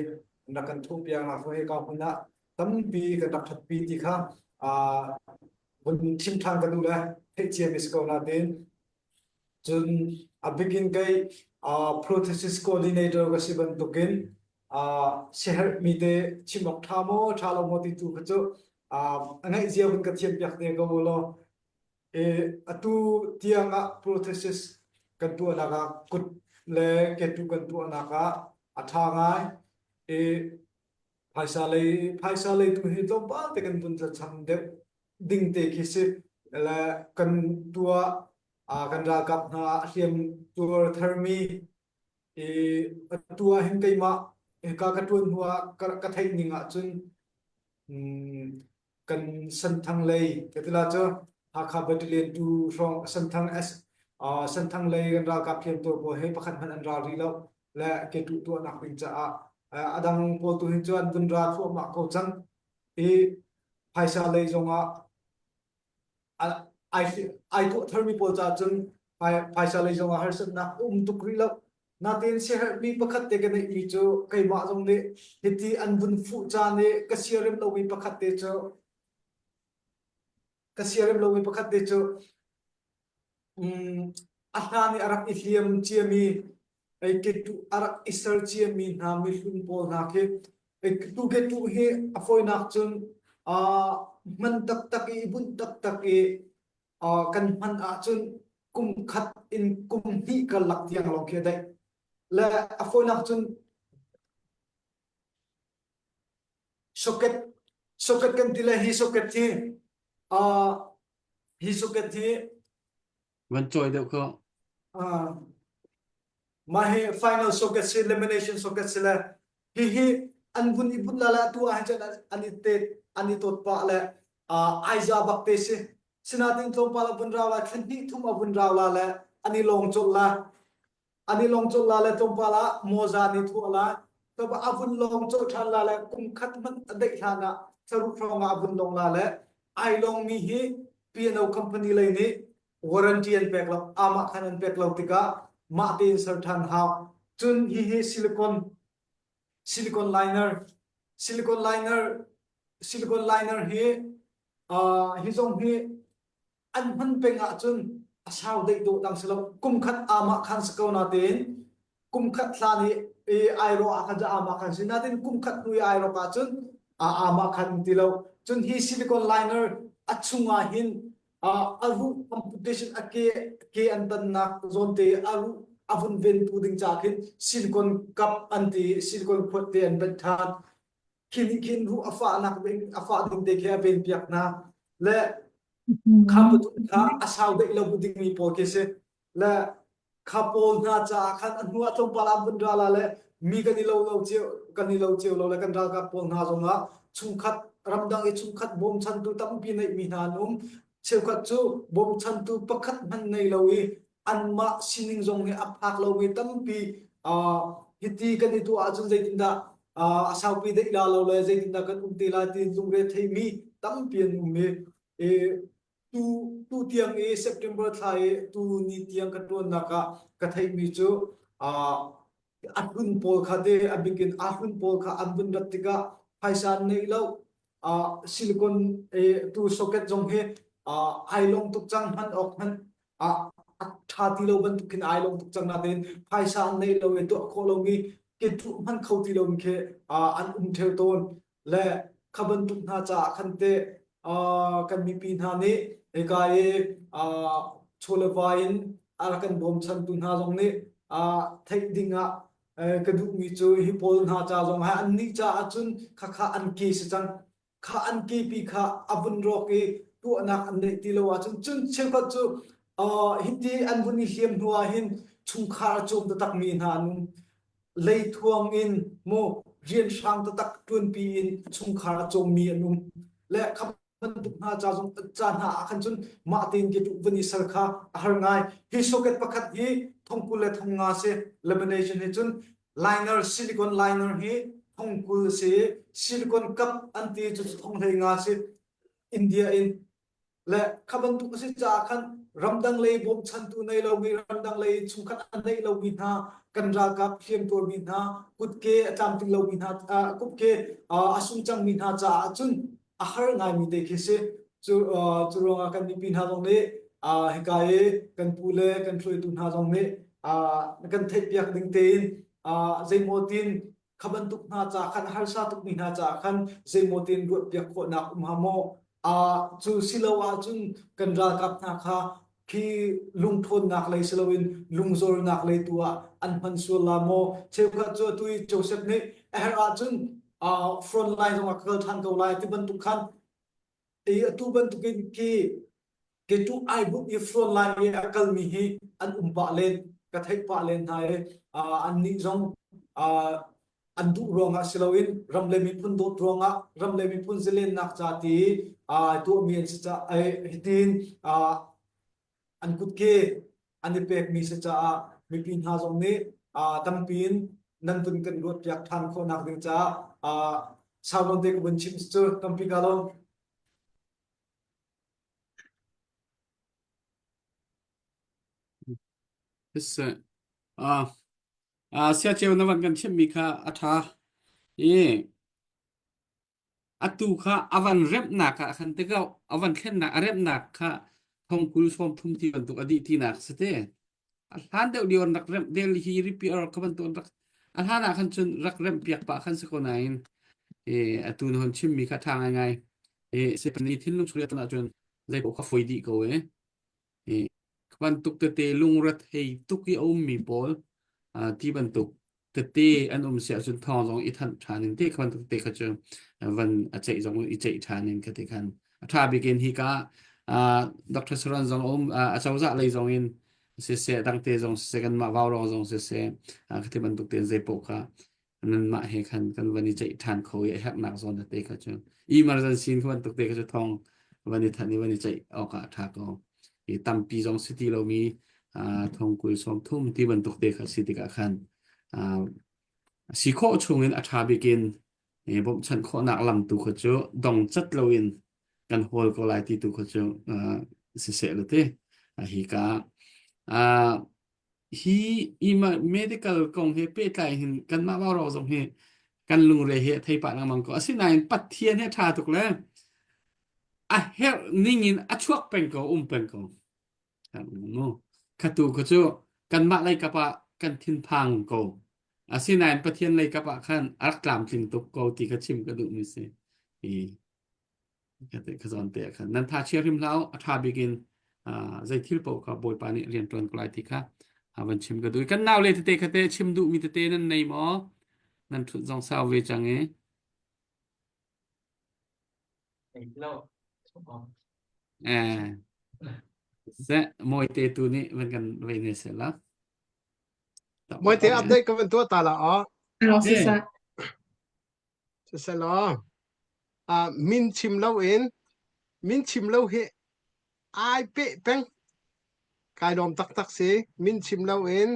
nan rak kan thuh piak nak hika hmun ah tampi kan rak ṭhatpi ti kha vun chim ṭhan ka duh le theih ciami si ko nain cun a bikin kei prothesis coordinator ka si bantukin siaherhmi te chim awk ṭha maw ṭha lo maw ti tu kha cu a ngaih zia vun ka thiam piak te ko law atu tiang ah prothesis kan tuahnak ah kut le ketu kan tuahnak ah a ṭha ngai i Phaisa lei phaisa lei tu hi tlawmpal te kan vun tlacham deuh ding te khi si. Le kan tuah kan ralkap hna a hliam tuar tharmi i atu ah hin keimah hika ka ṭuan hnu ah ka, ka theih ning ahcun kan Senthang lei ka ti la cu Hakha Battalion tu hrawng Senthang S uh, Senthang lei kan ralkap hliamtuar pawl he pakhat hmanh an ral rih lo le ketuh tuahnak ding caah a dang pawl tu hin cu an vun ra thluahmah ko cang i phaisa lei zongah ai ai tuah tharmi pawl caah cun phaisa lei zongah harsatnak um tuk rih lo Natin siaherhmi pakhat te ka neihmi cu keimah zong nih hiti an vun fuh caan i ka siarem lomi pakhat te cu ka siarem lomi pakhat te cu um, a hlan i a rak i hliam ciami ei ketu a rak i ser ciami hna mihlun pawl hna khi tu ketu hi a fawinak cun uh, hman taktak i bunh taktak i uh, kan hman ahcun kum khat in kum hnih karlak tiang lawng khi a daih. Le a fawinak cun socket socket kan ti le hi socket hi uh, hi socket hi van cawi deuh ko uh, mah hi final socket si lamination socket si le hihi an vun i bunh la le atu ah hin cun an i te an i tawt pah le uh, aiza bak te si sinatin tlawmpal a vun rau la thla hnih thum a vun rau la le an i lawng colh la an i lawng colh la le tlawmpal ah mawza nih thuah la tlawmpal a vun lawng colh ṭhan la le kum khat hmanh a daih hlan ah thlaruk hrawng ah a vun lawng la le ai lawng mi hi P&O company lei nih warranty an pek lo amah khan an pek lo tikah mah tein ser ṭhan hau cun hihi silicon silicon liner silicon liner silicon liner hi uh, hi zong hi an hman peng ahcun a sau deih dawh dang si lo kum khat amah khan si ko natein kum khat hlan i i airawh ah khan cu amah khan si natein kum khat hnu i airawk ahcun amah khan ti lo cun hi silicon liner a chung ah hin a ruh amputation a ke ke an tannak zawn te a ruh a vun ventu ding ca khin silicon cup an ti silicon khuat te an benh than khi nih khin ruh a fahnak ding a fah ding te khi a ven piak hna le kha pathum kha a sau deih lo bu dingmi pawl khi si le kha pawl hna caah khan a hnu ah tlawmpal ah vun ra la le. Mi kan i lo lo cio kan i lo cio lo le kan ralkap pawl hna zongah chungkhat ramdang i chungkhat bawmchantu tampi neihmi hna an um. Cheukhat cu bawmchantu pakhat hmanh nei lo i anmah sining zong nih a phak lomi tampi uh, hiti kan i tuah ahcun zeitindah uh, a saupi deih la lo le zeitindah kan um te lai ti lungre theimi tampi an um i i tu tu tiang i September thla i tu ni tiang ka ṭuannak ah ka theihmi cu uh, a hlun pawl kha te a bikin a hlun pawl kha an vun rat tikah phaisa an neih lo uh, silicon eh, tu socket zong hi uh, ai long tuk cang hman awk hman a a ṭha ti lo bantuk khin ai long tuk cang natein phaisa an neih lo i tuah khawh lomi ke tuh hman kho ti lomi khi uh, an um ṭheo tawn le kha bantuk hna caah khan teh uh, kan mipi hna nih hika i uh, chawleva in a rak kan bawmchantu hna zong nih uh, theih ding ah eh, ka duhmi cu hi pawl hna ca zong ha annih caah cun khakha an ke si cang kha an kepi kha a vun rawk i tuahnak an neih ti lo ahcun cun cheukhat cu uh, hiti an vun i hliam hnu ah hin chungkhar a cawm taktak mi hna an um leithuang in mu rian hrang taktak ṭuanpi in chungkhar a cawmmi an um le kha bantuk hna ca zong ca hna ah khan cun mah tein ke vun i sal kha a har ngai hi socket pakhat hi thongkul le thongnga si lamination hi cun liner silicon liner hi thongkul si silicon cup an ti cu thong hlei nga si India in le kha bantuk a si caah khan ramdang lei bawmchantu nei lomi ramdang lei chungkhat a nei lomi hna kan ralkap hliamtuarmi hna kutke a tlamtling lomi hna kutke a sung cangmi hna caah cun a har ngaimi te khi si cu cu ruangah kan mipi hna zong nih hika i kan pu le kan hruaitu hna zong nih kan theihpiak ding tein zeimaw tin kha bantuk hna ca khan harsa tukmi hna caah khan zeimaw tin ruatpiak khawhnak um ha maw cu silo ahcun kan ralkap hna kha khi lungthawnnak lei si loin lungzornak lei tu ah an hman sual la maw cheukhat cu atu i Joseph nih a herh ahcun front line zong ah ka kal ṭhan ko lai ti bantuk khan i atu bantukin khi ketu ai buk i front line i a kalmi hi an um pah len ka theih pah len hna i annih zong an duh ruangah si loin ram le miphun dawt ruangah ram le miphun zalennak ca ti tuahmi an si caah hitin an kutke an i pekmi si caah mipi hna zong nih tampi in nan vun kan ruatpiak ṭhan khawhnak ding caah sau nawn te ka vun chim cu tampi ka lawm. Siseh. Ah, ah, siaceu na van kan chimhmi kha a ṭha. I atu kha a van remhnak ah khan tikah a van thlennak a remhnak kha thongkul 30 ti bantuk a dih tinak si te. A hlan deuh lio an rak remh del hi repair kha bantuk an rak a hlan ah khan cun rak remh piak pah khan si ko nain e atu na hon chimmi kha ṭha ngaingai. E sipani thinlung chung ah cun zei paoh kha foi dih ko e. E bantuk tete lungrethei tuk i a ummi pawl ti bantuk tete an um si ahcun thawng zong i thanh ṭhan in te kha bantuk tete kha cu van a ceih zong i ceih ṭhan in kha ti khan a ṭha bik in hika Dr. Saran zong um a cozah lei zong in siseh dangte zong siseh kanmah vaurawng zong siseh kha ti bantuk tein zei paoh kha nanmah he khan kan van i ceih ṭhan kho i a herhnak zawn tete kha cu emergency in bantuk te kha cu thawng van i thanh i van i ceih awk ah a ṭha ko i tampi zong si ti lomi thong kul 30 ti bantuk te kha si tikah khan si khawh chungin a ṭha bik in bawmhchanh khawhnak lam tu kha cu dong cat loin kan hawl ko lai ti tu kha cu siseh la ti hi ka Hi medical kong he pehtlai hin kanmah vaurawk zong hi kan lungre hi a thei pah lengmang ko. Asinain Pathian hi a ṭha tuk le a herh ning in a chuak peng ko, um peng ko. Mu. Khatu kha cu kanmah lei kap ah kan thinphang ko. Asinain Pathian lei kap ah khan a rak tlamtling tuk ko ti kha chim ka duhmi si. Hi. Ka zawn te ah khan nan tha chia hrim hlah u a ṭha bik in zei thil paoh kha Bawipa nih rian ṭuan ko lai ti kha van chim ka duh. Kan nau le tete kha te chim duhmi tete nan nei maw? Nan ṭhut zong sau ve cang i. Eh, se mawite tu nih van kan vei ne seh la. Mawite update ka van tuah ta la a. Hello, siseh. Siseh law, uh, min chim lo in min chim lo hi ai peh peng kai lawm taktak si min chim lo in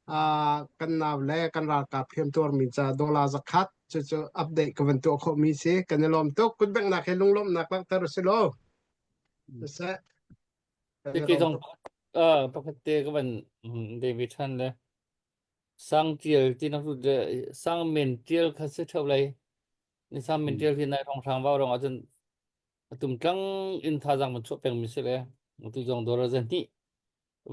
uh, kan nau le kan ralkap hriamtuar mi ca dollar zakhat cu cu update ka van tuah khawh mi si kan i lawm tuk kutbengnak he lunglawmhnak langhter si lo siseh kan i Tiki lawm zong tuk uh, pakhat te ka van David than le sang tial ti nak le sang men tial kha se theu lai ni sang men tial hi nai rong hrang vau rong ahcun atum tlang in thazang man chuah peng mi si le tu zong dora zan ni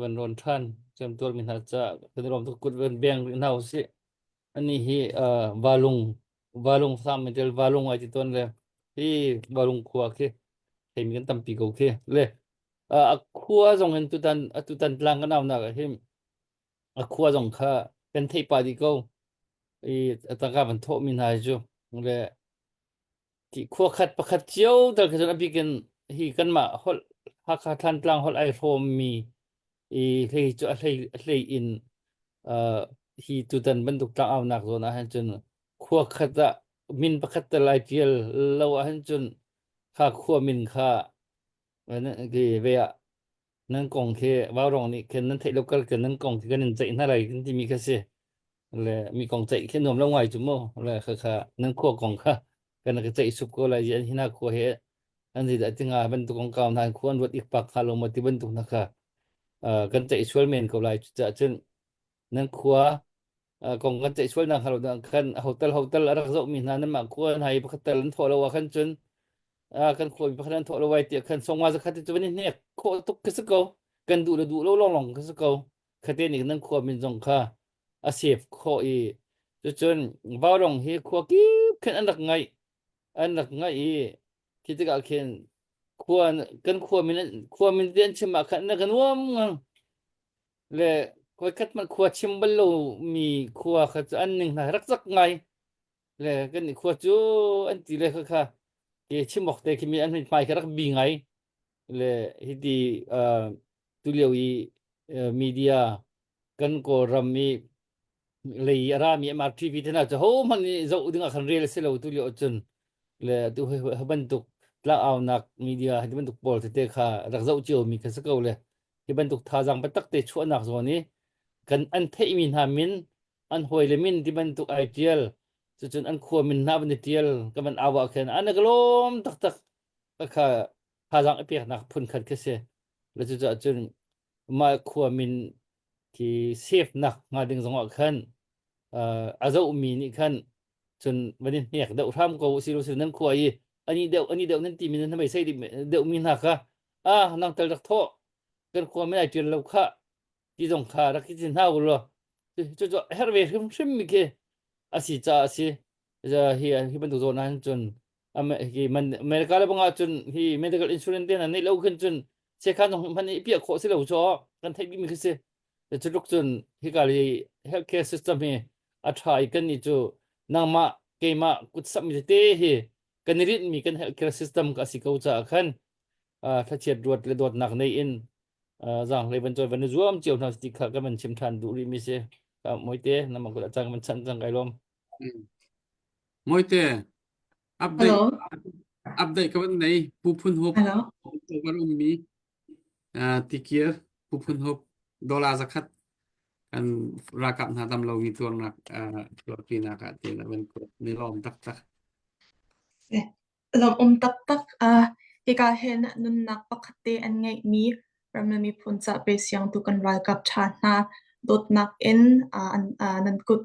van ron than cem tual mi hna cha kan rom tu kut van beng ri hna si ani hi valung valung sang men tial valung ai ti ton le hi valung khua khi thei mi kan tampi ko khi le a khua zong in tutan atutan tlang kan au nak hi a khua zong kha kan theih pah dih ko i a tangka van thawh mi hna hi cu le ti khua khat pakhat cio tal khi cun a bik in hi kanmah holh Hakha Thantlang holh ai hrawm mi i hlei cu a hlei a hlei in uh, hi tutan bantuk tlangaunak zawn ah hin cun khua khat ah min pakhat tal ai tial lo ah hin cun kha khua min kha ki ve ah nan kong khi vaurong nih khin nan theih lo kal khin nan kong khi kan in ceih hna lai kan timi kha si le mi kong ceih khi nuam lo ngai cu mu le kha kha nan khua kong kha kan ka ceih sup ko lai an hina khua he an zi dah tinga bantuk kong kau hna khua an ruat ik pak kha lo ma ti bantuk na kha kan ceih sual men ko lai cucaah cun nan khua kong kan ceih sual na kha lo khan hotel hotel a rak zoh mi hna nan mah khua hna i pakhat tal an thawh lo ah khan cun kan khua mi pakhat an thawh lo ai tiah khan songwa zakhat cu van i hnek khawh tuk ka si ko kan duh le duh lo long long ka si ko khate nih nan khua min zong kha a save khawh i cucun vaurong hi khua kip khin an rak ngaih an rak ngaih i khi tikah khin khua kan khua min khua min te an chim ah khan na kan uam ngang le khuakhat hmanh khua chim bal lo mi khua kha cu an ning hna rak zak ngai le kan nih khua cu an ti le kha kha ke chim awk te khi mi an hmai kha rak bi ngai le hiti uh, tulio i media kan kawlram i lei a rami MRTV te hna cu hohmanh nih zoh ding ah khan rel a si lo tu lio cun le tu hi bantuk tlangaunak media hi bantuk pawl tete kha rak zoh cio mi kha si ko le hi bantuk thazaang biatak te chuahnak zawn i kan an theihmi hna min an hawile min ti bantuk ai tial cucun an khua min hna van i tial ka van au ah khin an ka lawm taktak kha thazaang i peknak phun khat khi si le cucaah cun mah khua min khi save nak hnga ding zongah khan a zohmi nih khan cun van i hnek deuh hram ko si lo si nan khua i ani deuh ani deuh nan timi nan mei sei deuh mi hna kha ah nang tel rak thawh kan khua min ai ṭial lo kha ti zong kha rak i hna u law cu cu herh ve hrimhrim mi khi a si caah a si hi hi bantuk zawn ah cun hi America le bangah cun hi medical insurance te hna neih lo khin cun sekhan zong hman i piah khawh si lo cu kan theih bikmi khi si cu tluk cun hika li healthcare system hi a ṭha i kan nih cu nangmah keimah kut sammi tete hi kan i rinhmi kan healthcare system ka si ko caah khan thlachiat ruat le dawtnak nei in zaanghlei van cawi van i zuam cio hna ti kha kan van chim ṭhan duh rih mi si Moite nama kut cang van chan cang kai lawm Moite update Hello. update ka van nei Pu Phun Hup Hello. kan ummi tikir Pu Phun Hup dollar zakhat kan ralkap hna dam lomi tuarnak tuarpinak ah ti na van kuat ni lawm taktak. Lawmh-um taktak. Uh, hika hin nunnak pakhat te an ngeihmi ram le miphun ca pe siangtu kan ralkap ṭha hna dawtnak in uh, an, uh, nan kut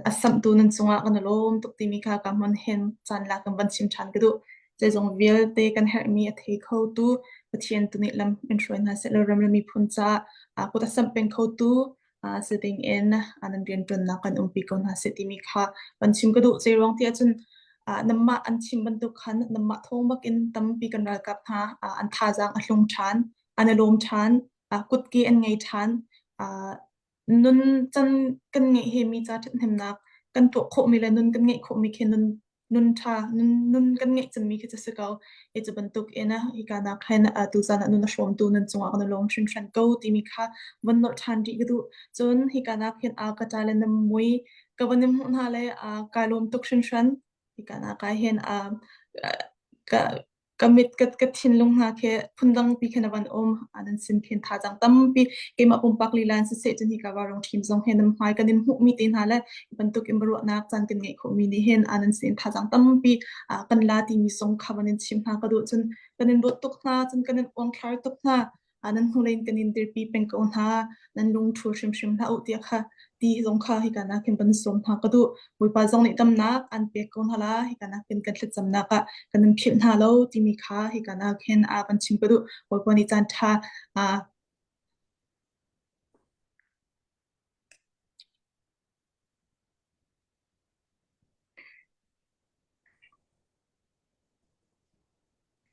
a samhtu nan cungah kan i lawm tuk timi kha ka hmun hin caan lak in van chim ṭhan ka duh. Zeizong vialte kan herhmi a thei khotu Pathian tu nih lam in hruai hna sehlaw ram le miphun caah uh, kut a samh peng khotu uh, si ding in uh, nan rianṭuannak kan umpi ko hna seh timi kha van chim ka duh. Zeiruang ti ahcun uh, nanmah an chim bantuk khan nanmah thawng bak in tampi kan ralkap hna uh, an thazaang a hlung ṭhan, an i lawm ṭhan, uh, kutke an ngei ṭhan, uh, nun can kan ngeih hi mi ca ṭhathnemnak kan tuah khawhmi le nun kan ngeih khawhmi khi nun nun ṭha nun nun kan ngeih cemmi khi cu si ko. Hi cu bantuk in hika nak hin tuzan ah nun a hrawmtu nan cungah kan i lawm hringhran ko timi kha von nolh ṭhan rih ka duh. Cun hika nak hin a ka ṭa le na mui Ka van in hmuh hna le kai lawm tuk hringhran. Hika nak ah hin ka ka mit ka, ka thinlung hna khi phundang pi khin a van um. Nan sin khin thazaang tampi keimah pumpak lila in siseh cun hika Vaurawng team zong hi nan hmai kan in hmuhmi te hna le bantuk in ruahnak caan kan ngeih khawhmi nih hin nan sin thazaang tampi kan la timi zong kha van in chim hna ka duh cun kan in dawt tuk hna cun kan in uangthlar tuk hna. Nan hnulei in kan in dirpi peng ko hna. Nan lung ṭhul hrimhrim hlah u tiah kha ti zong kha hika nakin van sawm hna ka duh. Bawipa zong nih damnak an pek ko hna la. Hika nakin kan thlacamnak ah kan in philh hna lo timi kha hika nakin a van chim ka duh. Bawipa nih caan ṭha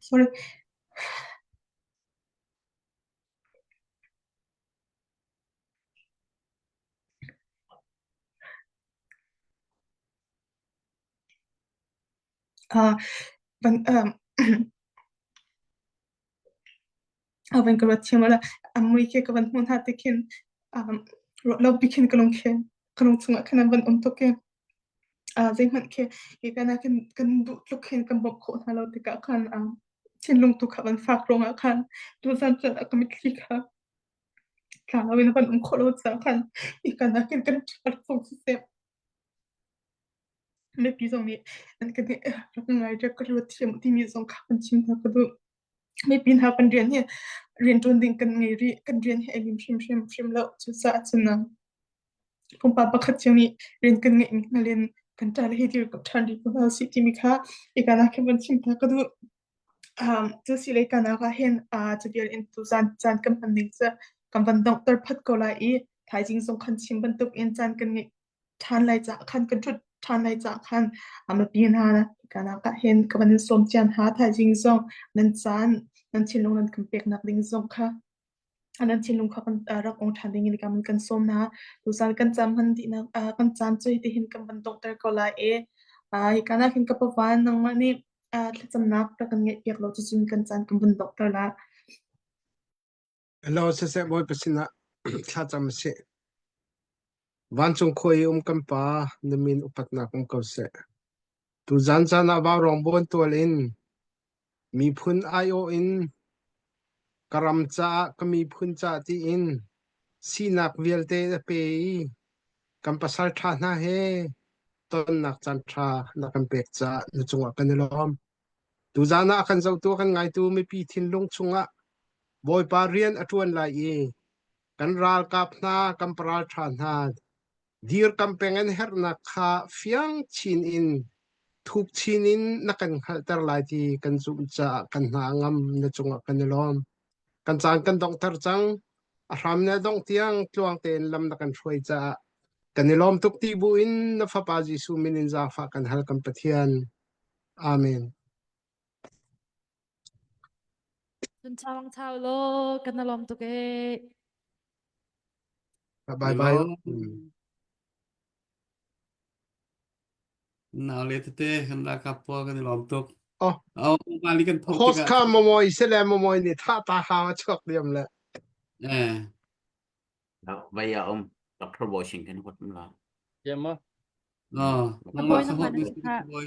sorry. Uh, van um, van ka ruat thiam la a mui khi ka van hmuh hna te khin um, ruah lo pi khin ka lung khi ka lung chungah khan an van um tuk i uh, zeihmanh khi hi kana khin kan duh tluk khin kan bawmh khawh hna lo tikah khan um, thinlung tu kha van fak ruangah khan tuzan cun a ka mitthli kha tla loin van um khawh lo caah khan hi kana khin kan ṭha tuk siseh mipi zong nih an kan rak ngai rak ka ruat thiam timi zong kha kan chim hna ka duh. Mipi hna kan rian hi rianṭuan ding kan ngei rih. Kan rian hi a lim hrimhrim hrim lo. Cucaah cun pumpak pakhat cio nih rian kan ngeihmi hngal in kan ṭa le hi dirkamh ṭhan rih ko hna usih timi kha hika ah khin van chim hna ka duh. Um, cu si lei kanak ah hin uh, cavial in tuzan caan kan hman ning cu kan van donghter phot ko lai i thaizing zong khan chim bantuk in caan kan ngeih ṭhan lai caah khan kan ṭhut ṭhan lai caah khan a mipi hna kanak ah hin ka van in sawm cian hna thaizing zong nan caan nan thinlung nan kan peknak ding zong kha nan thinlung kha kan rak ong ṭhan ding in kan kan sawm hna tuzan kan cam hman dihnak kan caan cu hitihin kan van donghter ko lai i hika nak hin ka pavan nangmah nih thlacamnak rak kan ngeih piak lo cucun kan caan kan van donghter la Hello, siseh Bawipa sinah thlacam a si. Vancung khua i um kan Pa, na min upatnak um ko seh. Tuzan caan ah vaurawng buantual in miphun aiawh in ka ram caah ka miphun caah tiin sinak vialte a pe i kan pasal ṭha hna he tonnak caan ṭha na kan pek caah na cungah kan i lawm. Tuzan ah a kan zohtu a kan ngaitu mipi thinlung chungah Bawipa rian a ṭuan lai i kan ralkap hna, kan paralṭha hna dirkam peng an herhnak kha fiang chin in thuk chin in na kan hngalhter lai ti kan zumh caah kan hna a ngam na cungah kan i lawm. Kan caan kan donghter cang. A hram na dongh tiang tluang tein lam na kan hruai caah kan i lawm tuk ti buin na Fapa Jesuh min in zaangfah kan hal kan Pathian. Amen. Cun chawang chau law kan na lawm tuk ee. Bye bye. Nau le tete kan ralkap pawl kan i lawm tuk. Oh. Oh, mali kan thok Host tikah. kha momoi se le momoi nih tha ta hau a chuak diam le. Eh. Vai a um Dr. Bo Sing kan hot la. Ya ma. Oh, Boy nangmah nangmah ka hot na mi si kha. boy.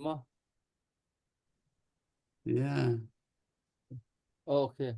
Ma. Yeah. Okay.